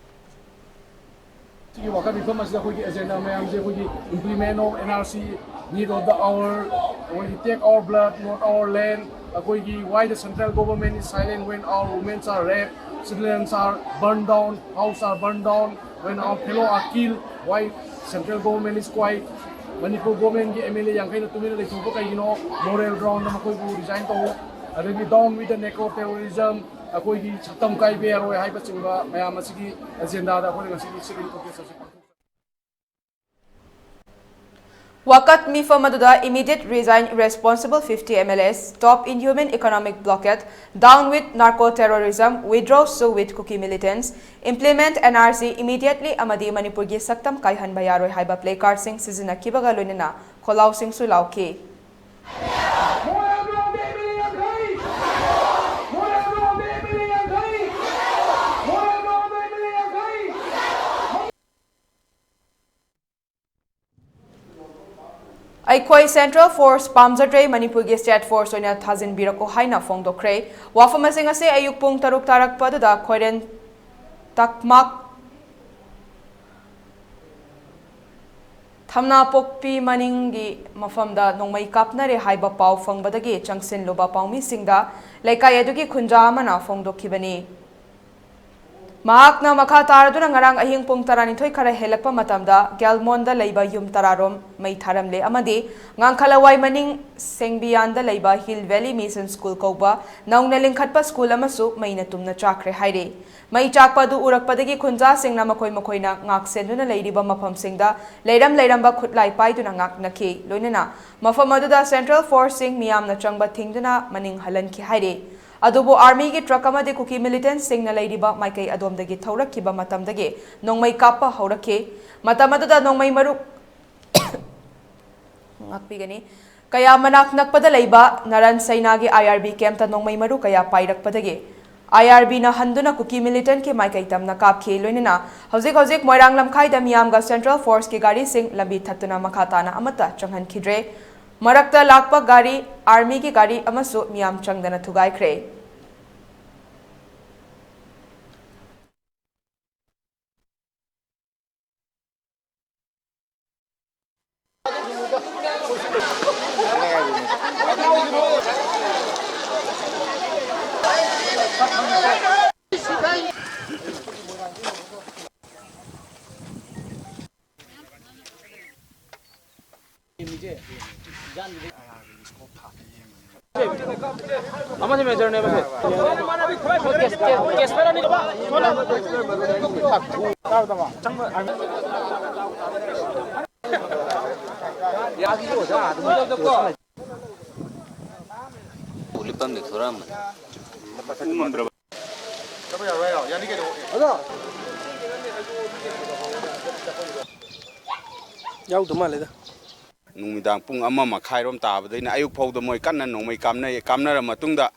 ꯁꯤꯒꯤ ꯋꯥꯀꯠ ꯃꯤꯐꯝ ꯑꯁꯤꯗ ꯑꯩꯈꯣꯏꯒꯤ agenda ꯃꯌꯥꯝꯁꯦ ꯑꯩꯈꯣꯏꯒꯤ implement of N R C, need of the hour, ꯑꯩꯈꯣꯏꯒꯤ take our blood, not our land, ꯑꯩꯈꯣꯏꯒꯤ why the central government is silent when our women are raped, children are burned down, house are burned down, when our fellow are killed, why central government is quiet? Manipur government ꯀꯤ M L A ꯌꯥꯡꯈꯩꯅ ꯇꯨꯃꯤꯟꯅ ꯂꯩꯊꯣꯛꯄ ꯀꯩꯒꯤꯅꯣ? Moral ground ꯗ ꯃꯈꯣꯏꯕꯨ resign ꯇꯧ, ꯑꯗꯒꯤ down with the narco terrorism, ꯑꯩꯈꯣꯏꯒꯤ ꯁꯛꯇꯝ ꯀꯥꯏꯕ ꯌꯥꯔꯣꯏ ꯍꯥꯏꯕꯆꯤꯡꯕ ꯃꯌꯥꯝ ꯑꯁꯤꯒꯤ agenda ꯗ ꯑꯩꯈꯣꯏꯅ ꯉꯁꯤꯒꯤ sit-in protest ꯑꯁꯤ ꯄꯥꯡꯊꯣꯛꯆꯩ꯫ ꯋꯥꯀꯠ ꯃꯤꯐꯝ ꯑꯗꯨꯗ immediate resign responsible fifty M L As, stop inhuman economic blockade, down with narco terrorism, withdraw sue with Kuki militants, implement N R C immediately ꯑꯃꯗꯤ ꯃꯅꯤꯄꯨꯔꯒꯤ ꯁꯛꯇꯝ ꯀꯥꯏꯍꯟꯕ ꯌꯥꯔꯣꯏ ꯍꯥꯏꯕ placard ꯁꯤꯡ ꯁꯤꯖꯤꯟꯅꯈꯤꯕꯒ ꯂꯣꯏꯅꯅ ꯈꯣꯜꯂꯥꯎꯁꯤꯡꯁꯨ ꯂꯥꯎꯈꯤ꯫ ꯑꯩꯈꯣꯏ central force ꯄꯥꯝꯖꯗ꯭ꯔꯦ, ꯃꯅꯤꯄꯨꯔꯒꯤ state force ꯑꯣꯏꯅ ꯊꯥꯖꯤꯟꯕꯤꯔꯛꯎ ꯍꯥꯏꯅ ꯐꯣꯡꯗꯣꯛꯈ꯭ꯔꯦ꯫ ꯋꯥꯐꯝꯁꯤꯡ ꯑꯁꯤ ꯑꯌꯨꯛ ꯄꯨꯡ ꯇꯔꯨꯛ ꯇꯥꯔꯛꯄ ꯑꯗꯨꯗ ꯈꯣꯏꯔꯦꯟ ꯇꯛꯃꯥꯛ ꯊꯝꯅꯥꯄꯣꯛꯄꯤ ꯃꯅꯤꯡꯒꯤ ꯃꯐꯝꯗ ꯅꯣꯡꯃꯩ ꯀꯥꯞꯅꯔꯦ ꯍꯥꯏꯕ ꯄꯥꯎ ꯐꯪꯕꯗꯒꯤ ꯆꯪꯁꯤꯜꯂꯨꯕ ꯄꯥꯎꯃꯤꯁꯤꯡꯗ ꯂꯩꯀꯥꯏ ꯑꯗꯨꯒꯤ ꯈꯨꯟꯖꯥ ꯑꯃꯅ ꯐꯣꯡꯗꯣꯛꯈꯤꯕꯅꯤ꯫ ꯃꯍꯥꯛꯅ ꯃꯈꯥ ꯇꯥꯔꯗꯨꯅ ꯉꯔꯥꯡ ꯑꯍꯤꯡ ꯄꯨꯡ ꯇꯔꯥꯅꯤꯊꯣꯏ ꯈꯔ ꯍꯦꯜꯂꯛꯄ ꯃꯇꯝꯗ ꯒ꯭ꯌꯥꯜꯃꯣꯟꯗ ꯂꯩꯕ ꯌꯨꯝ ꯇꯔꯥꯔꯣꯝ ꯃꯩ ꯊꯥꯔꯝꯂꯦ ꯑꯃꯗꯤ ꯉꯥꯡꯈꯂꯋꯥꯏ ꯃꯅꯤꯡ ꯁꯦꯡꯕꯤꯌꯥꯟꯗ ꯂꯩꯕ Hill Valley Mission School ꯀꯧꯕ ꯅꯧꯅ ꯂꯤꯡꯈꯠꯄ school ꯑꯃꯁꯨ ꯃꯩꯅ ꯇꯨꯝꯅ ꯆꯥꯛꯈ꯭ꯔꯦ ꯍꯥꯏꯔꯤ꯫ ꯃꯩ ꯆꯥꯛꯄ ꯑꯗꯨ ꯎꯔꯛꯄꯗꯒꯤ ꯈꯨꯟꯖꯥꯁꯤꯡꯅ ꯃꯈꯣꯏ ꯃꯈꯣꯏꯅ ꯉꯥꯛ ꯁꯦꯟꯗꯨꯅ ꯂꯩꯔꯤꯕ ꯃꯐꯝꯁꯤꯡꯗ ꯂꯩꯔꯝ ꯂꯩꯔꯝꯕ ꯈꯨꯠꯂꯥꯏ ꯄꯥꯏꯗꯨꯅ ꯉꯥꯛꯅꯈꯤ꯫ ꯂꯣꯏꯅꯅ ꯃꯐꯝ ꯑꯗꯨꯗ central force ꯁꯤꯡ ꯃꯤꯌꯥꯝꯅ ꯆꯪꯕ ꯊꯤꯡꯗꯨꯅ ꯃꯅꯤꯡ ꯍꯜꯍꯟꯈꯤ ꯍꯥꯏꯔꯤ꯫ ꯑꯗꯨꯕꯨ army ꯒꯤ truck ꯑꯃꯗꯤ ꯀꯨꯀꯤ militant ꯁꯤꯡꯅ ꯂꯩꯔꯤꯕ ꯃꯥꯏꯀꯩ ꯑꯗꯣꯝꯗꯒꯤ ꯊꯧꯔꯛꯈꯤꯕ ꯃꯇꯝꯗꯒꯤ ꯅꯣꯡꯃꯩ ꯀꯥꯞꯄ ꯍꯧꯔꯛꯈꯤ꯫ ꯃꯇꯝ ꯑꯗꯨꯗ ꯅꯣꯡꯃꯩ ꯃꯔꯨ ꯉꯥꯛꯄꯤꯒꯅꯤ꯫ ꯀꯌꯥ ꯃꯅꯥꯛ ꯅꯛꯄꯗ ꯂꯩꯕ ꯅꯔꯟ ꯁꯩꯅꯥꯒꯤ I R B camp ꯇ ꯅꯣꯡꯃꯩ ꯃꯔꯨ ꯀꯌꯥ ꯄꯥꯏꯔꯛꯄꯗꯒꯤ I R B ꯅ ꯍꯟꯗꯨꯅ ꯀꯨꯀꯤ militant ꯀꯤ ꯃꯥꯏꯀꯩ ꯇꯝꯅ ꯀꯥꯞꯈꯤ꯫ ꯂꯣꯏꯅꯅ ꯍꯧꯖꯤꯛ ꯍꯧꯖꯤꯛ ꯃꯣꯏꯔꯥꯡ ꯂꯝꯈꯥꯏꯗ ꯃꯤꯌꯥꯝꯒ central force ꯀꯤ ꯒꯥꯔꯤꯁꯤꯡ ꯂꯝꯕꯤ ꯊꯠꯇꯨꯅ ꯃꯈꯥ ꯇꯥꯅ ꯑꯃꯠꯇ ꯆꯪꯍꯟꯈꯤꯗ꯭ꯔꯦ꯫ ꯃꯔꯛꯇ ꯂꯥꯛꯄ ꯒꯥꯔꯤ, army ꯒꯤ ꯒꯥꯔꯤ ꯑꯃꯁꯨ ꯃꯤꯌꯥꯝ ꯆꯪꯗꯅ ꯊꯨꯒꯥꯏꯈ꯭ꯔꯦ꯫ ꯑꯃꯁꯦ major ꯅꯦꯕ ꯁꯦ꯫ ꯂꯤꯞꯄꯝꯗꯦ, ꯊꯣꯔꯛꯑꯝꯕꯅꯦ꯫ ꯌꯥꯎꯗ ꯃꯥꯜꯂꯦꯗ꯫ ꯅꯨꯃꯤꯗꯥꯡ ꯄꯨꯡ ꯑꯃ ꯃꯈꯥꯏꯔꯣꯝ ꯇꯥꯕꯗꯩꯅ ꯑꯌꯨꯛ ꯐꯥꯎꯗ ꯃꯣꯏ ꯀꯟꯅ ꯅꯣꯡꯃꯩ ꯀꯥꯞꯅꯩ꯫ ꯀꯥꯞꯅꯔ ꯃꯇꯨꯡꯗ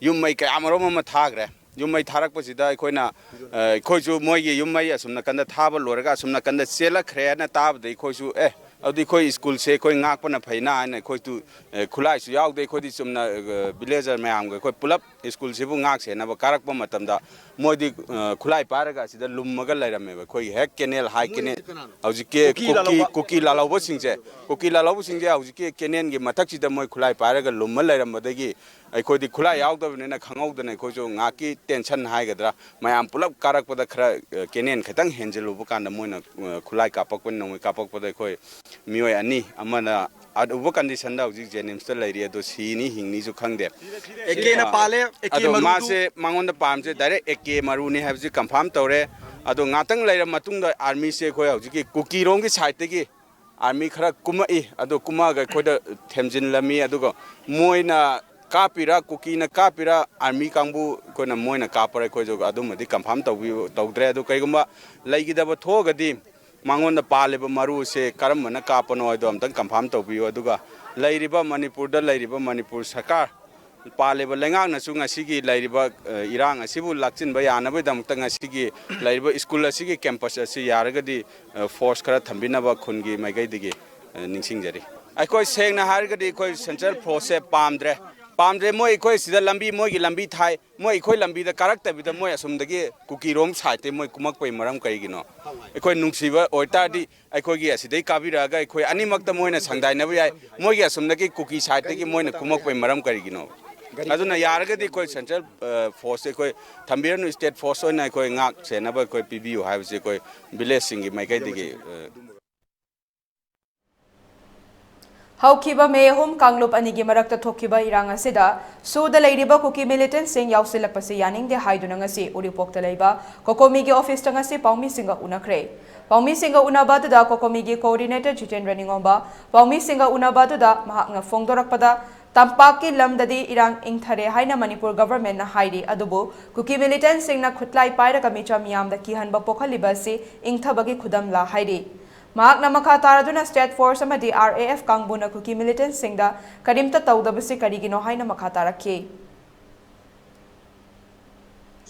ꯌꯨꯝ ꯃꯩ ꯀꯌꯥꯃꯔꯣꯝ ꯑꯃ ꯊꯥꯈ꯭ꯔꯦ꯫ ꯌꯨꯝ ꯃꯩ ꯊꯥꯔꯛꯄꯁꯤꯗ ꯑꯩꯈꯣꯏꯅ, ꯑ, ꯑꯩꯈꯣꯏꯁꯨ ꯃꯣꯏꯒꯤ ꯌꯨꯝ ꯃꯩ ꯑꯁꯨꯝ ꯅꯥꯀꯟꯗ ꯊꯥꯕ ꯂꯣꯏꯔꯒ ꯑꯁꯨꯝ ꯅꯥꯀꯟꯗ ꯆꯦꯜꯂꯛꯈ꯭ꯔꯦꯅ ꯇꯥꯕꯗ ꯑꯩꯈꯣꯏꯁꯨ, "ꯑꯦ, ꯑꯗꯨꯗꯤ ꯑꯩꯈꯣꯏ ꯁ꯭ꯀꯨꯜꯁꯦ ꯑꯩꯈꯣꯏ ꯉꯥꯛꯄꯅ ꯐꯩꯅ" ꯍꯥꯏꯅ ꯑꯩꯈꯣꯏꯁꯨ, ꯑ, ꯈꯨꯠꯂꯥꯏꯁꯨ ꯌꯥꯎꯗꯦ꯫ ꯑꯩꯈꯣꯏꯗꯤ ꯆꯨꯝꯅ, ꯑ, villager ꯃꯌꯥꯝꯒ ꯑꯩꯈꯣꯏ ꯄꯨꯂꯞ ꯁ꯭ꯀꯨꯜꯁꯤꯕꯨ ꯉꯥꯛ ꯁꯦꯟꯅꯕ ꯀꯥꯔꯛꯄ ꯃꯇꯝꯗ ꯃꯣꯏꯗꯤ, ꯑ, ꯈꯨꯠꯂꯥꯏ ꯄꯥꯏꯔꯒ ꯑꯁꯤꯗ ꯂꯨꯝꯃꯒ ꯂꯩꯔꯝꯃꯦꯕ꯫ ꯑꯩꯈꯣꯏꯒꯤ ꯍꯦꯛ canal, high canal, ꯍꯧꯖꯤꯛꯀꯤ ꯀꯨꯀꯤ ꯀꯨꯀꯤ, ꯂꯥꯂꯧꯕ꯫ ꯀꯨꯀꯤ ꯂꯥꯂꯧꯕꯁꯤꯡꯁꯦ, ꯀꯨꯀꯤ ꯂꯥꯂꯧꯕꯁꯤꯡꯁꯦ ꯍꯧꯖꯤꯛꯀꯤ canal ꯒꯤ ꯃꯊꯛꯁꯤꯗ ꯃꯣꯏ ꯈꯨꯠꯂꯥꯏ ꯄꯥꯏꯔꯒ ꯂꯨꯝꯃ ꯂꯩꯔꯝꯕꯗꯒꯤ ꯑꯩꯈꯣꯏꯗꯤ ꯈꯨꯠꯂꯥꯏ ꯌꯥꯎꯗꯕꯅꯤꯅ ꯈꯪꯍꯧꯗꯅ ꯑꯩꯈꯣꯏꯁꯨ ꯉꯥꯏꯍꯥꯛꯀꯤ tension ꯍꯥꯏꯒꯗ꯭ꯔꯥ, ꯃꯌꯥꯝ ꯄꯨꯂꯞ ꯀꯥꯔꯛꯄꯗ ꯈꯔ, ꯑ, canal ꯈꯤꯇꯪ ꯍꯦꯟꯖꯤꯜꯂꯨꯕ ꯀꯥꯟꯗ ꯃꯣꯏꯅ, ꯑ, ꯈꯨꯠꯂꯥꯏ ꯀꯥꯞꯄꯛꯄꯅꯤ, ꯅꯣꯡꯃꯩ ꯀꯥꯞꯄꯛꯄꯗ ꯑꯩꯈꯣꯏ ꯃꯤꯑꯣꯏ ꯑꯅꯤ, ꯑꯃꯅ ꯑꯔꯨꯕ condition ꯗ ꯍꯧꯖꯤꯛ JNIMS ꯇ ꯂꯩꯔꯤ, ꯑꯗꯣ ꯁꯤꯅꯤ ꯍꯤꯡꯅꯤꯁꯨ ꯈꯪꯗꯦ꯫ ꯑꯦ ꯀꯦꯅ ꯑ, ꯄꯥꯜꯂꯦ, ꯑꯦ ꯀꯦ ꯑꯗꯣ ꯃꯔꯨꯗꯨ꯫ ꯃꯥꯁꯦ, ꯃꯉꯣꯟꯗ ꯄꯥꯝꯁꯦ direct ꯑꯦ ꯀꯦ ꯃꯔꯨꯅꯤ ꯍꯥꯏꯕꯁꯤ confirm ꯇꯧꯔꯦ꯫ ꯑꯗꯣ ꯉꯥꯛꯇꯪ ꯂꯩꯔ ꯃꯇꯨꯡꯗ army ꯁꯦ ꯑꯩꯈꯣꯏ ꯍꯧꯖꯤꯛꯀꯤ ꯀꯨꯀꯤꯔꯣꯝꯒꯤ side ꯇꯒꯤ army ꯈꯔ ꯀꯨꯝꯃꯛꯏ꯫ ꯑꯗꯣ ꯀꯨꯝꯃꯛꯑꯒ ꯑꯩꯈꯣꯏꯗ ꯊꯦꯝꯖꯤꯜꯂꯝꯃꯤ꯫ ꯑꯗꯨꯒ ꯃꯣꯏꯅ ꯀꯥꯞꯄꯤꯔ, ꯀꯨꯀꯤꯅ ꯀꯥꯞꯄꯤꯔ, army ꯀꯥꯡꯕꯨ ꯑꯩꯈꯣꯏꯅ, ꯃꯣꯏꯅ ꯀꯥꯞꯄꯔ, ꯑꯩꯈꯣꯏꯁꯨ ꯑꯗꯨꯃꯗꯤ confirm ꯇꯧꯕꯤꯌꯨ-, ꯇꯧꯗ꯭ꯔꯦ꯫ ꯑꯗꯨ ꯀꯩꯒꯨꯝꯕ ꯂꯩꯈꯤꯗꯕ ꯊꯣꯛꯑꯒꯗꯤ ꯃꯉꯣꯟꯗ ꯄꯥꯜꯂꯤꯕ ꯃꯔꯨꯁꯦ ꯀꯔꯝꯕꯅ ꯀꯥꯞꯄꯅꯣ ꯍꯥꯏꯗꯣ ꯑꯝꯇꯪ ꯀꯟꯐꯥꯔꯝ ꯇꯧꯕꯤꯌꯨ꯫ ꯑꯗꯨꯒ ꯂꯩꯔꯤꯕ ꯃꯅꯤꯄꯨꯔꯗ ꯂꯩꯔꯤꯕ ꯃꯅꯤꯄꯨꯔ ꯁꯔꯀꯥꯔ, ꯄꯥꯜꯂꯤꯕ ꯂꯩꯉꯥꯛꯅꯁꯨ ꯉꯁꯤꯒꯤ ꯂꯩꯔꯤꯕ, ꯑ, ꯏꯔꯥꯡ ꯑꯁꯤꯕꯨ ꯂꯥꯛꯆꯤꯟꯕ ꯌꯥꯅꯕꯒꯤꯗꯃꯛꯇ ꯉꯁꯤꯒꯤ ꯂꯩꯔꯤꯕ ꯁ꯭ꯀꯨꯜ ꯑꯁꯤꯒꯤ ꯀꯦꯝꯄꯁ ꯑꯁꯤ ꯌꯥꯔꯒꯗꯤ, ꯑ, ꯐꯣꯔꯁ ꯈꯔ ꯊꯝꯕꯤꯅꯕ ꯈꯨꯟꯒꯤ ꯃꯥꯏꯀꯩꯗꯒꯤ, ꯑ, ꯅꯤꯡꯁꯤꯡꯖꯔꯤ꯫ ꯑꯩꯈꯣꯏ ꯁꯦꯡꯅ ꯍꯥꯏꯔꯒꯗꯤ ꯑꯩꯈꯣꯏ ꯁꯦꯟꯇ꯭ꯔꯦꯜ ꯐꯣꯔꯁꯁꯦ ꯄꯥꯝꯗ꯭ꯔꯦ꯫ ꯄꯥꯝꯗ꯭ꯔꯦ꯫ ꯃꯣꯏ ꯑꯩꯈꯣꯏ ꯁꯤꯗ ꯂꯝꯕꯤ, ꯃꯣꯏꯒꯤ ꯂꯝꯕꯤ ꯊꯥꯏ꯫ ꯃꯣꯏ ꯑꯩꯈꯣꯏ ꯂꯝꯕꯤꯗ ꯀꯥꯔꯛꯇꯕꯤꯗ ꯃꯣꯏ ꯑꯁꯣꯝꯗꯒꯤ ꯀꯨꯀꯤꯔꯣꯝ ꯁꯥꯏꯠꯇꯒꯤ ꯃꯣꯏ ꯀꯨꯝꯃꯛꯄꯒꯤ ꯃꯔꯝ ꯀꯔꯤꯒꯤꯅꯣ? ꯑꯩꯈꯣꯏ ꯅꯨꯡꯁꯤꯕ ꯑꯣꯏꯇꯥꯔꯗꯤ ꯑꯩꯈꯣꯏꯒꯤ ꯑꯁꯤꯗꯩ ꯀꯥꯕꯤꯔꯛꯑꯒ ꯑꯩꯈꯣꯏ ꯑꯅꯤꯃꯛꯇ ꯃꯣꯏꯅ ꯁꯪꯗꯥꯏꯅꯕ ꯌꯥꯏ꯫ ꯃꯣꯏꯒꯤ ꯑꯁꯣꯝꯗꯒꯤ ꯀꯨꯀꯤ ꯁꯥꯏꯠꯇꯒꯤ ꯃꯣꯏꯅ ꯀꯨꯝꯃꯛꯄꯒꯤ ꯃꯔꯝ ꯀꯔꯤꯒꯤꯅꯣ? ꯑꯗꯨꯅ ꯌꯥꯔꯒꯗꯤ ꯑꯩꯈꯣꯏ ꯁꯦꯟꯇ꯭ꯔꯦꯜ, ꯑ, ꯐꯣꯔꯁꯁꯦ ꯑꯩꯈꯣꯏ ꯊꯝꯕꯤꯔꯅꯨ, ꯁ꯭ꯇꯦꯠ ꯐꯣꯔꯁ ꯑꯣꯏꯅ ꯑꯩꯈꯣꯏ ꯉꯥꯛ ꯁꯦꯟꯅꯕ ꯑꯩꯈꯣꯏ ꯄꯤꯕꯤꯌꯨ ꯍꯥꯏꯕꯁꯦ ꯑꯩꯈꯣꯏ ꯚꯤꯂꯦꯖꯁꯤꯡꯒꯤ ꯃꯥꯏꯀꯩꯗꯒꯤ, ꯑ, ꯍꯧꯈꯤꯕ ꯃꯦ ꯑꯍꯨꯝ ꯀꯥꯡꯂꯨꯞ ꯑꯅꯤꯒꯤ ꯃꯔꯛꯇ ꯊꯣꯛꯈꯤꯕ ꯏꯔꯥꯡ ꯑꯁꯤꯗ ꯁꯨꯗ ꯂꯩꯔꯤꯕ ꯀꯨꯀꯤ ꯃꯤꯂꯤꯇꯦꯟꯠꯁꯤꯡ ꯌꯥꯎꯁꯤꯜꯂꯛꯄꯁꯤ ꯌꯥꯅꯤꯡꯗꯦ ꯍꯥꯏꯗꯨꯅ ꯉꯁꯤ ꯎꯔꯤꯄꯣꯛꯇ ꯂꯩꯕ ꯀꯣꯀꯣꯃꯤꯒꯤ ꯑꯣꯐꯤꯁꯇ ꯉꯁꯤ ꯄꯥꯎꯃꯤꯁꯤꯡꯒ ꯎꯅꯈ꯭ꯔꯦ꯫ ꯄꯥꯎꯃꯤꯁꯤꯡꯒ ꯎꯅꯕ ꯑꯗꯨꯗ ꯀꯣꯀꯣꯃꯤꯒꯤ ꯀꯣꯑꯣꯔꯗꯤꯅꯦꯇꯔ ꯖꯤꯇꯦꯟꯗ꯭ꯔ ꯅꯤꯉꯣꯝꯕ ꯄꯥꯎꯃꯤꯁꯤꯡꯒ ꯎꯅꯕ ꯑꯗꯨꯗ ꯃꯍꯥꯛꯅ ꯐꯣꯡꯗꯣꯔꯛꯄꯗ, ꯇꯝꯄꯥꯛꯀꯤ ꯂꯝꯗꯗꯤ ꯏꯔꯥꯡ ꯏꯪꯊꯔꯦ ꯍꯥꯏꯅ ꯃꯅꯤꯄꯨꯔ ꯒꯚꯔꯟꯃꯦꯟꯠꯅ ꯍꯥꯏꯔꯤ, ꯑꯗꯨꯕꯨ ꯀꯨꯀꯤ ꯃꯤꯂꯤꯇꯦꯟꯠꯁꯤꯡꯅ ꯈꯨꯠꯂꯥꯏ ꯄꯥꯏꯔꯒ ꯃꯤꯆꯝ ꯃꯤꯌꯥꯝꯗ ꯀꯤꯍꯟꯕ ꯄꯣꯛꯍꯜꯂꯤꯕ ꯑꯁꯤ ꯏꯪꯊꯕꯒꯤ ꯈꯨꯗꯝꯂꯥ ꯍꯥꯏꯔꯤ꯫ ꯃꯍꯥꯛꯅ ꯃꯈꯥ ꯇꯥꯔꯗꯨꯅ ꯁ꯭ꯇꯦꯠ ꯐꯣꯔꯁ ꯑꯃꯗꯤ ꯑꯥꯔ ꯑꯦ ꯑꯦꯐ ꯀꯥꯡꯕꯨꯅ ꯀꯨꯀꯤ ꯃꯤꯂꯤꯇꯦꯟꯠꯁꯤꯡꯗ ꯀꯔꯤꯝꯇ ꯇꯧꯗꯕꯁꯤ ꯀꯔꯤꯒꯤꯅꯣ ꯍꯥꯏꯅ ꯃꯈꯥ ꯇꯥꯔꯛꯈꯤ꯫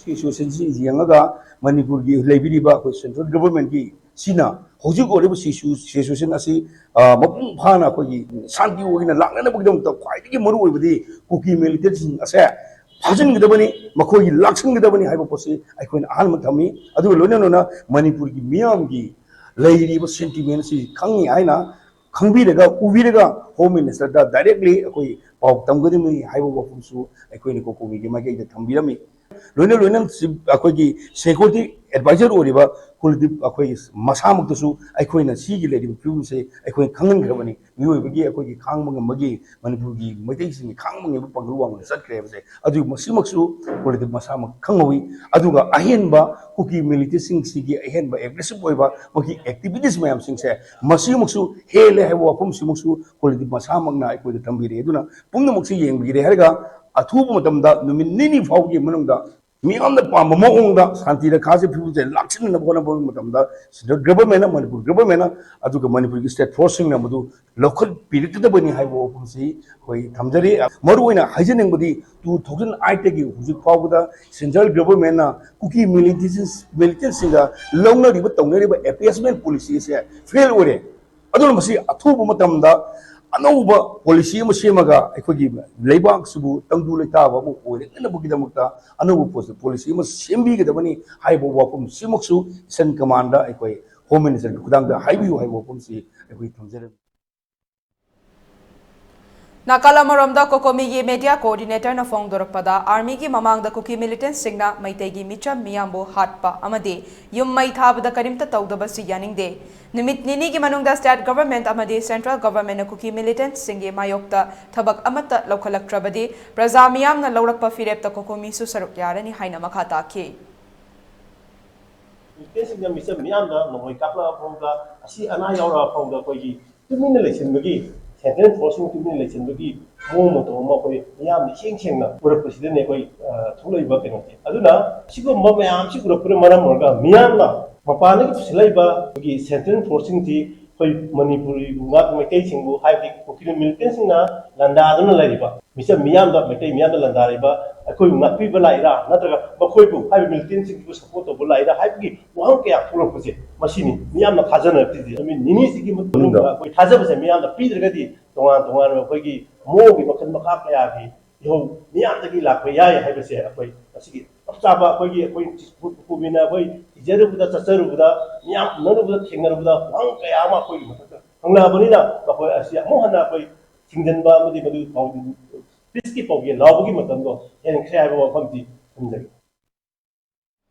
ꯁꯤꯆꯨꯋꯦꯁꯟꯁꯤ ꯌꯦꯡꯉꯒ ꯃꯅꯤꯄꯨꯔꯒꯤ ꯂꯩꯕꯤꯔꯤꯕ ꯑꯩꯈꯣꯏ ꯁꯦꯟꯇ꯭ꯔꯦꯜ ꯒꯚꯔꯟꯃꯦꯟꯠꯀꯤ ꯁꯤꯅ ꯍꯧꯖꯤꯛ ꯑꯣꯏꯔꯤꯕ ꯁꯤꯆꯨ-, ꯁꯤꯆꯨꯋꯦꯁꯟ ꯑꯁꯤ, ꯑ, ꯃꯄꯨꯡ ꯐꯥꯅ ꯑꯩꯈꯣꯏꯒꯤ ꯁꯥꯟꯇꯤ ꯑꯣꯏꯅ ꯂꯥꯛꯅꯅꯕꯒꯤꯗꯃꯛꯇ ꯈ꯭ꯋꯥꯏꯗꯒꯤ ꯃꯔꯨ ꯑꯣꯏꯕꯗꯤ ꯀꯨꯀꯤ ꯃꯤꯂꯤꯇꯦꯟꯠꯁꯤꯡ ꯑꯁꯦ ꯐꯥꯖꯤꯟꯒꯗꯕꯅꯤ, ꯃꯈꯣꯏꯒꯤ ꯂꯥꯛꯁꯤꯟꯒꯗꯕꯅꯤ ꯍꯥꯏꯕ ꯄꯣꯠꯁꯤ ꯑꯩꯈꯣꯏꯅ ꯑꯍꯥꯟꯕ ꯊꯝꯃꯤ꯫ ꯑꯗꯨꯒ ꯂꯣꯏꯅ ꯂꯣꯏꯅ ꯃꯅꯤꯄꯨꯔꯒꯤ ꯃꯤꯌꯥꯝꯒꯤ ꯂꯩꯔꯤꯕ ꯁꯦꯟꯇꯤꯃꯦꯟꯠꯁꯤ ꯈꯪꯉꯤ ꯍꯥꯏꯅ ꯈꯪꯕꯤꯔꯒ, ꯎꯕꯤꯔꯒ ꯍꯣꯝ ꯃꯤꯅꯤꯁꯇꯔꯗ ꯗꯥꯏꯔꯦꯛꯂꯤ ꯑꯩꯈꯣꯏ ꯄꯥꯎ ꯇꯝꯒꯗꯕꯅꯤ ꯍꯥꯏꯕ ꯋꯥꯐꯝꯁꯨ ꯑꯩꯈꯣꯏꯅ ꯀꯣꯀꯣꯃꯤꯒꯤ ꯃꯥꯏꯀꯩꯗ ꯊꯝꯕꯤꯔꯝꯃꯤ꯫ ꯂꯣꯏꯅ ꯂꯣꯏꯅ ꯁꯤ-, ꯑꯩꯈꯣꯏꯒꯤ ꯁꯦꯀ꯭ꯌꯨꯔꯤꯇꯤ ꯑꯦꯗꯚꯥꯏꯖꯔ ꯑꯣꯏꯔꯤꯕ ꯀꯨꯜꯗꯤꯞ ꯑꯩꯈꯣꯏꯒꯤ ꯃꯁꯥꯃꯛꯇꯁꯨ ꯑꯩꯈꯣꯏꯅ ꯁꯤꯒꯤ ꯂꯩꯔꯤꯕ ꯐꯤꯕꯝꯁꯦ ꯑꯩꯈꯣꯏꯅ ꯈꯪꯍꯟꯈ꯭ꯔꯕꯅꯤ꯫ ꯃꯤꯑꯣꯏꯕꯒꯤ ꯑꯩꯈꯣꯏꯒꯤ ꯈꯥꯡꯕ ꯉꯝꯕꯒꯤ, ꯃꯅꯤꯄꯨꯔꯒꯤ ꯃꯩꯇꯩꯁꯤꯡꯒꯤ ꯈꯥꯡꯕ ꯉꯝꯕ ꯄꯥꯡꯒꯜ ꯋꯥꯡꯃꯗ ꯆꯠꯈ꯭ꯔꯦ ꯍꯥꯏꯕꯁꯦ꯫ ꯑꯗꯨ ꯃꯁꯤꯃꯛꯁꯨ ꯀꯨꯜꯗꯤꯞ ꯃꯁꯥꯃꯛ ꯈꯪꯍꯧꯋꯤ꯫ ꯑꯗꯨꯒ ꯑꯍꯦꯟꯕ ꯀꯨꯀꯤ ꯃꯤꯂꯤꯇꯦꯟꯠꯁꯤꯡꯁꯤꯒꯤ ꯑꯍꯦꯟꯕ ꯑꯦꯒ꯭ꯔꯦꯁꯤꯞ ꯑꯣꯏꯕ ꯃꯈꯣꯏꯒꯤ ꯑꯦꯛꯇꯤꯚꯤꯇꯤꯁ ꯃꯌꯥꯝꯁꯤꯡꯁꯦ ꯃꯁꯤꯃꯛꯁꯨ ꯍꯦꯜꯂꯦ ꯍꯥꯏꯕ ꯋꯥꯐꯝꯁꯤꯃꯛꯁꯨ ꯀꯨꯜꯗꯤꯞ ꯃꯁꯥꯃꯛꯅ ꯑꯩꯈꯣꯏꯗ ꯊꯝꯕꯤꯔꯦ꯫ ꯑꯗꯨꯅ ꯄꯨꯝꯅꯃꯛꯁꯤ ꯌꯦꯡꯕꯤꯔꯦ ꯍꯥꯏꯔꯒ ꯑꯊꯨꯕ ꯃꯇꯝꯗ ꯅꯨꯃꯤꯠ ꯅꯤꯅꯤ ꯐꯥꯎꯕꯒꯤ ꯃꯅꯨꯡꯗ ꯃꯤꯌꯥꯝꯅ ꯄꯥꯝꯕ ꯃꯑꯣꯡꯗ ꯁꯥꯟꯇꯤ ꯔꯦꯈꯥꯁꯦ ꯐꯤꯕꯝꯁꯦ ꯂꯥꯛꯁꯤꯟꯅꯅꯕ ꯍꯣꯠꯅꯕ ꯃꯇꯝꯗ central government ꯅ, ꯃꯅꯤꯄꯨꯔ government ꯅ, ꯑꯗꯨꯒ ꯃꯅꯤꯄꯨꯔꯒꯤ state force ꯁꯤꯡꯅ ꯃꯗꯨ ꯂꯧꯈꯠꯄꯤꯔꯛꯀꯗꯕꯅꯤ ꯍꯥꯏꯕ ꯋꯥꯐꯝꯁꯤ ꯑꯩꯈꯣꯏ ꯊꯝꯖꯔꯤ꯫ ꯃꯔꯨꯑꯣꯏꯅ ꯍꯥꯏꯖꯅꯤꯡꯕꯗꯤ two thousand eight ꯇꯒꯤ ꯍꯧꯖꯤꯛ ꯐꯥꯎꯕꯗ central government ꯅ ꯀꯨꯀꯤ militants, militant ꯁꯤꯡꯒ ꯂꯧꯅꯔꯤꯕ ꯇꯧꯅꯔꯤꯕ appeasement policy ꯑꯁꯦ fail ꯑꯣꯏꯔꯦ꯫ ꯑꯗꯨꯅ ꯃꯁꯤ ꯑꯊꯨꯕ ꯃꯇꯝꯗ ꯑꯅꯧꯕ policy ꯑꯃ ꯁꯦꯝꯃꯒ ꯑꯩꯈꯣꯏꯒꯤ ꯂꯩꯕꯥꯛꯁꯤꯕꯨ ꯇꯪꯗꯨ ꯂꯩꯇꯥꯕ ꯑꯃ ꯑꯣꯏꯔꯛꯅꯅꯕꯒꯤꯗꯃꯛꯇ ꯑꯅꯧꯕ policy ꯑꯃ ꯁꯦꯝꯕꯤꯒꯗꯕꯅꯤ ꯍꯥꯏꯕ ꯋꯥꯐꯝꯁꯤꯃꯛꯁꯨ Eastern Command ꯗ ꯑꯩꯈꯣꯏ Home Minister ꯒꯤ ꯈꯨꯠꯊꯥꯡꯗ ꯍꯥꯏꯕꯤꯌꯨ ꯍꯥꯏꯕ ꯋꯥꯐꯝꯁꯤ ꯑꯩꯈꯣꯏ ꯊꯝꯖꯔꯝꯃꯤ꯫ ꯅꯥꯀꯜ ꯑꯃꯔꯣꯝꯗ COCOMI ꯒꯤ media coordinator ꯅ ꯐꯣꯡꯗꯣꯔꯛꯄꯗ, army ꯒꯤ ꯃꯃꯥꯡꯗ ꯀꯨꯀꯤ militant ꯁꯤꯡꯅ ꯃꯩꯇꯩꯒꯤ ꯃꯤꯆꯝ ꯃꯤꯌꯥꯝꯕꯨ ꯍꯥꯠꯄ ꯑꯃꯗꯤ ꯌꯨꯝ ꯃꯩ ꯊꯥꯕꯗ ꯀꯔꯤꯝꯇ ꯇꯧꯗꯕꯁꯤ ꯌꯥꯅꯤꯡꯗꯦ꯫ ꯅꯨꯃꯤꯠ ꯅꯤꯅꯤꯒꯤ ꯃꯅꯨꯡꯗ state government ꯑꯃꯗꯤ central government ꯅ ꯀꯨꯀꯤ militant ꯁꯤꯡꯒꯤ ꯃꯥꯌꯣꯛꯇ ꯊꯕꯛ ꯑꯃꯠꯇ ꯂꯧꯈꯠꯂꯛꯇ꯭ꯔꯕꯗꯤ ꯄ꯭ꯔꯖꯥ ꯃꯤꯌꯥꯝꯅ ꯂꯧꯔꯛꯄ ꯐꯤꯔꯦꯞꯇ COCOMI ꯁꯨ ꯁꯔꯨꯛ ꯌꯥꯔꯅꯤ ꯍꯥꯏꯅ ꯃꯈꯥ ꯇꯥꯈꯤ꯫ ꯃꯤꯁꯤꯡꯅ ꯃꯤꯆꯝ ꯃꯤꯌꯥꯝꯗ ꯅꯣꯡꯃꯩ ꯀꯥꯞꯂꯛꯑ ꯐꯥꯎꯗ, ꯑꯁꯤ ꯑꯅꯥ ꯌꯥꯎꯔꯛꯑ ꯐꯥꯎꯗ ꯑꯩꯈꯣꯏꯒꯤ ꯇꯨꯃꯤꯟꯅ ꯂꯩꯁꯤꯟꯕꯒꯤ, central force ꯁꯤꯡ ꯇꯨꯃꯤꯟꯅ ꯂꯩꯁꯤꯟꯕꯒꯤ ꯃꯑꯣꯡ ꯃꯇꯧ ꯑꯃ ꯑꯩꯈꯣꯏ ꯃꯤꯌꯥꯝꯅ ꯏꯁꯦꯡ ꯁꯦꯡꯅ ꯎꯔꯛꯄꯁꯤꯗꯅꯦ ꯑꯩꯈꯣꯏ, ꯑ, ꯊꯣꯛꯂꯛꯏꯕ ꯀꯩꯅꯣꯁꯦ꯫ ꯑꯗꯨꯅ ꯁꯤꯒꯨꯝꯕ ꯃꯌꯥꯝꯁꯤ ꯎꯔꯛꯄꯅ ꯃꯔꯝ ꯑꯣꯏꯔꯒ ꯃꯤꯌꯥꯝꯅ ꯃꯄꯥꯟꯗꯒꯤ ꯄꯨꯁꯤꯜꯂꯛꯏꯕ ꯑꯩꯈꯣꯏꯒꯤ central force ꯁꯤꯡꯁꯤ ꯑꯩꯈꯣꯏ ꯃꯅꯤꯄꯨꯔꯤ ꯉꯥꯛ ꯃꯩꯇꯩꯁꯤꯡꯕꯨ, ꯍꯥꯏꯕꯗꯤ ꯀꯨꯀꯤ militant ꯁꯤꯡꯅ ꯂꯥꯟꯗꯥꯗꯨꯅ ꯂꯩꯔꯤꯕ ꯃꯤꯆꯝ ꯃꯤꯌꯥꯝꯗ, ꯃꯩꯇꯩ ꯃꯤꯌꯥꯝꯗ ꯂꯥꯟꯗꯥꯔꯤꯕ ꯑꯩꯈꯣꯏꯕꯨ ꯉꯥꯛꯄꯤꯕ ꯂꯥꯛꯏꯔꯥ, ꯅꯠꯇ꯭ꯔꯒ ꯃꯈꯣꯏꯕꯨ, ꯍꯥꯏꯕ militant ꯁꯤꯡꯕꯨ support ꯇꯧꯕ ꯂꯥꯛꯏꯔꯥ ꯍꯥꯏꯕꯒꯤ ꯋꯥꯍꯪ ꯀꯌꯥ ꯊꯣꯛꯂꯛꯄꯁꯦ, ꯃꯁꯤꯅꯤ ꯃꯤꯌꯥꯝꯅ ꯊꯥꯖꯅꯔꯛꯇ꯭ꯔꯤꯁꯦ꯫ ꯅꯨꯃꯤꯠ ꯅꯤꯅꯤꯁꯤꯒꯤ ꯃꯅꯨꯡꯗ ꯑꯩꯈꯣꯏ ꯊꯥꯖꯕꯁꯦ ꯃꯤꯌꯥꯝꯅ ꯄꯤꯗ꯭ꯔꯒꯗꯤ ꯇꯣꯉꯥꯟ ꯇꯣꯉꯥꯟꯕ ꯑꯩꯈꯣꯏꯒꯤ ꯃꯑꯣꯡꯒꯤ ꯃꯈꯜ ꯃꯈꯥ ꯀꯌꯥꯒꯤ ꯏꯍꯧ ꯃꯤꯌꯥꯝꯗꯒꯤ ꯂꯥꯛꯄ ꯌꯥꯏ ꯍꯥꯏꯕꯁꯦ ꯑꯩꯈꯣꯏ ꯉꯁꯤꯒꯤ ꯆꯞ ꯆꯥꯕ ꯑꯩꯈꯣꯏꯒꯤ, ꯑꯩꯈꯣꯏ ꯀꯨꯀꯤꯅ ꯑꯩꯈꯣꯏ ꯊꯤꯖꯔꯨꯕꯗ, ꯆꯠꯆꯔꯨꯕꯗ, ꯃꯤꯌꯥꯝ ꯎꯅꯔꯨꯕꯗ, ꯊꯦꯡꯅꯔꯨꯕꯗ ꯋꯥꯍꯪ ꯀꯌꯥ ꯑꯃ ꯑꯩꯈꯣꯏꯒꯤ ꯃꯊꯛꯇ ꯍꯪꯂꯛꯑꯕꯅꯤꯅ, ꯃꯈꯣꯏ ꯑꯁꯤ ꯑꯃꯨꯛ ꯍꯟꯅ ꯑꯩꯈꯣꯏ ꯊꯤꯡꯖꯤꯟꯕ ꯑꯃꯗꯤ ꯃꯗꯨ ꯄꯥꯎ-, peace ꯀꯤ ꯄꯥꯎꯖꯦꯜ ꯂꯥꯎꯕꯒꯤ ꯃꯇꯝꯗꯣ ꯍꯦꯟꯈ꯭ꯔꯦ ꯍꯥꯏꯕ ꯋꯥꯐꯝꯁꯤ ꯊꯝꯖꯒꯦ꯫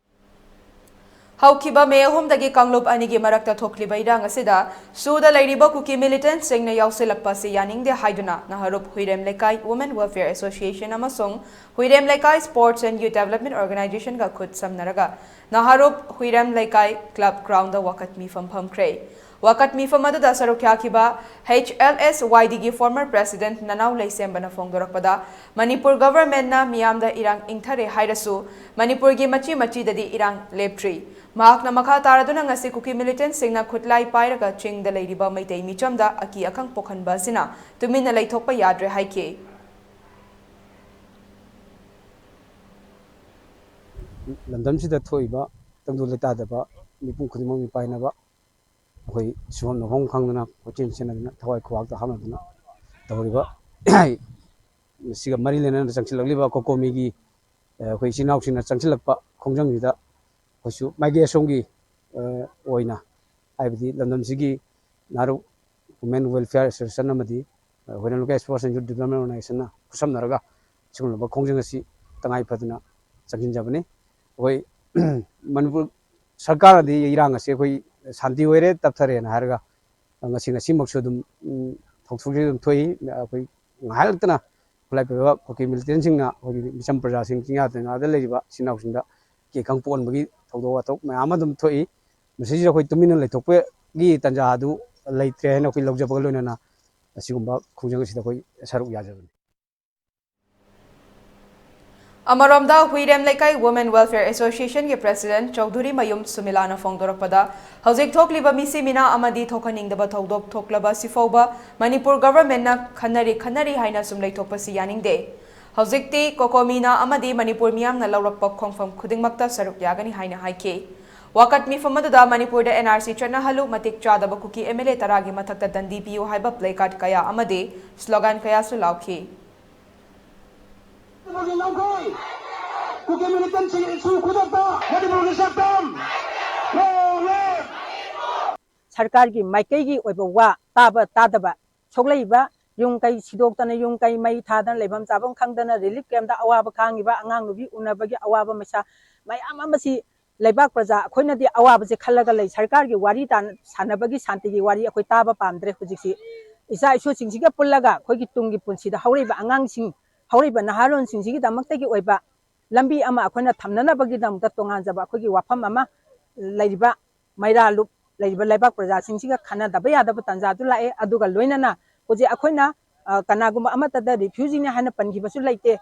ꯍꯧꯈꯤꯕ ꯃꯦ ꯑꯍꯨꯝꯗꯒꯤ ꯀꯥꯡꯂꯨꯞ ꯑꯅꯤꯒꯤ ꯃꯔꯛꯇ ꯊꯣꯛꯂꯤꯕ ꯏꯔꯥꯡ ꯑꯁꯤꯗ ꯁꯨꯗ ꯂꯩꯔꯤꯕ ꯀꯨꯀꯤ militant ꯁꯤꯡꯅ ꯌꯥꯎꯁꯤꯜꯂꯛꯄ ꯑꯁꯤ ꯌꯥꯅꯤꯡꯗꯦ ꯍꯥꯏꯗꯨꯅ ꯅꯍꯥꯔꯨꯞ ꯍꯨꯏꯔꯦꯝ ꯂꯩꯀꯥꯏ Women Welfare Association ꯑꯃꯁꯨꯡ ꯍꯨꯏꯔꯦꯝ ꯂꯩꯀꯥꯏ Sports and Youth Development Organization ꯒ ꯈꯨꯠ ꯁꯝꯅꯔꯒ ꯅꯍꯥꯔꯨꯞ ꯍꯨꯏꯔꯦꯝ ꯂꯩꯀꯥꯏ club ground ꯗ ꯋꯥꯀꯠ ꯃꯤꯐꯝ ꯐꯝꯈ꯭ꯔꯦ꯫ ꯋꯥꯀꯠ ꯃꯤꯐꯝ ꯑꯗꯨꯗ ꯁꯔꯨꯛ ꯌꯥꯈꯤꯕ H L S Y Dꯒꯤ former president ꯅꯅꯥꯎ ꯂꯩꯁꯦꯝꯕꯅ ꯐꯣꯡꯗꯣꯔꯛꯄꯗ, ꯃꯅꯤꯄꯨꯔ governmentꯅ ꯃꯤꯌꯥꯝꯗ ꯏꯔꯥꯡ ꯏꯪꯊꯔꯦ ꯍꯥꯏꯔꯁꯨ, ꯃꯅꯤꯄꯨꯔꯒꯤ ꯃꯆꯤ ꯃꯆꯤꯗꯗꯤ ꯏꯔꯥꯡ ꯂꯦꯞꯇ꯭ꯔꯤ꯫ ꯃꯍꯥꯛꯅ ꯃꯈꯥ ꯇꯥꯔꯗꯨꯅ ꯉꯁꯤ ꯀꯨꯀꯤ militantꯁꯤꯡꯅ ꯈꯨꯠꯂꯥꯏ ꯄꯥꯏꯔꯒ ꯆꯤꯡꯗ ꯂꯩꯔꯤꯕ ꯃꯩꯇꯩ ꯃꯤꯆꯝꯗ ꯑꯀꯤ ꯑꯈꯪ ꯄꯣꯛꯍꯟꯕ ꯑꯁꯤꯅ ꯇꯨꯃꯤꯟꯅ ꯂꯩꯊꯣꯛꯄ ꯌꯥꯗ꯭ꯔꯦ ꯍꯥꯏꯈꯤ꯫ ꯂꯝꯗꯝꯁꯤꯗ ꯊꯣꯛꯏꯕ ꯇꯪꯗꯨ ꯂꯩꯇꯥꯗꯕ ꯃꯤꯄꯨꯝ ꯈꯨꯗꯤꯡꯃꯛ ꯃꯤꯄꯥꯏꯅꯕ ꯑꯩꯈꯣꯏ ꯁꯨꯐꯝ ꯅꯣꯐꯝ ꯈꯪꯗꯅ ꯀꯣꯏꯆꯦꯟ ꯆꯦꯟꯅꯗꯨꯅ ꯊꯋꯥꯏ ꯈꯨꯋꯥꯛꯇ ꯍꯥꯞꯅꯗꯨꯅ ꯇꯧꯔꯤꯕ ꯃꯁꯤꯒ ꯃꯔꯤ ꯂꯩꯅꯅ ꯆꯪꯁꯤꯜꯂꯛꯂꯤꯕ ꯀꯣꯀꯣꯃꯤꯒꯤ ꯑꯩꯈꯣꯏ ꯏꯆꯤꯜ ꯏꯅꯥꯎꯁꯤꯡꯅ ꯆꯪꯁꯤꯜꯂꯛꯄ ꯈꯣꯡꯖꯪꯁꯤꯗ ꯑꯩꯈꯣꯏꯁꯨ ꯃꯥꯏꯀꯩ ꯑꯁꯣꯝꯒꯤ ꯑꯣꯏꯅ ꯍꯥꯏꯕꯗꯤ ꯂꯝꯗꯝꯁꯤꯒꯤ ꯅꯍꯥꯔꯣꯜ Women Welfare Association ꯑꯃꯗꯤ Whelan Local Sports and Youth Development Organizationꯅ ꯈꯨꯠꯁꯝꯅꯔꯒ ꯁꯤꯒꯨꯝꯂꯕ ꯈꯣꯡꯖꯪ ꯑꯁꯤ ꯇꯉꯥꯏ ꯐꯗꯅ ꯆꯪꯁꯤꯟꯖꯕꯅꯤ꯫ ꯑꯩꯈꯣꯏ ꯃꯅꯤꯄꯨꯔ ꯁꯔꯀꯥꯔꯅꯗꯤ ꯏꯔꯥꯡ ꯑꯁꯤ ꯑꯩꯈꯣꯏ ꯁꯥꯟꯇꯤ ꯑꯣꯏꯔꯦ, ꯇꯞꯊꯔꯦꯅ ꯍꯥꯏꯔꯒ ꯉꯁꯤ ꯉꯁꯤꯃꯛꯁꯨ ꯑꯗꯨꯝ ꯊꯧꯗꯣꯛꯁꯤ ꯑꯗꯨꯝ ꯊꯣꯛꯏ꯫ ꯑꯩꯈꯣꯏ ꯉꯥꯏꯍꯥꯛ ꯂꯩꯇꯅ ꯈꯨꯠꯂꯥꯏ ꯄꯥꯏꯕ ꯀꯨꯀꯤ militantꯁꯤꯡꯅ ꯑꯩꯈꯣꯏꯒꯤ ꯃꯤꯆꯝ ꯄ꯭ꯔꯖꯥꯁꯤꯡ ꯆꯤꯡꯌꯥ ꯇꯝꯌꯥꯗ ꯂꯩꯔꯤꯕ ꯏꯆꯤꯜ ꯏꯅꯥꯎꯁꯤꯡꯗ ꯑꯀꯤ ꯑꯈꯪ ꯄꯣꯛꯍꯟꯕꯒꯤ ꯊꯧꯗꯣꯛ ꯋꯥꯊꯣꯛ ꯃꯌꯥꯝ ꯑꯃ ꯑꯗꯨꯝ ꯊꯣꯛꯏ꯫ ꯃꯁꯤꯁꯤꯗ ꯑꯩꯈꯣꯏ ꯇꯨꯃꯤꯟꯅ ꯂꯩꯊꯣꯛꯄꯒꯤ ꯇꯥꯟꯖꯥ ꯑꯗꯨ ꯂꯩꯇ꯭ꯔꯦ ꯍꯥꯏꯅ ꯑꯩꯈꯣꯏ ꯂꯧꯖꯕꯒ ꯂꯣꯏꯅꯅ ꯑꯁꯤꯒꯨꯝꯕ ꯈꯣꯡꯖꯪ ꯑꯁꯤꯗ ꯑꯩꯈꯣꯏ ꯁꯔꯨꯛ ꯌꯥꯖꯕꯅꯤ꯫ ꯑꯃꯔꯣꯝꯗ, ꯍꯨꯏꯔꯦꯝ ꯂꯩꯀꯥꯏ Women Welfare Associationꯒꯤ president ꯆꯧꯙꯨꯔꯤ ꯃꯌꯨꯝ ꯁꯨꯃꯤꯂꯥꯅ ꯐꯣꯡꯗꯣꯔꯛꯄꯗ, ꯍꯧꯖꯤꯛ ꯊꯣꯛꯂꯤꯕ ꯃꯤꯁꯤ ꯃꯤꯅꯥ ꯑꯃꯗꯤ ꯊꯣꯛꯍꯟꯅꯤꯡꯗꯕ ꯊꯧꯗꯣꯛ ꯊꯣꯛꯂꯕ ꯑꯁꯤꯐꯥꯎꯕ ꯃꯅꯤꯄꯨꯔ governmentꯅ ꯈꯟꯅꯔꯤ ꯈꯟꯅꯔꯤ ꯍꯥꯏꯅ ꯁꯨꯝ ꯂꯩꯊꯣꯛꯄꯁꯤ ꯌꯥꯅꯤꯡꯗꯦ꯫ ꯍꯧꯖꯤꯛꯇꯤ ꯀꯣꯀꯣꯃꯤꯅ ꯑꯃꯗꯤ ꯃꯅꯤꯄꯨꯔ ꯃꯤꯌꯥꯝꯅ ꯂꯧꯔꯛꯄ ꯈꯣꯡꯐꯝ ꯈꯨꯗꯤꯡꯃꯛꯇ ꯁꯔꯨꯛ ꯌꯥꯒꯅꯤ ꯍꯥꯏꯅ ꯍꯥꯏꯈꯤ꯫ ꯋꯥꯀꯠ ꯃꯤꯐꯝ ꯑꯗꯨꯗ ꯃꯅꯤꯄꯨꯔꯗ N R C ꯆꯠꯅꯍꯜꯂꯨ, ꯃꯇꯤꯛ ꯆꯥꯗꯕ ꯀꯨꯀꯤ M L A ꯇꯔꯥꯒꯤ ꯃꯊꯛꯇ ꯗꯟꯗꯤ ꯄꯤꯌꯨ ꯍꯥꯏꯕ placard ꯀꯌꯥ ꯑꯃꯗꯤ slogan ꯀꯌꯥꯁꯨ ꯂꯥꯎꯈꯤ꯫ ꯃꯅꯤꯄꯨꯔꯒꯤ ꯉꯝꯈꯩ, ꯀꯨꯀꯤ militantꯁꯤꯡꯒꯤ issue ꯈꯨꯗꯛꯇ ꯃꯅꯤꯄꯨꯔꯒꯤ ꯁꯛꯇꯝ꯫ Long live! ꯁꯔꯀꯥꯔꯒꯤ ꯃꯥꯏꯀꯩꯒꯤ ꯑꯣꯏꯕ ꯋꯥ ꯇꯥꯕ ꯇꯥꯗꯕ, ꯁꯣꯛꯂꯛꯏꯕ ꯌꯨꯝ ꯀꯩ ꯁꯤꯗꯣꯛꯇꯅ, ꯌꯨꯝ ꯀꯩ ꯃꯩ ꯊꯥꯗꯅ, ꯂꯩꯐꯝ ꯆꯥꯐꯝ ꯈꯪꯗꯅ relief campꯇ ꯑꯋꯥꯕ ꯈꯥꯡꯉꯤꯕ ꯑꯉꯥꯡ ꯅꯨꯄꯤ ꯎꯅꯕꯒꯤ ꯑꯋꯥꯕ ꯃꯩꯁꯥ ꯃꯌꯥꯝ ꯑꯃꯁꯤ ꯂꯩꯕꯥꯛ ꯄ꯭ꯔꯖꯥ ꯑꯩꯈꯣꯏꯅꯗꯤ ꯑꯋꯥꯕꯁꯦ ꯈꯜꯂꯒ ꯂꯩ꯫ ꯁꯔꯀꯥꯔꯒꯤ ꯋꯥꯔꯤ ꯇꯥꯟ-, ꯁꯥꯟꯅꯕꯒꯤ ꯁꯥꯟꯇꯤꯒꯤ ꯋꯥꯔꯤ ꯑꯩꯈꯣꯏ ꯇꯥꯕ ꯄꯥꯝꯗ꯭ꯔꯦ꯫ ꯍꯧꯖꯤꯛꯁꯤ ꯏꯆꯥ ꯏꯁꯨꯁꯤꯡꯁꯤꯒ ꯄꯨꯜꯂꯒ ꯑꯩꯈꯣꯏꯒꯤ ꯇꯨꯡꯒꯤ ꯄꯨꯟꯁꯤꯗ ꯍꯧꯔꯛꯏꯕ ꯑꯉꯥꯡꯁꯤꯡ, ꯍꯧꯔꯛꯏꯕ ꯅꯍꯥꯔꯣꯟꯁꯤꯡꯁꯤꯒꯤꯗꯃꯛꯇꯒꯤ ꯑꯣꯏꯕ ꯂꯝꯕꯤ ꯑꯃ ꯑꯩꯈꯣꯏꯅ ꯊꯝꯅꯅꯕꯒꯤꯗꯃꯛꯇ ꯇꯣꯉꯥꯟꯖꯕ ꯑꯩꯈꯣꯏꯒꯤ ꯋꯥꯐꯝ ꯑꯃ ꯂꯩꯔꯤꯕ ꯃꯩꯔꯥ ꯂꯨꯞ ꯂꯩꯔꯤꯕ ꯂꯩꯕꯥꯛ ꯄ꯭ꯔꯖꯥꯁꯤꯡꯁꯤꯒ ꯈꯟꯅꯗꯕ ꯌꯥꯗꯕ ꯇꯥꯟꯖꯥꯗꯨ ꯂꯥꯛꯑꯦ꯫ ꯑꯗꯨꯒ ꯂꯣꯏꯅꯅ ꯍꯧꯖꯤꯛ ꯑꯩꯈꯣꯏꯅ, ꯑ, ꯀꯅꯥꯒꯨꯝꯕ ꯑꯃꯠꯇꯗ ꯔꯤꯐ꯭ꯌꯨꯖꯤꯅꯤ ꯍꯥꯏꯅ ꯄꯟꯈꯤꯕꯁꯨ ꯂꯩꯇꯦ꯫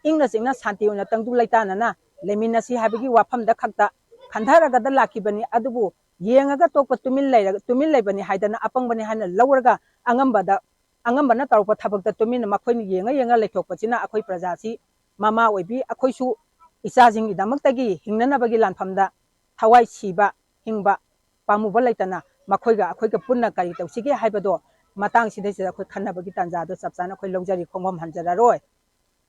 ꯏꯪꯅ ꯆꯤꯛꯅ ꯁꯥꯟꯇꯤ ꯑꯣꯏꯅ ꯇꯪꯗꯨ ꯂꯩꯇꯥꯅꯅ ꯂꯩꯃꯤꯟꯅꯁꯤ ꯍꯥꯏꯕꯒꯤ ꯋꯥꯐꯝꯗ ꯈꯛꯇ ꯈꯟꯊꯔꯒꯗ ꯂꯥꯛꯈꯤꯕꯅꯤ꯫ ꯑꯗꯨꯕꯨ ꯌꯦꯡꯉꯒ ꯇꯣꯛꯄ, ꯇꯨꯃꯤꯟ ꯂꯩꯔꯒ, ꯇꯨꯃꯤꯟ ꯂꯩꯕꯅꯤ ꯍꯥꯏꯗꯅ, ꯑꯄꯪꯕꯅꯤ ꯍꯥꯏꯅ ꯂꯧꯔꯒ ꯑꯉꯝꯕꯗ, ꯑꯉꯝꯕꯅ ꯇꯧꯔꯛꯄ ꯊꯕꯛꯇ ꯇꯨꯃꯤꯟꯅ ꯃꯈꯣꯏꯅ ꯌꯦꯡꯉ ꯌꯦꯡꯉ ꯂꯩꯊꯣꯛꯄꯁꯤꯅ ꯑꯩꯈꯣꯏ ꯄ꯭ꯔꯖꯥꯁꯤ ꯃꯃꯥ ꯑꯣꯏꯕꯤ ꯑꯩꯈꯣꯏꯁꯨ ꯏꯆꯥꯁꯤꯡꯒꯤꯗꯃꯛꯇꯒꯤ ꯍꯤꯡꯅꯅꯕꯒꯤ ꯂꯥꯟꯐꯝꯗ ꯊꯋꯥꯏ ꯁꯤꯕ, ꯍꯤꯡꯕ ꯄꯥꯝꯃꯨꯕ ꯂꯩꯇꯅ ꯃꯈꯣꯏꯒ ꯑꯩꯈꯣꯏꯒ ꯄꯨꯟꯅ ꯀꯔꯤ ꯇꯧꯁꯤꯒꯦ ꯍꯥꯏꯕꯗꯣ ꯃꯇꯥꯡꯁꯤꯗꯩꯁꯤꯗ ꯑꯩꯈꯣꯏ ꯈꯟꯅꯕꯒꯤ ꯇꯥꯟꯖꯥꯗꯣ ꯆꯞ ꯆꯥꯅ ꯑꯩꯈꯣꯏ ꯂꯧꯖꯔꯤ, ꯈꯣꯡꯐꯝ ꯍꯟꯖꯔꯔꯣꯏ꯫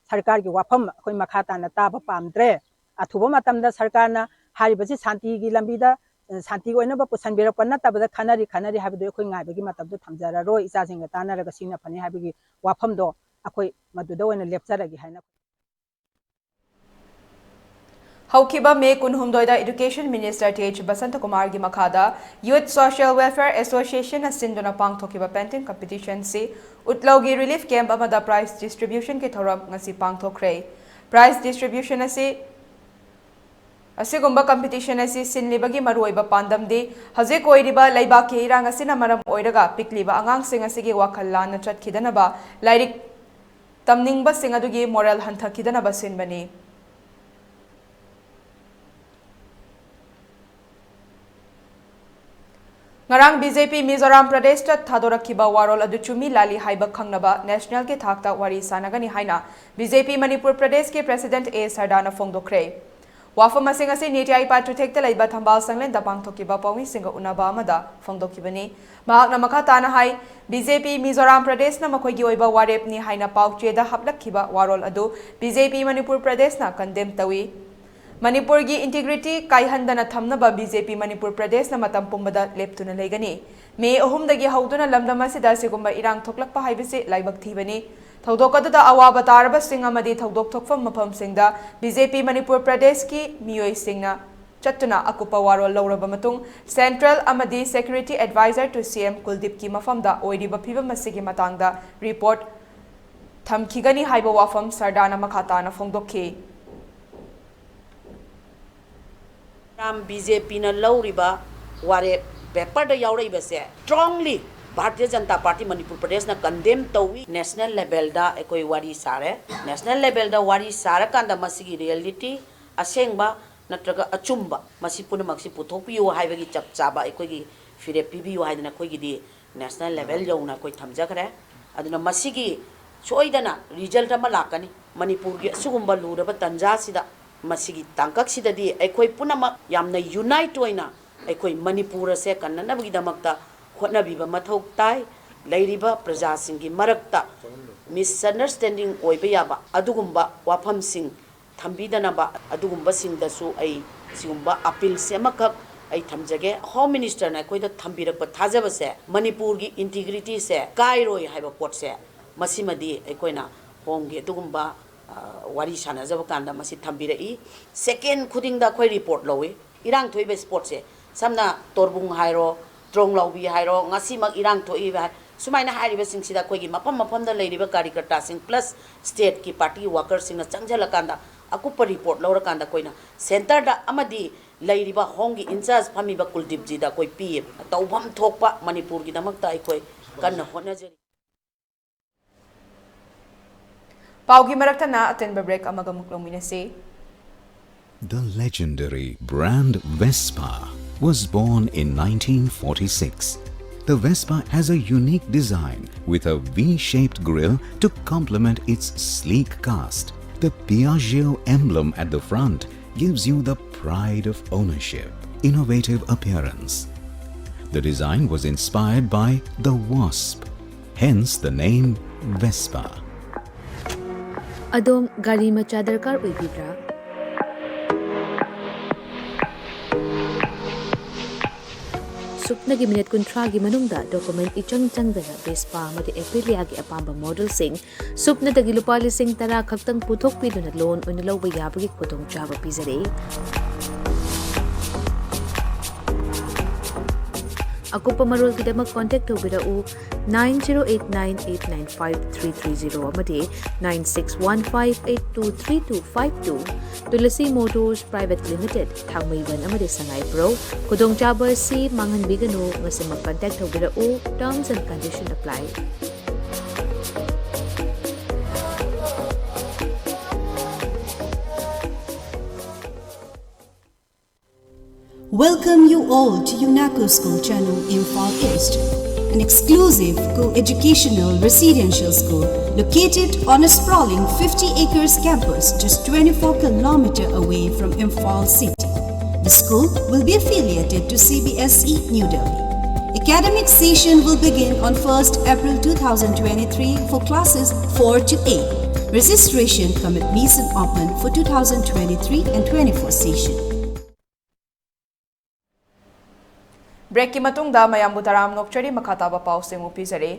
ꯁꯔꯀꯥꯔꯒꯤ ꯋꯥꯐꯝ ꯑꯩꯈꯣꯏ ꯃꯈꯥ ꯇꯥꯅ ꯇꯥꯕ ꯄꯥꯝꯗ꯭ꯔꯦ꯫ ꯑꯊꯨꯕ ꯃꯇꯝꯗ ꯁꯔꯀꯥꯔꯅ ꯍꯥꯏꯔꯤꯕꯁꯤ ꯁꯥꯟꯇꯤꯒꯤ ꯂꯝꯕꯤꯗ, ꯑ, ꯁꯥꯟꯇꯤ ꯑꯣꯏꯅꯕ ꯄꯨꯁꯟꯕꯤꯔꯛꯄ ꯅꯠꯇꯕꯗ ꯈꯟꯅꯔꯤ, ꯈꯟꯅꯔꯤ ꯍꯥꯏꯕꯗꯨ ꯑꯩꯈꯣꯏ ꯉꯥꯏꯕꯒꯤ ꯃꯇꯝꯗꯨ ꯊꯝꯖꯔꯔꯣꯏ꯫ ꯏꯆꯥꯁꯤꯡꯒ ꯇꯥꯟꯅꯔꯒ ꯁꯤꯅ ꯐꯅꯤ ꯍꯥꯏꯕꯒꯤ ꯋꯥꯐꯝꯗꯣ ꯑꯩꯈꯣꯏ ꯃꯗꯨꯗ ꯑꯣꯏꯅ ꯂꯦꯞꯆꯔꯒꯦ ꯍꯥꯏꯅ ꯍꯧꯈꯤꯕ ꯃꯦ ꯀꯨꯟꯍꯨꯝꯗꯣꯏꯗ Education Minister ꯇꯤ ꯑꯩꯆ ꯕꯁꯟꯇꯀꯨꯃꯥꯔꯒꯤ ꯃꯈꯥꯗ Youth Social Welfare Association ꯅ ꯁꯤꯟꯗꯨꯅ ꯄꯥꯡꯊꯣꯛꯈꯤꯕ painting competition ꯁꯤ ꯎꯠꯂꯧꯒꯤ relief camp ꯑꯃꯗ prize distribution ꯒꯤ ꯊꯧꯔꯝ ꯉꯁꯤ ꯄꯥꯡꯊꯣꯛꯈ꯭ꯔꯦ꯫ Prize distribution ꯑꯁꯤ, ꯑꯁꯤꯒꯨꯝꯕ competition ꯑꯁꯤ ꯁꯤꯟꯂꯤꯕꯒꯤ ꯃꯔꯨꯑꯣꯏꯕ ꯄꯥꯟꯗꯝꯗꯤ ꯍꯧꯖꯤꯛ ꯑꯣꯏꯔꯤꯕ ꯂꯩꯕꯥꯛꯀꯤ ꯏꯔꯥꯡ ꯑꯁꯤꯅ ꯃꯔꯝ ꯑꯣꯏꯔꯒ ꯄꯤꯛꯂꯤꯕ ꯑꯉꯥꯡꯁꯤꯡ ꯑꯁꯤꯒꯤ ꯋꯥꯈꯜ ꯂꯥꯟꯅ ꯆꯠꯈꯤꯗꯅꯕ, ꯂꯥꯏꯔꯤꯛ ꯇꯝꯅꯤꯡꯕꯁꯤꯡ ꯑꯗꯨꯒꯤ moral ꯍꯟꯊꯈꯤꯗꯅꯕ ꯁꯤꯟꯕꯅꯤ꯫ ꯉꯔꯥꯡ ꯕꯤ ꯖꯦ ꯄꯤ ꯃꯤꯖꯣꯔꯥꯝ ꯄ꯭ꯔꯗꯦꯁꯇ ꯊꯥꯗꯣꯔꯛꯈꯤꯕ ꯋꯥꯔꯣꯜ ꯑꯗꯨ ꯆꯨꯝꯃꯤ ꯂꯥꯜꯂꯤ ꯍꯥꯏꯕ ꯈꯪꯅꯕ national ꯒꯤ ꯊꯥꯛꯇ ꯋꯥꯔꯤ ꯁꯥꯟꯅꯒꯅꯤ ꯍꯥꯏꯅ ꯕꯤ ꯖꯦ ꯄꯤ ꯃꯅꯤꯄꯨꯔ ꯄ꯭ꯔꯗꯦꯁꯀꯤ president ꯑꯦ ꯁꯔꯗꯥꯅ ꯐꯣꯡꯗꯣꯛꯈ꯭ꯔꯦ꯫ ꯋꯥꯐꯝ ꯑꯁꯤꯡ ꯑꯁꯤ ꯅꯤꯇꯤ ꯑꯥꯏ ꯄꯥꯠ ꯆꯨꯊꯦꯛꯇ ꯂꯩꯕ ꯊꯝꯕꯥꯜ ꯁꯪꯂꯦꯟꯗ ꯄꯥꯡꯊꯣꯛꯈꯤꯕ ꯄꯥꯎꯃꯤꯁꯤꯡꯒ ꯎꯅꯕ ꯑꯃꯗ ꯐꯣꯡꯗꯣꯛꯈꯤꯕꯅꯤ꯫ ꯃꯍꯥꯛꯅ ꯃꯈꯥ ꯇꯥꯅ ꯍꯥꯏ, ꯕꯤ ꯖꯦ ꯄꯤ ꯃꯤꯖꯣꯔꯥꯝ ꯄ꯭ꯔꯗꯦꯁꯅ ꯃꯈꯣꯏꯒꯤ ꯑꯣꯏꯕ ꯋꯥꯔꯦꯞꯅꯤ ꯍꯥꯏꯅ ꯄꯥꯎꯆꯦꯗ ꯍꯥꯞꯂꯛꯈꯤꯕ ꯋꯥꯔꯣꯜ ꯑꯗꯨ ꯕꯤ ꯖꯦ ꯄꯤ ꯃꯅꯤꯄꯨꯔ ꯄ꯭ꯔꯗꯦꯁꯅ condemn ꯇꯧꯏ꯫ ꯃꯅꯤꯄꯨꯔꯒꯤ integrity ꯀꯥꯏꯍꯟꯗꯅ ꯊꯝꯅꯕ ꯕꯤ ꯖꯦ ꯄꯤ ꯃꯅꯤꯄꯨꯔ ꯄ꯭ꯔꯗꯦꯁꯅ ꯃꯇꯝ ꯄꯨꯝꯕꯗ ꯂꯦꯞꯇꯨꯅ ꯂꯩꯒꯅꯤ꯫ ꯃꯦ ꯑꯍꯨꯝꯗꯒꯤ ꯍꯧꯗꯨꯅ ꯂꯝꯗꯝ ꯑꯁꯤꯗ ꯑꯁꯤꯒꯨꯝꯕ ꯏꯔꯥꯡ ꯊꯣꯛꯂꯛꯄ ꯍꯥꯏꯕꯁꯤ ꯂꯥꯏꯕꯛ ꯊꯤꯕꯅꯤ꯫ ꯊꯧꯗꯣꯛ ꯑꯗꯨꯗ ꯑꯋꯥꯕ ꯇꯥꯔꯕꯁꯤꯡ ꯑꯃꯗꯤ ꯊꯧꯗꯣꯛ ꯊꯣꯛꯐꯝ ꯃꯐꯝꯁꯤꯡꯗ ꯕꯤ ꯖꯦ ꯄꯤ ꯃꯅꯤꯄꯨꯔ ꯄ꯭ꯔꯗꯦꯁꯀꯤ ꯃꯤꯑꯣꯏꯁꯤꯡꯅ ꯆꯠꯇꯨꯅ ꯑꯀꯨꯞꯄ ꯋꯥꯔꯣꯜ ꯂꯧꯔꯕ ꯃꯇꯨꯡ, central ꯑꯃꯗꯤ security advisor to C M ꯀꯨꯜꯗꯤꯞꯀꯤ ꯃꯐꯝꯗ ꯑꯣꯏꯔꯤꯕ ꯐꯤꯕꯝ ꯑꯁꯤꯒꯤ ꯃꯇꯥꯡꯗ report ꯊꯝꯈꯤꯒꯅꯤ ꯍꯥꯏꯕ ꯋꯥꯐꯝ ꯁꯔꯗꯥꯅ ꯃꯈꯥ ꯇꯥꯅ ꯐꯣꯡꯗꯣꯛꯈꯤ꯫ ꯔꯥꯝ ꯕꯤ ꯖꯦ ꯄꯤꯅ ꯂꯧꯔꯤꯕ ꯋꯥꯔꯦꯞ ꯄꯦꯄꯔꯗ ꯌꯥꯎꯔꯛꯏꯕꯁꯦ strongly Bharatiya Janata party Manipur ꯄ꯭ꯔꯗꯦꯁꯅ condemn ꯇꯧꯏ꯫ ꯅꯦꯁꯅꯦꯜ ꯂꯦꯚꯦꯜꯗ ꯑꯩꯈꯣꯏ ꯋꯥꯔꯤ ꯁꯥꯔꯦ꯫ ꯅꯦꯁꯅꯦꯜ ꯂꯦꯚꯦꯜꯗ ꯋꯥꯔꯤ ꯁꯥꯔꯀꯥꯟꯗ ꯃꯁꯤꯒꯤ ꯔꯤꯌꯦꯂꯤꯇꯤ, ꯑꯁꯦꯡꯕ ꯅꯠꯇ꯭ꯔꯒ ꯑꯆꯨꯝꯕ, ꯃꯁꯤ ꯄꯨꯝꯅꯃꯛꯁꯤ ꯄꯨꯊꯣꯛꯄꯤꯌꯨ ꯍꯥꯏꯕꯒꯤ ꯆꯞ ꯆꯥꯕ ꯑꯩꯈꯣꯏꯒꯤ ꯐꯤꯔꯦꯞ ꯄꯤꯕꯤꯌꯨ ꯍꯥꯏꯗꯅ ꯑꯩꯈꯣꯏꯒꯤꯗꯤ ꯅꯦꯁꯅꯦꯜ ꯂꯦꯚꯦꯜ ꯌꯧꯅ ꯑꯩꯈꯣꯏ ꯊꯝꯖꯈ꯭ꯔꯦ꯫ ꯑꯗꯨꯅ ꯃꯁꯤꯒꯤ ꯁꯣꯏꯗꯅ ꯔꯤꯖꯜꯠ ꯑꯃ ꯂꯥꯛꯀꯅꯤ꯫ ꯃꯅꯤꯄꯨꯔꯒꯤ ꯑꯁꯤꯒꯨꯝꯕ ꯂꯨꯔꯕ ꯇꯥꯟꯖꯥꯁꯤꯗ, ꯃꯁꯤꯒꯤ ꯇꯥꯡꯀꯛꯁꯤꯗꯗꯤ ꯑꯩꯈꯣꯏ ꯄꯨꯝꯅꯃꯛ ꯌꯥꯝꯅ ꯌꯨꯅꯥꯏꯠ ꯑꯣꯏꯅ ꯑꯩꯈꯣꯏ ꯃꯅꯤꯄꯨꯔ ꯑꯁꯦ ꯀꯟꯅꯅꯕꯒꯤꯗꯃꯛꯇ ꯍꯣꯠꯅꯕꯤꯕ ꯃꯊꯧ ꯇꯥꯏ꯫ ꯂꯩꯔꯤꯕ ꯄ꯭ꯔꯖꯥꯁꯤꯡꯒꯤ ꯃꯔꯛꯇ ꯃꯤꯁꯑꯟꯗꯔꯁ꯭ꯇꯦꯟꯗꯤꯡ ꯑꯣꯏꯕ ꯌꯥꯕ ꯑꯗꯨꯒꯨꯝꯕ ꯋꯥꯐꯝꯁꯤꯡ ꯊꯝꯕꯤꯗꯅꯕ, ꯑꯗꯨꯒꯨꯝꯕꯁꯤꯡꯗꯁꯨ ꯑꯩ ꯁꯤꯒꯨꯝꯕ ꯑꯄꯤꯜꯁꯦ ꯑꯃꯈꯛ ꯑꯩ ꯊꯝꯖꯒꯦ꯫ ꯍꯣꯝ ꯃꯤꯅꯤꯁꯇꯔꯅ ꯑꯩꯈꯣꯏꯗ ꯊꯝꯕꯤꯔꯛꯄ ꯊꯥꯖꯕꯁꯦ, ꯃꯅꯤꯄꯨꯔꯒꯤ ꯏꯟꯇꯤꯒ꯭ꯔꯤꯇꯤꯁꯦ ꯀꯥꯏꯔꯣꯏ ꯍꯥꯏꯕ ꯄꯣꯠꯁꯦ, ꯃꯁꯤꯃꯗꯤ ꯑꯩꯈꯣꯏꯅ ꯍꯣꯝꯒꯤ ꯑꯗꯨꯒꯨꯝꯕ, ꯑ, ꯋꯥꯔꯤ ꯁꯥꯟꯅꯖꯕ ꯀꯥꯟꯗ ꯃꯁꯤ ꯊꯝꯕꯤꯔꯛꯏ꯫ ꯁꯦꯀꯦꯟ ꯈꯨꯗꯤꯡꯗ ꯑꯩꯈꯣꯏ ꯔꯤꯄꯣꯔꯠ ꯂꯧꯏ꯫ ꯏꯔꯥꯡ ꯊꯣꯛꯏꯕ ꯁ꯭ꯄꯣꯠꯁꯦ, ꯁꯝꯅ ꯇꯣꯔꯕꯨꯡ ꯍꯥꯏꯔꯣ, ꯇ꯭ꯔꯣꯡꯂꯥꯎꯕꯤ ꯍꯥꯏꯔꯣ, ꯉꯁꯤꯃꯛ ꯏꯔꯥꯡ ꯊꯣꯛꯏꯕ ꯍꯥꯏ-, ꯁꯨꯃꯥꯏꯅ ꯍꯥꯏꯔꯤꯕꯁꯤꯡꯁꯤꯗ ꯑꯩꯈꯣꯏꯒꯤ ꯃꯐꯝ ꯃꯐꯝꯗ ꯂꯩꯔꯤꯕ ꯀꯥꯔꯤꯀꯔꯇꯥꯁꯤꯡ plus ꯁ꯭ꯇꯦꯠꯀꯤ ꯄꯥꯔꯇꯤꯒꯤ ꯋꯥꯀꯔꯁꯤꯡꯅ ꯆꯪꯁꯤꯜꯂꯀꯥꯟꯗ ꯑꯀꯨꯞꯄ ꯔꯤꯄꯣꯔꯠ ꯂꯧꯔꯀꯥꯟꯗ ꯑꯩꯈꯣꯏꯅ ꯁꯦꯟꯇꯔꯗ ꯑꯃꯗꯤ ꯂꯩꯔꯤꯕ ꯍꯣꯝꯒꯤ ꯏꯟꯆꯥꯔꯖ ꯐꯝꯃꯤꯕ ꯀꯨꯜꯗꯤꯞꯖꯤꯗ ꯑꯩꯈꯣꯏ ꯄꯤꯌꯦꯕ꯫ ꯇꯧꯐꯝ ꯊꯣꯛꯄ ꯃꯅꯤꯄꯨꯔꯒꯤꯗꯃꯛꯇ ꯑꯩꯈꯣꯏ ꯀꯟꯅ ꯍꯣꯠꯅꯖꯔꯤ꯫ ꯄꯥꯎꯒꯤ ꯃꯔꯛꯇꯅ ꯑꯇꯦꯟꯕ ꯕ꯭ꯔꯦꯛ ꯑꯃꯒ ꯑꯃꯨꯛ ꯂꯧꯃꯤꯟꯅꯁꯤ꯫ The legendary brand Vespa was born in nineteen forty-six. The Vespa has a unique design with a V-shaped grille to complement its sleek cast. The Piaggio emblem at the front gives you the pride of ownership, innovative appearance. The design was inspired by the wasp, hence the name Vespa. ꯑꯗꯣꯝ ꯒꯥꯔꯤ ꯃꯆꯥ ꯗꯔꯀꯥꯔ ꯑꯣꯏꯕꯤꯕ꯭ꯔꯥ? ꯁꯨꯞꯅꯒꯤ minute ꯀꯨꯟꯊ꯭ꯔꯥꯒꯤ ꯃꯅꯨꯡꯗ document ꯏꯆꯪ ꯆꯪꯗꯅ Vespa ꯑꯃꯗꯤ ꯑꯦꯄꯤꯂꯤꯌꯥꯒꯤ ꯑꯄꯥꯝꯕ ꯃꯣꯗꯦꯜꯁꯤꯡ ꯁꯨꯞꯅꯗꯒꯤ ꯂꯨꯄꯥ ꯂꯤꯁꯤꯡ ꯇꯔꯥ ꯈꯛꯇꯪ ꯄꯨꯊꯣꯛꯄꯤꯗꯨꯅ ꯂꯣꯟ ꯑꯣꯏꯅ ꯂꯧꯕ ꯌꯥꯕꯒꯤ ꯈꯨꯗꯣꯡꯆꯥꯕ ꯄꯤꯖꯔꯤ꯫ ꯑꯀꯨꯞꯄ ꯃꯔꯣꯜꯒꯤꯗꯃꯛ contact ꯇꯧꯕꯤꯔꯛꯎ nine zero eight nine eight nine five three three zero ꯑꯃꯗꯤ nine six one five eight two three two five two꯫ Tulasi Motors Private Limited, ꯊꯥꯡꯃꯩꯕꯟ ꯑꯃꯗꯤ ꯁꯉꯥꯏꯄ꯭ꯔꯧ꯫ ꯈꯨꯗꯣꯡꯆꯥꯕ ꯑꯁꯤ ꯃꯥꯡꯍꯟꯕꯤꯒꯅꯨ, ꯉꯁꯤꯃꯛ contact ꯇꯧꯕꯤꯔꯛꯎ, terms and condition apply꯫ Welcome you all to UNACO School Channel, Imphal East, an exclusive co-educational residential school located on a sprawling fifty acres campus just twenty-four kilometer away from Imphal city. The school will be affiliated to C B S E New Delhi. Academic session will begin on first April two thousand twenty-three for classes four to eight. Registration cum admission open for two thousand twenty-three and twenty-four session. Breakꯀꯤ ꯃꯇꯨꯡꯗ ꯃꯌꯥꯝꯕꯨ ꯇꯔꯥꯝꯅ ꯑꯣꯛꯆꯔꯤ, ꯃꯈꯥ ꯇꯥꯕ ꯄꯥꯎꯁꯤꯡ ꯎꯄꯤꯖꯔꯤ꯫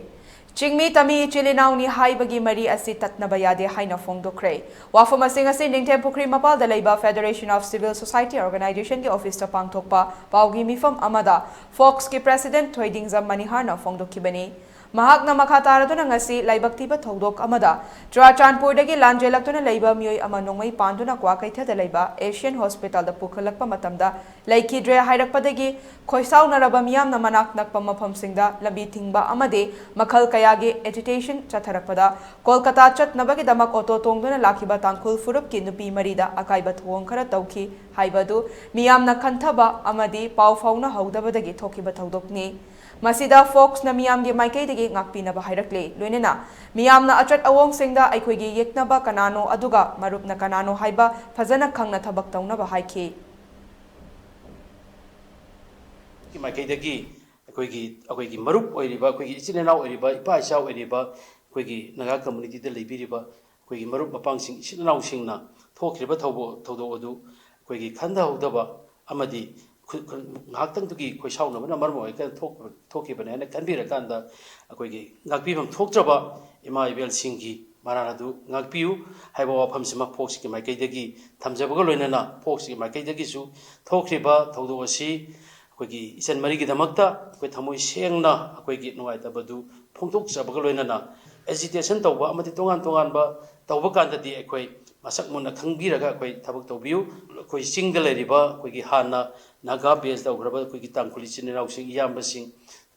ꯆꯤꯡꯃꯤ ꯇꯝꯃꯤ ꯏꯆꯤꯜ ꯏꯅꯥꯎꯅꯤ ꯍꯥꯏꯕꯒꯤ ꯃꯔꯤ ꯑꯁꯤ ꯇꯠꯅꯕ ꯌꯥꯗꯦ ꯍꯥꯏꯅ ꯐꯣꯡꯗꯣꯛꯈ꯭ꯔꯦ꯫ ꯋꯥꯐꯝ ꯑꯁꯤꯡ ꯑꯁꯤ ꯅꯤꯡꯊꯦꯝ ꯄꯨꯈ꯭ꯔꯤ ꯃꯄꯥꯜꯗ ꯂꯩꯕ Federation of Civil Society Organizationꯒꯤ officeꯇ ꯄꯥꯡꯊꯣꯛꯄ ꯄꯥꯎꯒꯤ ꯃꯤꯐꯝ ꯑꯃꯗ ꯐꯣꯛꯁꯀꯤ president ꯊꯣꯏꯗꯤꯡꯖꯝ ꯃꯅꯤꯍꯥꯔꯅ ꯐꯣꯡꯗꯣꯛꯈꯤꯕꯅꯤ꯫ ꯃꯍꯥꯛꯅ ꯃꯈꯥ ꯇꯥꯔꯗꯨꯅ ꯉꯁꯤ ꯂꯥꯏꯕꯛ ꯊꯤꯕ ꯊꯧꯗꯣꯛ ꯑꯃꯗ ꯆꯨꯔꯥꯆꯥꯟꯄꯨꯔꯗꯒꯤ ꯂꯥꯟꯖꯦꯜꯂꯛꯇꯨꯅ ꯂꯩꯕ ꯃꯤꯑꯣꯏ ꯑꯃ ꯅꯣꯡꯃꯩ ꯄꯥꯟꯗꯨꯅ ꯀ꯭ꯋꯥꯀꯩꯊꯦꯜꯗ ꯂꯩꯕ Asian Hospitalꯗ ꯄꯨꯈꯠꯂꯛꯄ ꯃꯇꯝꯗ ꯂꯩꯈꯤꯗ꯭ꯔꯦ ꯍꯥꯏꯔꯛꯄꯗꯒꯤ ꯈꯣꯏꯁꯥꯎꯅꯔꯕ ꯃꯤꯌꯥꯝꯅ ꯃꯅꯥꯛ ꯅꯛꯄ ꯃꯐꯝꯁꯤꯡꯗ ꯂꯝꯕꯤ ꯊꯤꯡꯕ ꯑꯃꯗꯤ ꯃꯈꯜ ꯀꯌꯥꯒꯤ agitation ꯆꯠꯊꯔꯛꯄꯗ ꯀꯣꯜꯀꯇꯥ ꯆꯠꯅꯕꯒꯤꯗꯃꯛ ꯑꯣꯇꯣ ꯇꯣꯡꯗꯨꯅ ꯂꯥꯛꯈꯤꯕ ꯇꯥꯡꯈꯨꯜ ꯐꯨꯔꯨꯞꯀꯤ ꯅꯨꯄꯤ ꯃꯔꯤꯗ ꯑꯀꯥꯏꯕ ꯊꯧꯑꯣꯡ ꯈꯔ ꯇꯧꯈꯤ ꯍꯥꯏꯕ ꯑꯗꯨ ꯃꯤꯌꯥꯝꯅ ꯈꯟꯊꯕ ꯑꯃꯗꯤ ꯄꯥꯎ ꯐꯥꯎꯅꯍꯧꯗꯕꯗꯒꯤ ꯊꯣꯛꯈꯤꯕ ꯊꯧꯗꯣꯛꯅꯤ꯫ ꯃꯁꯤꯗ ꯐꯣꯛꯁꯅ ꯃꯤꯌꯥꯝꯒꯤ ꯃꯥꯏꯀꯩꯗꯒꯤ ꯉꯥꯛꯄꯤꯅꯕ ꯍꯥꯏꯔꯛꯂꯦ꯫ ꯂꯣꯏꯅꯅ ꯃꯤꯌꯥꯝꯅ ꯑꯆꯠ ꯑꯋꯣꯡꯁꯤꯡꯗ ꯑꯩꯈꯣꯏꯒꯤ ꯌꯦꯛꯅꯕ ꯀꯅꯥꯅꯣ ꯑꯗꯨꯒ ꯃꯔꯨꯞꯅ ꯀꯅꯥꯅꯣ ꯍꯥꯏꯕ ꯐꯖꯅ ꯈꯪꯅ ꯊꯕꯛ ꯇꯧꯅꯕ ꯍꯥꯏꯈꯤ꯫ ꯒꯤ ꯃꯥꯏꯀꯩꯗꯒꯤ ꯑꯩꯈꯣꯏꯒꯤ ꯑꯩꯈꯣꯏꯒꯤ ꯃꯔꯨꯞ ꯑꯣꯏꯔꯤꯕ, ꯑꯩꯈꯣꯏꯒꯤ ꯏꯆꯤꯜ ꯏꯅꯥꯎ ꯑꯣꯏꯔꯤꯕ, ꯏꯄꯥ ꯏꯆꯥ ꯑꯣꯏꯔꯤꯕ, ꯑꯩꯈꯣꯏꯒꯤ ꯅꯥꯒꯥ communityꯗ ꯂꯩꯕꯤꯔꯤꯕ ꯑꯩꯈꯣꯏꯒꯤ ꯃꯔꯨꯞ ꯃꯄꯥꯡꯁꯤꯡ, ꯏꯆꯤꯜ ꯏꯅꯥꯎꯁꯤꯡꯅ ꯊꯣꯛꯈ꯭ꯔꯤꯕ ꯊꯧꯕ-, ꯊꯧꯗꯣꯛ ꯑꯗꯨ ꯑꯩꯈꯣꯏꯒꯤ ꯈꯟꯊꯍꯧꯗꯕ ꯑꯃꯗꯤ ꯈꯨ-, ꯈꯨ-, ꯉꯥꯏꯍꯥꯛꯇꯪꯗꯨꯒꯤ ꯈꯣꯏꯁꯥꯎꯅꯕꯅ ꯃꯔꯝ ꯑꯣꯏꯔꯒ ꯊꯣꯛ-, ꯊꯣꯛꯈꯤꯕꯅꯦ ꯍꯥꯏꯅ ꯈꯟꯕꯤꯔꯀꯥꯟꯗ, ꯑꯩꯈꯣꯏꯒꯤ ꯉꯥꯛꯄꯤꯐꯝ ꯊꯣꯛꯇ꯭ꯔꯕ ꯏꯃꯥ ꯏꯕꯦꯜꯁꯤꯡꯒꯤ ꯃꯔꯥꯜ ꯑꯗꯨ ꯉꯥꯛꯄꯤꯌꯨ ꯍꯥꯏꯕ ꯋꯥꯐꯝꯁꯤꯃ ꯐꯣꯛꯁꯀꯤ ꯃꯥꯏꯀꯩꯗꯒꯤ ꯊꯝꯖꯕꯒ ꯂꯣꯏꯅꯅ, ꯐꯣꯛꯁꯀꯤ ꯃꯥꯏꯀꯩꯗꯒꯤꯁꯨ ꯊꯣꯛꯈ꯭ꯔꯤꯕ ꯊꯧꯗꯣꯛ ꯑꯁꯤ ꯑꯩꯈꯣꯏꯒꯤ ꯏꯆꯟ ꯃꯔꯤꯒꯤꯗꯃꯛꯇ ꯑꯩꯈꯣꯏ ꯊꯃꯣꯏ ꯁꯦꯡꯅ ꯑꯩꯈꯣꯏꯒꯤ ꯅꯨꯡꯉꯥꯏꯇꯕꯗꯨ ꯐꯣꯡꯗꯣꯛꯆꯕꯒ ꯂꯣꯏꯅꯅ, ꯑꯦꯖꯤꯇꯦꯁꯟ ꯇꯧꯕ ꯑꯃꯗꯤ ꯇꯣꯉꯥꯟ ꯇꯣꯉꯥꯟꯕ ꯇꯧꯕ ꯀꯥꯟꯗꯗꯤ ꯑꯩꯈꯣꯏ ꯃꯁꯛ ꯃꯨꯟꯅ ꯈꯪꯕꯤꯔꯒ ꯑꯩꯈꯣꯏ ꯊꯕꯛ ꯇꯧꯕꯤꯌꯨ꯫ ꯑꯩꯈꯣꯏ ꯆꯤꯡꯗ ꯂꯩꯔꯤꯕ ꯑꯩꯈꯣꯏꯒꯤ ꯍꯥꯟꯅ ꯅꯥꯒꯥ ꯕꯦꯁ ꯇꯧꯈ꯭ꯔꯕ ꯑꯩꯈꯣꯏꯒꯤ ꯇꯥꯡꯈꯨꯜ ꯏꯆꯤꯟ ꯏꯅꯥꯎꯁꯤꯡ, ꯏꯌꯥꯝꯕꯁꯤꯡ,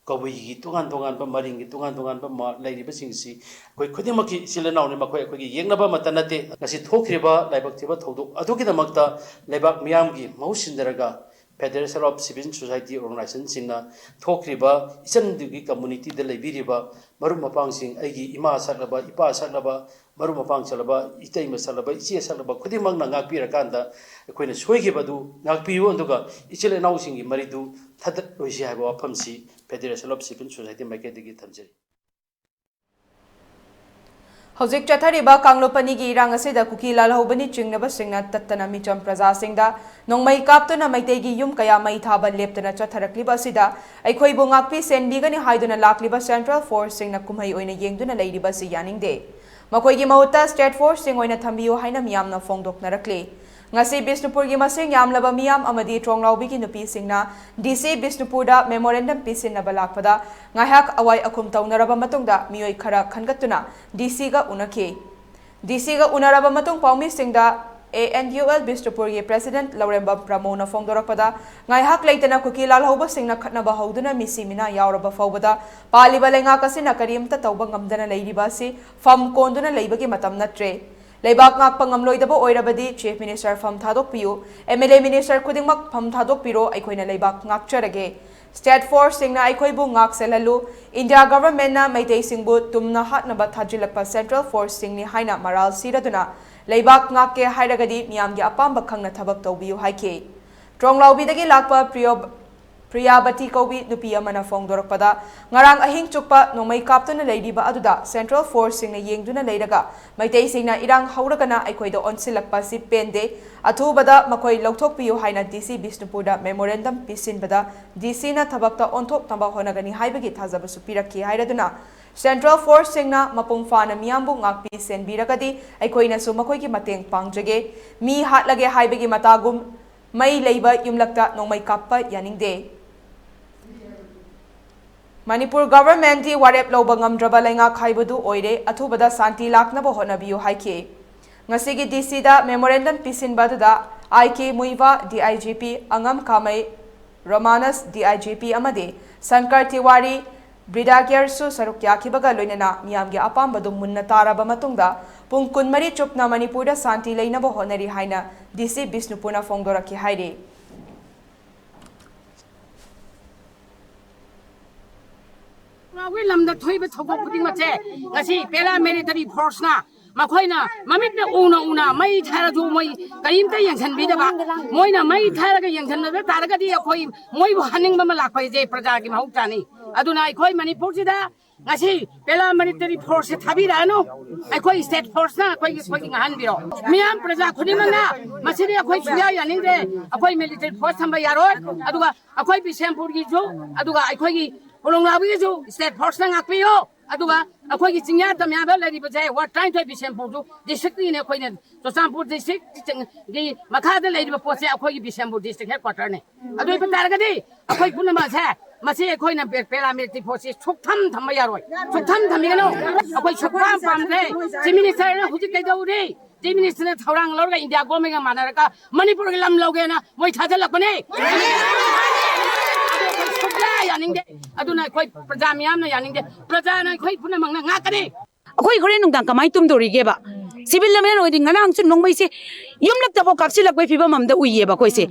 ꯀꯕꯨꯏꯒꯤ ꯇꯣꯉꯥꯟ ꯇꯣꯉꯥꯟꯕ, ꯃꯔꯤꯡꯒꯤ ꯇꯣꯉꯥꯟ ꯇꯣꯉꯥꯟꯕ ꯃꯥ-, ꯂꯩꯔꯤꯕꯁꯤꯡꯁꯤ ꯑꯩꯈꯣꯏ ꯈꯨꯗꯤꯡꯃꯛꯀꯤ ꯏꯆꯤꯜ ꯏꯅꯥꯎꯅꯤ꯫ ꯃꯈꯣꯏ ꯑꯩꯈꯣꯏꯒꯤ ꯌꯦꯛꯅꯕ ꯑꯃꯠꯇ ꯅꯠꯇꯦ꯫ ꯉꯁꯤ ꯊꯣꯛꯈ꯭ꯔꯤꯕ ꯂꯥꯏꯕꯛ ꯊꯤꯕ ꯊꯧꯗꯣꯛ ꯑꯗꯨꯒꯤꯗꯃꯛꯇ ꯂꯩꯕꯥꯛ ꯃꯤꯌꯥꯝꯒꯤ ꯃꯍꯨꯠ ꯁꯤꯟꯖꯔꯒ Federation of Civil Society Organizationꯁꯤꯡꯅ ꯊꯣꯛꯈ꯭ꯔꯤꯕ ꯏꯆꯟꯗꯨꯒꯤ communityꯗ ꯂꯩꯕꯤꯔꯤꯕ ꯃꯔꯨꯞ ꯃꯄꯥꯡꯁꯤꯡ, ꯑꯩꯒꯤ ꯏꯃꯥ ꯁꯛꯂꯕ, ꯏꯄꯥ ꯁꯛꯂꯕ, ꯃꯔꯨꯞ ꯃꯄꯥꯡ ꯁꯛꯂꯕ, ꯏꯇꯩꯃ ꯁꯛꯂꯕ, ꯏꯆꯦ ꯁꯛꯂꯕ ꯈꯨꯗꯤꯡꯃꯛꯅ ꯉꯥꯛꯄꯤꯔꯀꯥꯟꯗ ꯑꯩꯈꯣꯏꯅ ꯁꯣꯏꯈꯤꯕꯗꯨ ꯉꯥꯛꯄꯤꯌꯨ, ꯑꯗꯨꯒ ꯏꯆꯤꯜ ꯏꯅꯥꯎꯁꯤꯡꯒꯤ ꯃꯔꯤꯗꯨ ꯊꯗꯠꯂꯣꯏꯁꯤ ꯍꯥꯏꯕ ꯋꯥꯐꯝꯁꯤ Federation of Civil Society ꯃꯥꯏꯀꯩꯗꯒꯤ ꯊꯝꯖꯔꯤ꯫ ꯍꯧꯖꯤꯛ ꯆꯠꯊꯔꯤꯕ ꯀꯥꯡꯂꯨꯞ ꯑꯅꯤꯒꯤ ꯏꯔꯥꯡ ꯑꯁꯤꯗ ꯀꯨꯀꯤ ꯂꯥꯜꯍꯧꯕꯅꯤ ꯆꯤꯡꯅꯕꯁꯤꯡꯅ ꯇꯠꯇꯅ ꯃꯤꯆꯝ ꯄ꯭ꯔꯖꯥꯁꯤꯡꯗ ꯅꯣꯡꯃꯩ ꯀꯥꯞꯇꯨꯅ ꯃꯩꯇꯩꯒꯤ ꯌꯨꯝ ꯀꯌꯥ ꯃꯩ ꯊꯥꯕ ꯂꯦꯞꯇꯅ ꯆꯠꯊꯔꯛꯂꯤꯕ ꯑꯁꯤꯗ ꯑꯩꯈꯣꯏꯕꯨ ꯉꯥꯛꯄꯤ ꯁꯦꯟꯕꯤꯒꯅꯤ ꯍꯥꯏꯗꯨꯅ ꯂꯥꯛꯂꯤꯕ Central Forceꯁꯤꯡꯅ ꯀꯨꯝꯍꯩ ꯑꯣꯏꯅ ꯌꯦꯡꯗꯨꯅ ꯂꯩꯔꯤꯕ ꯑꯁꯤ ꯌꯥꯅꯤꯡꯗꯦ꯫ ꯃꯈꯣꯏꯒꯤ ꯃꯍꯨꯠꯇ State Forceꯁꯤꯡ ꯑꯣꯏꯅ ꯊꯝꯕꯤꯌꯨ ꯍꯥꯏꯅ ꯃꯤꯌꯥꯝꯅ ꯐꯣꯡꯗꯣꯛꯅꯔꯛꯂꯤ꯫ ꯉꯁꯤ ꯕꯤꯁꯅꯨꯄꯨꯔꯒꯤ ꯃꯁꯤꯡ ꯌꯥꯝꯂꯕ ꯃꯤꯌꯥꯝ ꯑꯃꯗꯤ ꯇ꯭ꯔꯣꯡꯂꯥꯎꯕꯤꯒꯤ ꯅꯨꯄꯤꯁꯤꯡꯅ DC ꯕꯤꯁꯅꯨꯄꯨꯔꯗ memorandum ꯄꯤꯁꯤꯟꯅꯕ ꯂꯥꯛꯄꯗ ꯉꯥꯏꯍꯥꯛ ꯑꯋꯥꯏ ꯑꯈꯨꯝ ꯇꯧꯅꯔꯕ ꯃꯇꯨꯡꯗ ꯃꯤꯑꯣꯏ ꯈꯔ ꯈꯟꯒꯠꯇꯨꯅ DCꯒ ꯎꯅꯈꯤ꯫ DCꯒ ꯎꯅꯔꯕ ꯃꯇꯨꯡ ꯄꯥꯎꯃꯤꯁꯤꯡꯗ ANUL ꯕꯤꯁꯅꯨꯄꯨꯔꯒꯤ President ꯂꯧꯔꯦꯝꯕꯝ ꯄ꯭ꯔꯃꯣꯅ ꯐꯣꯡꯗꯣꯔꯛꯄꯗ, ꯉꯥꯏꯍꯥꯛ ꯂꯩꯇꯅ ꯀꯨꯀꯤ ꯂꯥꯜꯍꯧꯕꯁꯤꯡꯅ ꯈꯠꯅꯕ ꯍꯧꯗꯨꯅ ꯃꯤꯁꯤ ꯃꯤꯅꯥ ꯌꯥꯎꯔꯕ ꯐꯥꯎꯕꯗ ꯄꯥꯜꯂꯤꯕ ꯂꯩꯉꯥꯛ ꯑꯁꯤꯅ ꯀꯔꯤꯝꯇ ꯇꯧꯕ ꯉꯝꯗꯅ ꯂꯩꯔꯤꯕ ꯑꯁꯤ ꯐꯝ ꯀꯣꯟꯗꯨꯅ ꯂꯩꯕꯒꯤ ꯃꯇꯝ ꯅꯠꯇ꯭ꯔꯦ꯫ ꯂꯩꯕꯥꯛ ꯉꯥꯛꯄ ꯉꯝꯂꯣꯏꯗꯕ ꯑꯣꯏꯔꯕꯗꯤ Chief Minister ꯐꯝ ꯊꯥꯗꯣꯛꯄꯤꯌꯨ, MLA Minister ꯈꯨꯗꯤꯡꯃꯛ ꯐꯝ ꯊꯥꯗꯣꯛꯄꯤꯔꯣ, ꯑꯩꯈꯣꯏꯅ ꯂꯩꯕꯥꯛ ꯉꯥꯛꯆꯔꯒꯦ꯫ State Forceꯁꯤꯡꯅ ꯑꯩꯈꯣꯏꯕꯨ ꯉꯥꯛ ꯁꯦꯜꯍꯜꯂꯨ꯫ India Governmentꯅ ꯃꯩꯇꯩꯁꯤꯡꯕꯨ ꯇꯨꯝꯅ ꯍꯥꯠꯅꯕ ꯊꯥꯖꯤꯜꯂꯛꯄ Central Forceꯁꯤꯡꯅꯤ ꯍꯥꯏꯅ ꯃꯔꯥꯜ ꯁꯤꯔꯗꯨꯅ ꯂꯩꯕꯥꯛ ꯉꯥꯛꯀꯦ ꯍꯥꯏꯔꯒꯗꯤ ꯃꯤꯌꯥꯝꯒꯤ ꯑꯄꯥꯝꯕ ꯈꯪꯅ ꯊꯕꯛ ꯇꯧꯕꯤꯌꯨ ꯍꯥꯏꯈꯤ꯫ ꯇ꯭ꯔꯣꯡꯂꯥꯎꯕꯤꯗꯒꯤ ꯂꯥꯛꯄ ꯄ꯭ꯔꯤꯌꯣ-, ꯄ꯭ꯔꯤꯌꯥꯕꯇꯤ ꯀꯧꯕꯤ ꯅꯨꯄꯤ ꯑꯃꯅ ꯐꯣꯡꯗꯣꯔꯛꯄꯗ, ꯉꯔꯥꯡ ꯑꯍꯤꯡ ꯆꯨꯞꯄ ꯅꯣꯡꯃꯩ ꯀꯥꯞꯇꯨꯅ ꯂꯩꯔꯤꯕ ꯑꯗꯨꯗ Central Forceꯁꯤꯡꯅ ꯌꯦꯡꯗꯨꯅ ꯂꯩꯔꯒ ꯃꯩꯇꯩꯁꯤꯡꯅ ꯏꯔꯥꯡ ꯍꯧꯔꯒꯅ ꯑꯩꯈꯣꯏꯗ ꯑꯣꯟꯁꯤꯜꯂꯛꯄ ꯑꯁꯤ ꯄꯦꯟꯗꯦ꯫ ꯑꯊꯨꯕꯗ ꯃꯈꯣꯏ ꯂꯧꯊꯣꯛꯄꯤꯌꯨ ꯍꯥꯏꯅ DC ꯕꯤꯁꯅꯨꯄꯨꯔꯗ memorandum ꯄꯤꯁꯤꯟꯕꯗ DCꯅ ꯊꯕꯛꯇ ꯑꯣꯟꯊꯣꯛꯅꯕ ꯍꯣꯠꯅꯒꯅꯤ ꯍꯥꯏꯕꯒꯤ ꯊꯥꯖꯕꯁꯨ ꯄꯤꯔꯛꯈꯤ ꯍꯥꯏꯔꯗꯨꯅ, Central Forceꯁꯤꯡꯅ ꯃꯄꯨꯡ ꯐꯥꯅ ꯃꯤꯌꯥꯝꯕꯨ ꯉꯥꯛꯄꯤ ꯁꯦꯟꯕꯤꯔꯒꯗꯤ ꯑꯩꯈꯣꯏꯅꯁꯨ ꯃꯈꯣꯏꯒꯤ ꯃꯇꯦꯡ ꯄꯥꯡꯖꯒꯦ꯫ ꯃꯤ ꯍꯥꯠꯂꯒꯦ ꯍꯥꯏꯕꯒꯤ ꯃꯇꯥꯒꯨꯝ ꯃꯩ ꯂꯩꯕ ꯌꯨꯝꯂꯛꯇ ꯅꯣꯡꯃꯩ ꯀꯥꯞꯄ ꯌꯥꯅꯤꯡꯗꯦ꯫ ꯃꯅꯤꯄꯨꯔ ꯒꯚꯔꯟꯃꯦꯟꯠꯇꯤ ꯋꯥꯔꯦꯞ ꯂꯧꯕ ꯉꯝꯗ꯭ꯔꯕ ꯂꯩꯉꯥꯛ ꯍꯥꯏꯕꯗꯨ ꯑꯣꯏꯔꯦ꯫ ꯑꯊꯨꯕꯗ ꯁꯥꯟꯇꯤ ꯂꯥꯛꯅꯕ ꯍꯣꯠꯅꯕꯤꯌꯨ ꯍꯥꯏꯈꯤ꯫ ꯉꯁꯤꯒꯤ ꯗꯤ ꯁꯤꯗ ꯃꯦꯃꯣꯔꯦꯟꯗꯝ ꯄꯤꯁꯤꯟꯕ ꯑꯗꯨꯗ ꯑꯥꯏ ꯀꯦ ꯃꯨꯏꯕꯥ, ꯗꯤ ꯑꯥꯏ ꯖꯤ ꯄꯤ ꯑꯉꯝ ꯀꯥꯃꯩ, ꯔꯣꯃꯥꯅꯁ, ꯗꯤ ꯑꯥꯏ ꯖꯤ ꯄꯤ ꯑꯃꯗꯤ ꯁꯪꯀꯔ ꯇꯤꯋꯥꯔꯤ, ꯕ꯭ꯔꯤꯗꯥꯒ꯭ꯌꯔꯁꯨ ꯁꯔꯨꯛ ꯌꯥꯈꯤꯕꯒ ꯂꯣꯏꯅꯅ ꯃꯤꯌꯥꯝꯒꯤ ꯑꯄꯥꯝꯕꯗꯨ ꯃꯨꯟꯅ ꯇꯥꯔꯕ ꯃꯇꯨꯡꯗ ꯄꯨꯡ ꯀꯨꯟꯃꯔꯤ ꯆꯨꯞꯅ ꯃꯅꯤꯄꯨꯔꯗ ꯁꯥꯟꯇꯤ ꯂꯩꯅꯕ ꯍꯣꯠꯅꯔꯤ ꯍꯥꯏꯅ ꯗꯤ ꯁꯤ ꯕꯤꯁꯅꯨꯄꯨꯔꯅ ꯐꯣꯡꯗꯣꯔꯛꯈꯤ ꯍꯥꯏꯔꯤ꯫ ꯈꯨꯡꯒꯪꯒꯤ ꯂꯝꯗ ꯊꯣꯛꯏꯕ ꯊꯧꯗꯣꯛ ꯈꯨꯗꯤꯡꯃꯛꯁꯦ ꯉꯁꯤ ꯄꯦꯔꯥ ꯃꯤꯂꯤꯇꯔꯤ ꯐꯣꯔꯁꯅ ꯃꯈꯣꯏꯅ ꯃꯃꯤꯠꯅ ꯎꯅ ꯎꯅ ꯃꯩ ꯊꯥꯔꯁꯨ ꯃꯣꯏ ꯀꯔꯤꯝꯇ ꯌꯦꯡꯁꯤꯟꯕꯤꯗꯕ꯫ ꯃꯣꯏꯅ ꯃꯩ ꯊꯥꯔꯒ ꯌꯦꯡꯁꯤꯟꯕꯗ ꯇꯥꯔꯒꯗꯤ ꯑꯩꯈꯣꯏ ꯃꯣꯏꯕꯨ ꯍꯥꯠꯅꯤꯡꯕ ꯑꯃ ꯂꯥꯛꯄ ꯍꯥꯏꯁꯦ ꯄ꯭ꯔꯖꯥꯒꯤ ꯃꯍꯧꯁꯥꯅꯤ꯫ ꯑꯗꯨꯅ ꯑꯩꯈꯣꯏ ꯃꯅꯤꯄꯨꯔꯁꯤꯗ ꯉꯁꯤ ꯄꯦꯔꯥ ꯃꯤꯂꯤꯇꯔꯤ ꯐꯣꯔꯁꯁꯦ ꯊꯥꯕꯤꯔꯛꯑꯅꯨ꯫ ꯑꯩꯈꯣꯏ ꯁ꯭ꯇꯦꯠ ꯐꯣꯔꯁꯅ ꯑꯩꯈꯣꯏꯒꯤ ꯑꯩꯈꯣꯏꯒꯤ ꯉꯥꯡꯍꯟꯕꯤꯔꯣ꯫ ꯃꯤꯌꯥꯝ ꯄ꯭ꯔꯖꯥ ꯈꯨꯗꯤꯡꯃꯛꯅ ꯃꯁꯤꯗꯤ ꯑꯩꯈꯣꯏ ꯁꯨꯡꯌꯥ ꯌꯥꯅꯤꯡꯗꯦ꯫ ꯑꯩꯈꯣꯏ ꯃꯤꯂꯤꯇꯔꯤ ꯐꯣꯔꯁ ꯊꯝꯕ ꯌꯥꯔꯣꯏ꯫ ꯑꯗꯨꯒ ꯑꯩꯈꯣꯏ ꯕꯤꯁꯦꯝꯄꯨꯔꯒꯤꯁꯨ ꯑꯗꯨꯒ ꯑꯩꯈꯣꯏꯒꯤ ꯍꯨꯂꯣꯡꯂꯥꯎꯕꯤꯒꯤꯁꯨ ꯁ꯭ꯇꯦꯠ ꯐꯣꯔꯁꯅ ꯉꯥꯛꯄꯤꯌꯨ꯫ ꯑꯗꯨꯒ ꯑꯩꯈꯣꯏꯒꯤ ꯆꯤꯡꯌꯥ ꯇꯝꯌꯥꯗ ꯂꯩꯔꯤꯕꯁꯦ ꯋꯥꯔꯗ ꯇꯔꯥꯅꯤꯊꯣꯏ ꯕꯤꯁꯦꯝꯄꯨꯔꯁꯨ ꯗꯤꯁꯇ꯭ꯔꯤꯛꯅꯤꯅꯦ꯫ ꯑꯩꯈꯣꯏꯅ ꯆꯨꯔꯆꯥꯟꯄꯨꯔ ꯗꯤꯁꯇ꯭ꯔꯤꯛꯀꯤ ꯃꯈꯥꯗ ꯂꯩꯔꯤꯕ ꯄꯣꯠꯁꯦ ꯑꯩꯈꯣꯏꯒꯤ ꯕꯤꯁꯦꯝꯄꯨꯔ ꯗꯤꯁꯇ꯭ꯔꯤꯛ ꯍꯦꯗ ꯀ꯭ꯋꯥꯇꯔꯅꯤ꯫ ꯑꯗꯨ ꯑꯣꯏꯕ ꯇꯥꯔꯒꯗꯤ ꯑꯩꯈꯣꯏ ꯄꯨꯝꯅꯃꯛꯁꯦ ꯃꯁꯤ ꯑꯩꯈꯣꯏꯅ ꯄꯦ-, ꯄꯦꯔꯥꯃꯤꯂꯤꯇꯔꯤ ꯐꯣꯔꯁꯁꯤ ꯁꯨꯛꯊꯝ ꯊꯝꯕ ꯌꯥꯔꯣꯏ꯫ ꯁꯨꯛꯊꯝ ꯊꯝꯕꯤꯒꯅꯨ꯫ ꯑꯩꯈꯣꯏ ꯁꯨꯛꯄꯥꯝ ꯄꯥꯝꯗ꯭ꯔꯦ꯫ ꯆꯤꯐ ꯃꯤꯅꯤꯁꯇꯔꯅ ꯍꯧꯖꯤꯛ ꯀꯩꯗꯧꯔꯤ? ꯆꯤꯐ ꯃꯤꯅꯤꯁꯇꯔꯅ ꯊꯧꯔꯥꯡ ꯂꯧꯔꯒ ꯏꯟꯗꯤꯌꯥ ꯒꯣꯔꯃꯦꯟꯒ ꯃꯥꯟꯅꯔꯒ ꯃꯅꯤꯄꯨꯔꯒꯤ ꯂꯝ ꯂꯧꯒꯦꯅ ꯃꯣꯏ ꯊꯥꯖꯤꯜꯂꯛꯄꯅꯦ꯫ ꯑꯗꯨ ꯑꯩꯈꯣꯏ ꯁꯨꯛꯌꯥ ꯌꯥꯅꯤꯡꯗꯦ꯫ ꯑꯗꯨꯅ ꯑꯩꯈꯣꯏ ꯄ꯭ꯔꯖꯥ ꯃꯤꯌꯥꯝꯅ ꯌꯥꯅꯤꯡꯗꯦ꯫ ꯄ꯭ꯔꯖꯥꯅ ꯑꯩꯈꯣꯏ ꯄꯨꯝꯅꯃꯛꯅ ꯉꯥꯛꯀꯅꯤ꯫ ꯑꯩꯈꯣꯏ ꯍꯣꯔꯦꯟ ꯅꯨꯡꯗꯥꯡ ꯀꯃꯥꯏꯅ ꯇꯨꯝꯗꯧꯔꯤꯒꯦꯕ? ꯁꯤꯚꯤꯜ ꯂꯝꯖꯦꯜ ꯑꯣꯏꯔꯗꯤ ꯉꯔꯥꯡꯁꯨ ꯅꯣꯡꯃꯩꯁꯦ ꯌꯨꯝꯂꯛꯇꯐꯥꯎ ꯀꯥꯞꯁꯤꯜꯂꯛꯄꯒꯤ ꯐꯤꯕꯝ ꯑꯃꯗ ꯎꯏꯌꯦꯕ ꯑꯩꯈꯣꯏꯁꯦ꯫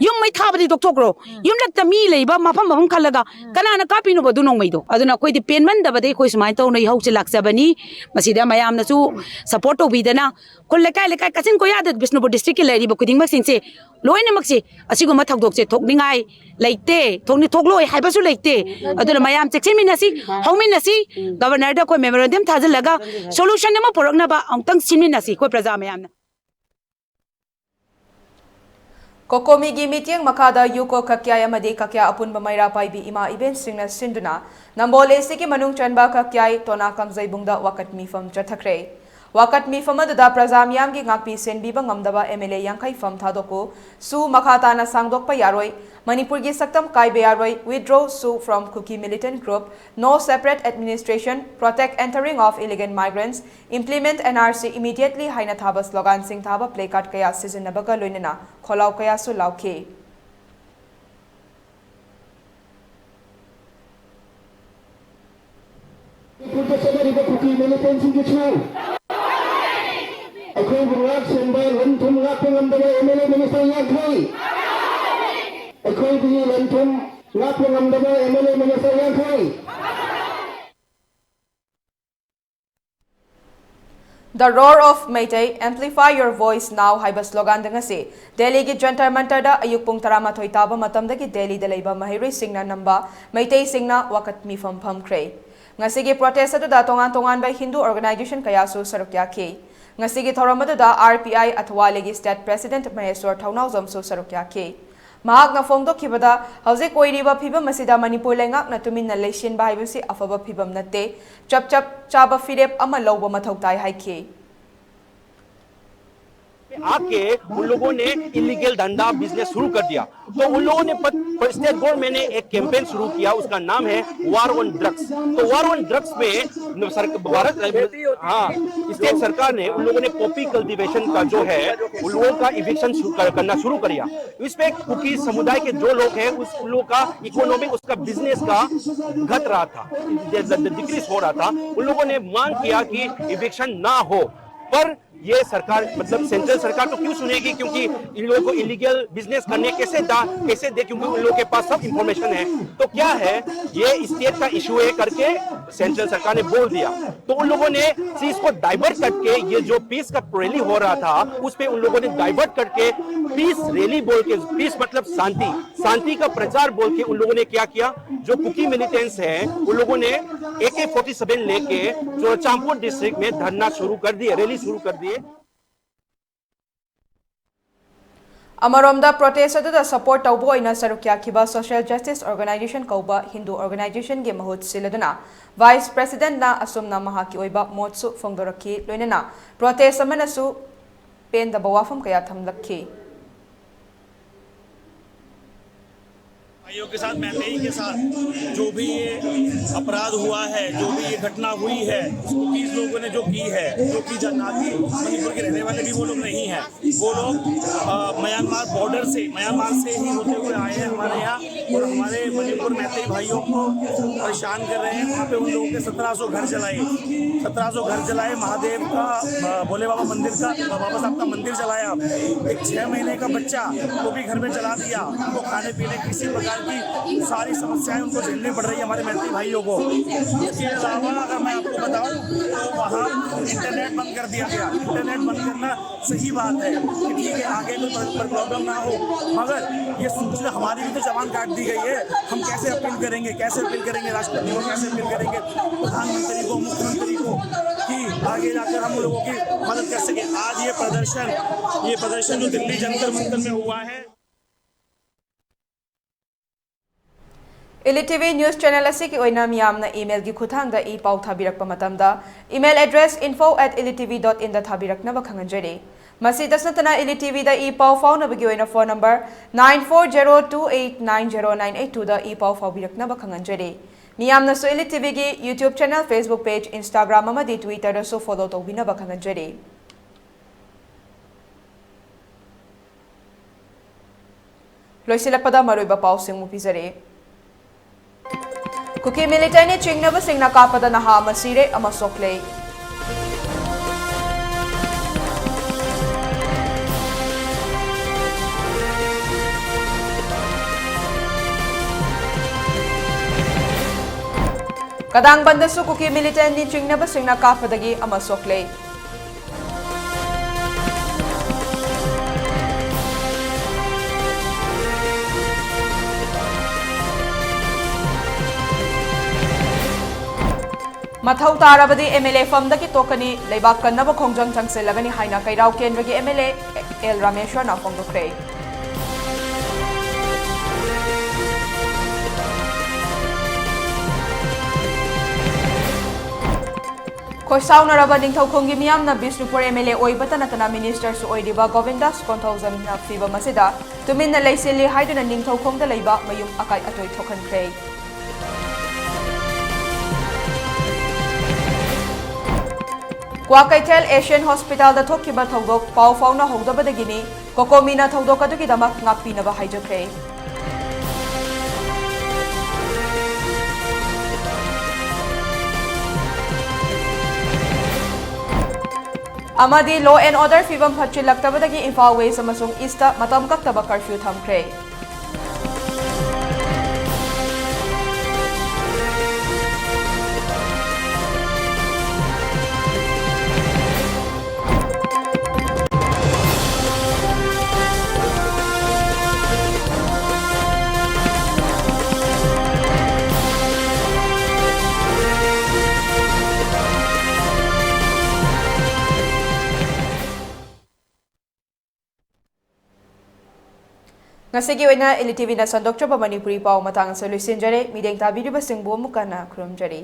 ꯌꯨꯝ ꯃꯩ ꯊꯥꯕꯗꯤ ꯇꯣꯛꯊꯣꯛꯈ꯭ꯔꯣ, ꯌꯨꯝꯂꯛꯇ ꯃꯤ ꯂꯩꯕ ꯃꯐꯝ ꯃꯐꯝ ꯈꯜꯂꯒ ꯀꯅꯥꯅ ꯀꯥꯞꯄꯤꯅꯣꯕ ꯑꯗꯨ ꯅꯣꯡꯃꯩꯗꯣ? ꯑꯗꯨꯅ ꯑꯩꯈꯣꯏꯗꯤ ꯄꯦꯟꯃꯟꯗꯕꯗꯒꯤ ꯑꯩꯈꯣꯏ ꯁꯨꯃꯥꯏꯅ ꯇꯧꯅ ꯏꯍꯧꯁꯦ ꯂꯥꯛꯆꯕꯅꯤ꯫ ꯃꯁꯤꯗ ꯃꯌꯥꯝꯅꯁꯨ ꯁꯄꯣꯔꯠ ꯇꯧꯕꯤꯗꯅ ꯈꯨꯜ ꯂꯩꯀꯥꯏ ꯂꯩꯀꯥꯏ ꯀꯛꯆꯤꯡ ꯀꯣꯌꯥꯗ ꯕꯤꯁꯅꯨꯄꯨꯔ ꯗꯤꯁꯇ꯭ꯔꯤꯛꯀꯤ ꯂꯩꯔꯤꯕ ꯈꯨꯗꯤꯡꯃꯛꯁꯤꯡꯁꯦ ꯂꯣꯏꯅꯃꯛꯁꯦ ꯑꯁꯤꯒꯨꯝꯕ ꯊꯧꯗꯣꯛꯁꯦ ꯊꯣꯛꯅꯤꯡꯉꯥꯏ ꯂꯩꯇꯦ, ꯊꯣꯛꯅꯤ-, ꯊꯣꯛꯂꯣꯏ ꯍꯥꯏꯕꯁꯨ ꯂꯩꯇꯦ꯫ ꯑꯗꯨꯅ ꯃꯌꯥꯝ ꯆꯦꯛꯁꯤꯟꯃꯤꯟꯅꯁꯤ, ꯍꯧꯃꯤꯟꯅꯁꯤ꯫ ꯒꯕꯔꯅꯔꯗ ꯑꯩꯈꯣꯏ ꯃꯦꯃꯣꯔꯦꯟꯗꯝ ꯊꯥꯖꯤꯜꯂꯒ ꯁꯣꯂꯨꯁꯟ ꯑꯃ ꯄꯨꯔꯛꯅꯕ ꯑꯃꯨꯛꯇꯪ ꯁꯤꯟꯃꯤꯟꯅꯁꯤ ꯑꯩꯈꯣꯏ ꯄ꯭ꯔꯖꯥ ꯃꯌꯥꯝꯅ꯫ ꯀꯣꯀꯣꯃꯤꯒꯤ ꯃꯤꯠꯌꯦꯡ ꯃꯈꯥꯗ ꯌꯨꯀꯣ ꯀꯛꯌꯥꯏ ꯑꯃꯗꯤ ꯀꯛꯌꯥ ꯑꯄꯨꯟꯕ ꯃꯩꯔꯥ ꯄꯥꯏꯕꯤ ꯏꯃꯥ ꯏꯕꯦꯟꯁꯤꯡꯅ ꯁꯤꯟꯗꯨꯅ ꯅꯝꯕꯣꯜ ꯑꯦ ꯁꯤꯒꯤ ꯃꯅꯨꯡ ꯆꯟꯕ ꯀꯛꯌꯥꯏ ꯇꯣꯅꯥ ꯀꯥꯡꯖꯩꯕꯨꯡꯗ ꯋꯥꯀꯠ ꯃꯤꯐꯝ ꯆꯠꯊꯈ꯭ꯔꯦ꯫ ꯋꯥꯀꯠ ꯃꯤꯐꯝ ꯑꯗꯨꯗ ꯄ꯭ꯔꯖꯥ ꯃꯤꯌꯥꯝꯒꯤ ꯉꯥꯛꯄꯤ ꯁꯦꯟꯕꯤꯕ ꯉꯝꯗꯕ ꯑꯦꯝ ꯑꯦꯜ ꯑꯦ ꯌꯥꯡꯈꯩ ꯐꯝ ꯊꯥꯗꯣꯛꯎ, ꯁꯨ ꯃꯈꯥ ꯇꯥꯅ ꯁꯥꯡꯗꯣꯛꯄ ꯌꯥꯔꯣꯏ, ꯃꯅꯤꯄꯨꯔꯒꯤ ꯁꯛꯇꯝ ꯀꯥꯏꯕ ꯌꯥꯔꯣꯏ, withdraw ꯁꯨ from Kuki militant group, no separate administration, protect entering of illegal migrants, implement N R C immediately ꯍꯥꯏꯅ ꯊꯥꯕ ꯁ꯭ꯂꯣꯒꯥꯟꯁꯤꯡ ꯊꯥꯕ placard ꯀꯌꯥ ꯁꯤꯖꯤꯟꯅꯕꯒ ꯂꯣꯏꯅꯅ ꯈꯣꯜꯂꯥꯎ ꯀꯌꯥꯁꯨ ꯂꯥꯎꯈꯤ꯫ ꯃꯅꯤꯄꯨꯔꯗ ꯆꯠꯅꯔꯤꯕ ꯀꯨꯀꯤ ꯃꯤꯂꯤꯇꯦꯟꯁꯤꯡꯒꯤꯁꯨ ꯑꯩꯈꯣꯏꯕꯨ ꯉꯥꯛ ꯁꯦꯟꯕ, ꯂꯟ ꯊꯨꯝ ꯉꯥꯛꯄ ꯉꯝꯗꯕ ꯑꯦꯝ ꯑꯦꯜ ꯑꯦ ꯃꯤꯅꯤꯁꯇꯔ ꯌꯥꯡꯈꯩ, ꯑꯩꯈꯣꯏꯒꯤ ꯂꯟ ꯊꯨꯝ ꯉꯥꯛꯄ ꯉꯝꯗꯕ ꯑꯦꯝ ꯑꯦꯜ ꯑꯦ ꯃꯤꯅꯤꯁꯇꯔ ꯌꯥꯡꯈꯩ꯫ The Roar of Meitei, Amplify Your Voice Now ꯍꯥꯏꯕ ꯁ꯭ꯂꯣꯒꯥꯟꯗ ꯉꯁꯤ ꯗꯦꯜꯂꯤꯒꯤ ꯖꯟꯇꯔ ꯃꯟꯇꯔꯗ ꯑꯌꯨꯛ ꯄꯨꯡ ꯇꯔꯥꯃꯥꯊꯣꯏ ꯇꯥꯕ ꯃꯇꯝꯗꯒꯤ ꯗꯦꯜꯂꯤꯗ ꯂꯩꯕ ꯃꯍꯩꯔꯣꯏꯁꯤꯡꯅ ꯅꯝꯕ ꯃꯩꯇꯩꯁꯤꯡꯅ ꯋꯥꯀꯠ ꯃꯤꯐꯝ ꯐꯝꯈ꯭ꯔꯦ꯫ ꯉꯁꯤꯒꯤ protest ꯑꯗꯨꯗ ꯇꯣꯉꯥꯟ ꯇꯣꯉꯥꯟꯕ ꯍꯤꯟꯗꯨ organization ꯀꯌꯥꯁꯨ ꯁꯔꯨꯛ ꯌꯥꯈꯤ꯫ ꯉꯁꯤꯒꯤ ꯊꯧꯔꯝ ꯑꯗꯨꯗ R P I ꯑꯊꯋꯥꯂꯤꯒꯤ state president ꯃꯍꯦꯁ꯭ꯋꯔ ꯊꯧꯅꯥꯎꯖꯝꯁꯨ ꯁꯔꯨꯛ ꯌꯥꯈꯤ꯫ ꯃꯍꯥꯛꯅ ꯐꯣꯡꯗꯣꯛꯈꯤꯕꯗ, ꯍꯧꯖꯤꯛ ꯑꯣꯏꯔꯤꯕ ꯐꯤꯕꯝ ꯑꯁꯤꯗ ꯃꯅꯤꯄꯨꯔ ꯂꯩꯉꯥꯛꯅ ꯇꯨꯃꯤꯟꯅ ꯂꯩꯁꯤꯟꯕ ꯍꯥꯏꯕꯁꯤ ꯑꯐꯕ ꯐꯤꯕꯝ ꯅꯠꯇꯦ, ꯆꯞ ꯆꯞ ꯆꯥꯕ ꯐꯤꯔꯦꯞ ꯑꯃ ꯂꯧꯕ ꯃꯊꯧ ꯇꯥꯏ ꯍꯥꯏꯈꯤ꯫ आके उन लोगों ने इलीगल धंधा, बिजनेस शुरू कर दिया। तो उन लोगों ने पत, स्टेट गवर्नमेंट ने एक कैंपेन शुरू किया, उसका नाम है वार ऑन ड्रग्स। तो वार ऑन ड्रग्स में न, सर, भारत, हाँ, स्टेट सरकार ने उन लोगों ने पॉपी कल्टीवेशन का जो है, उन लोगों का इविक्शन शुरू कर, करना शुरू कर दिया। इस पे कुकी समुदाय के जो लोग हैं, उस उन लोगों का इकोनॉमिक, उसका बिजनेस का घट रहा था, डिक्रीज हो रहा था। उन लोगों ने मांग किया कि इविक्शन ना हो, पर ये सरकार, मतलब सेंट्रल सरकार तो क्यों सुनेगी, क्योंकि इन लोगों को इलीगल बिजनेस करने कैसे दा, कैसे दे, क्योंकि उन लोगों के पास सब इंफॉर्मेशन है। तो क्या है, ये स्टेट का इशू है करके सेंट्रल सरकार ने बोल दिया। तो उन लोगों ने चीज को डाइवर्ट करके, ये जो पीस का रैली हो रहा था, उस पे उन लोगों ने डाइवर्ट करके पीस रैली बोल के, पीस मतलब शांति, शांति का प्रचार बोल के उन लोगों ने क्या किया, जो कुकी मिलिटेंट्स हैं, उन लोगों ने A K forty seven लेके चुरचांदपुर डिस्ट्रिक्ट में धरना शुरू कर दिए, रैली शुरू कर दिए। ꯑꯃꯔꯣꯝꯗ, protest ꯑꯗꯨꯗ support ꯇꯧꯕ ꯑꯣꯏꯅ ꯁꯔꯨꯛ ꯌꯥꯈꯤꯕ Social Justice Organisation ꯀꯧꯕ Hindu organization ꯒꯤ ꯃꯍꯨꯠ ꯁꯤꯜꯂꯗꯨꯅ Vice President ꯅ ꯑꯁꯨꯝꯅ ꯃꯍꯥꯛꯀꯤ ꯑꯣꯏꯕ ꯃꯣꯠꯁꯨ ꯐꯣꯡꯗꯣꯔꯛꯈꯤ, ꯂꯣꯏꯅꯅ protest ꯑꯃꯅꯁꯨ ꯄꯦꯟꯗꯕ ꯋꯥꯐꯝ ꯀꯌꯥ ꯊꯝꯂꯛꯈꯤ꯫ भाइयों के साथ, मैतेई के साथ जो भी ये अपराध हुआ है, जो भी ये घटना हुई है, कुकीज लोगों ने जो की है, जो कि जनजाति मणिपुर के रहने वाले भी वो लोग नहीं हैं, वो लोग, अ, म्यांमार बॉर्डर से, म्यांमार से ही होते हुए आए हैं हमारे यहाँ और हमारे मणिपुर मैतेई भाइयों को परेशान कर रहे हैं। वहाँ पे उन लोगों के सत्रह सौ घर जलाए, सत्रह सौ घर जलाए, महादेव का, अ, भोले बाबा मंदिर का, बाबा साहब का मंदिर जलाया। एक छह महीने का बच्चा, वो भी घर में जला दिया। उनको खाने पीने की, किसी प्रकार की सारी समस्याएं उनको झेलनी पड़ रही है हमारे मैतेई भाइयों को। इसके अलावा अगर मैं आपको बताऊं, तो वहाँ इंटरनेट बंद कर दिया गया। इंटरनेट बंद करना सही बात है कि ठीक है, आगे कोई पर, पर प्रॉब्लम ना हो, मगर ये सूचना हमारी भी तो जबान काट दी गई है। हम कैसे अपील करेंगे, कैसे अपील करेंगे राष्ट्रपति को, कैसे अपील करेंगे प्रधानमंत्री को, मुख्यमंत्री को कि आगे जाकर हम लोगों की मदद कर सके? आज ये प्रदर्शन, ये प्रदर्शन जो दिल्ली जंतर मंतर में हुआ है, Elite TV news channel ꯑꯁꯤꯒꯤ ꯑꯣꯏꯅ ꯃꯤꯌꯥꯝꯅ email ꯒꯤ ꯈꯨꯠꯊꯥꯡꯗ ꯏ ꯄꯥꯎ ꯊꯥꯕꯤꯔꯛꯄ ꯃꯇꯝꯗ, email address info at elite TV dot in ꯗ ꯊꯥꯕꯤꯔꯛꯅꯕ ꯈꯪꯍꯟꯖꯔꯤ꯫ ꯃꯁꯤꯗꯁꯨ ꯅꯠꯇꯅ, Elite TV ꯗ ꯏ ꯄꯥꯎ ꯐꯥꯎꯅꯕꯒꯤ ꯑꯣꯏꯅ phone number nine four zero two eight nine zero nine eight two ꯗ ꯏ ꯄꯥꯎ ꯐꯥꯎꯕꯤꯔꯛꯅꯕ ꯈꯪꯍꯟꯖꯔꯤ꯫ ꯃꯤꯌꯥꯝꯅꯁꯨ Elite TV ꯒꯤ YouTube channel, Facebook page, Instagram ꯑꯃꯗꯤ Twitter ꯗꯁꯨ follow ꯇꯧꯕꯤꯅꯕ ꯈꯪꯍꯟꯖꯔꯤ꯫ ꯂꯣꯏꯁꯤꯜꯂꯛꯄꯗ ꯃꯔꯨꯑꯣꯏꯕ ꯄꯥꯎꯁꯤꯡ ꯑꯃꯨꯛ ꯄꯤꯖꯔꯤ꯫ ꯀꯨꯀꯤ militant ꯅ ꯆꯤꯡꯅꯕꯁꯤꯡꯅ ꯀꯥꯞꯄꯗ ꯅꯍꯥ ꯑꯃ ꯁꯤꯔꯦ ꯑꯃ ꯁꯣꯛꯂꯦ꯫ ꯀꯗꯥꯡꯕꯟꯗꯁꯨ ꯀꯨꯀꯤ militant ꯅ ꯆꯤꯡꯅꯕꯁꯤꯡꯅ ꯀꯥꯞꯄꯗꯒꯤ ꯑꯃ ꯁꯣꯛꯂꯦ꯫ ꯃꯊꯧ ꯇꯥꯔꯕꯗꯤ MLA ꯐꯝꯗꯒꯤ ꯇꯣꯛꯀꯅꯤ, ꯂꯩꯕꯥꯛ ꯀꯟꯅꯕ ꯈꯣꯡꯖꯪ ꯆꯪꯁꯤꯜꯂꯒꯅꯤ ꯍꯥꯏꯅ ꯀꯩꯔꯥꯎ ꯀꯦꯟꯗ꯭ꯔꯒꯤ MLA ꯑꯦꯜ ꯔꯥꯃꯦꯁ꯭ꯋꯔꯅ ꯐꯣꯡꯗꯣꯛꯈ꯭ꯔꯦ꯫ ꯈꯣꯏꯁꯥꯎꯅꯔꯕ ꯅꯤꯡꯊꯧꯈꯣꯡꯒꯤ ꯃꯤꯌꯥꯝꯅ ꯕꯤꯁꯅꯨꯄꯨꯔ M L A ꯑꯣꯏꯕꯇ ꯅꯠꯇꯅ minister ꯁꯨ ꯑꯣꯏꯔꯤꯕ ꯒꯣꯕꯤꯟꯗꯥꯁ ꯀꯣꯟꯊꯧꯖꯝꯅ ꯐꯤꯕꯝ ꯑꯁꯤꯗ ꯇꯨꯃꯤꯟꯅ ꯂꯩꯁꯤꯜꯂꯤ ꯍꯥꯏꯗꯨꯅ ꯅꯤꯡꯊꯧꯈꯣꯡꯗ ꯂꯩꯕ ꯃꯌꯨꯝ ꯑꯀꯥꯏ ꯑꯇꯣꯏ ꯊꯣꯛꯍꯟꯈ꯭ꯔꯦ꯫ ꯀ꯭ꯋꯥꯀꯩꯊꯦꯜ Asian Hospital ꯗ ꯊꯣꯛꯈꯤꯕ ꯊꯧꯗꯣꯛ ꯄꯥꯎ ꯐꯥꯎꯅꯍꯧꯗꯕꯗꯒꯤꯅꯤ꯫ ꯀꯣꯀꯣꯃꯤꯅ ꯊꯧꯗꯣꯛ ꯑꯗꯨꯒꯤꯗꯃꯛ ꯉꯥꯛꯄꯤꯅꯕ ꯍꯥꯏꯖꯈ꯭ꯔꯦ꯫ ꯑꯃꯗꯤ law and order ꯐꯤꯕꯝ ꯐꯠꯆꯤꯜꯂꯛꯇꯕꯗꯒꯤ ꯏꯝꯐꯥꯜ West ꯑꯃꯁꯨꯡ East ꯇ ꯃꯇꯝ ꯀꯛꯇꯕ curfew ꯊꯝꯈ꯭ꯔꯦ꯫ ꯉꯁꯤꯒꯤ ꯑꯣꯏꯅ Elite TV ꯅ ꯁꯟꯗꯣꯛꯆꯕ ꯃꯅꯤꯄꯨꯔꯤ ꯄꯥꯎ ꯃꯇꯥꯡ ꯑꯁꯤꯗ ꯂꯣꯏꯁꯤꯟꯖꯔꯦ꯫ ꯃꯤꯠꯌꯦꯡ ꯇꯥꯕꯤꯔꯤꯕꯁꯤꯡꯕꯨ ꯑꯃꯨꯛ ꯍꯟꯅ ꯈꯨꯔꯨꯝꯖꯔꯤ꯫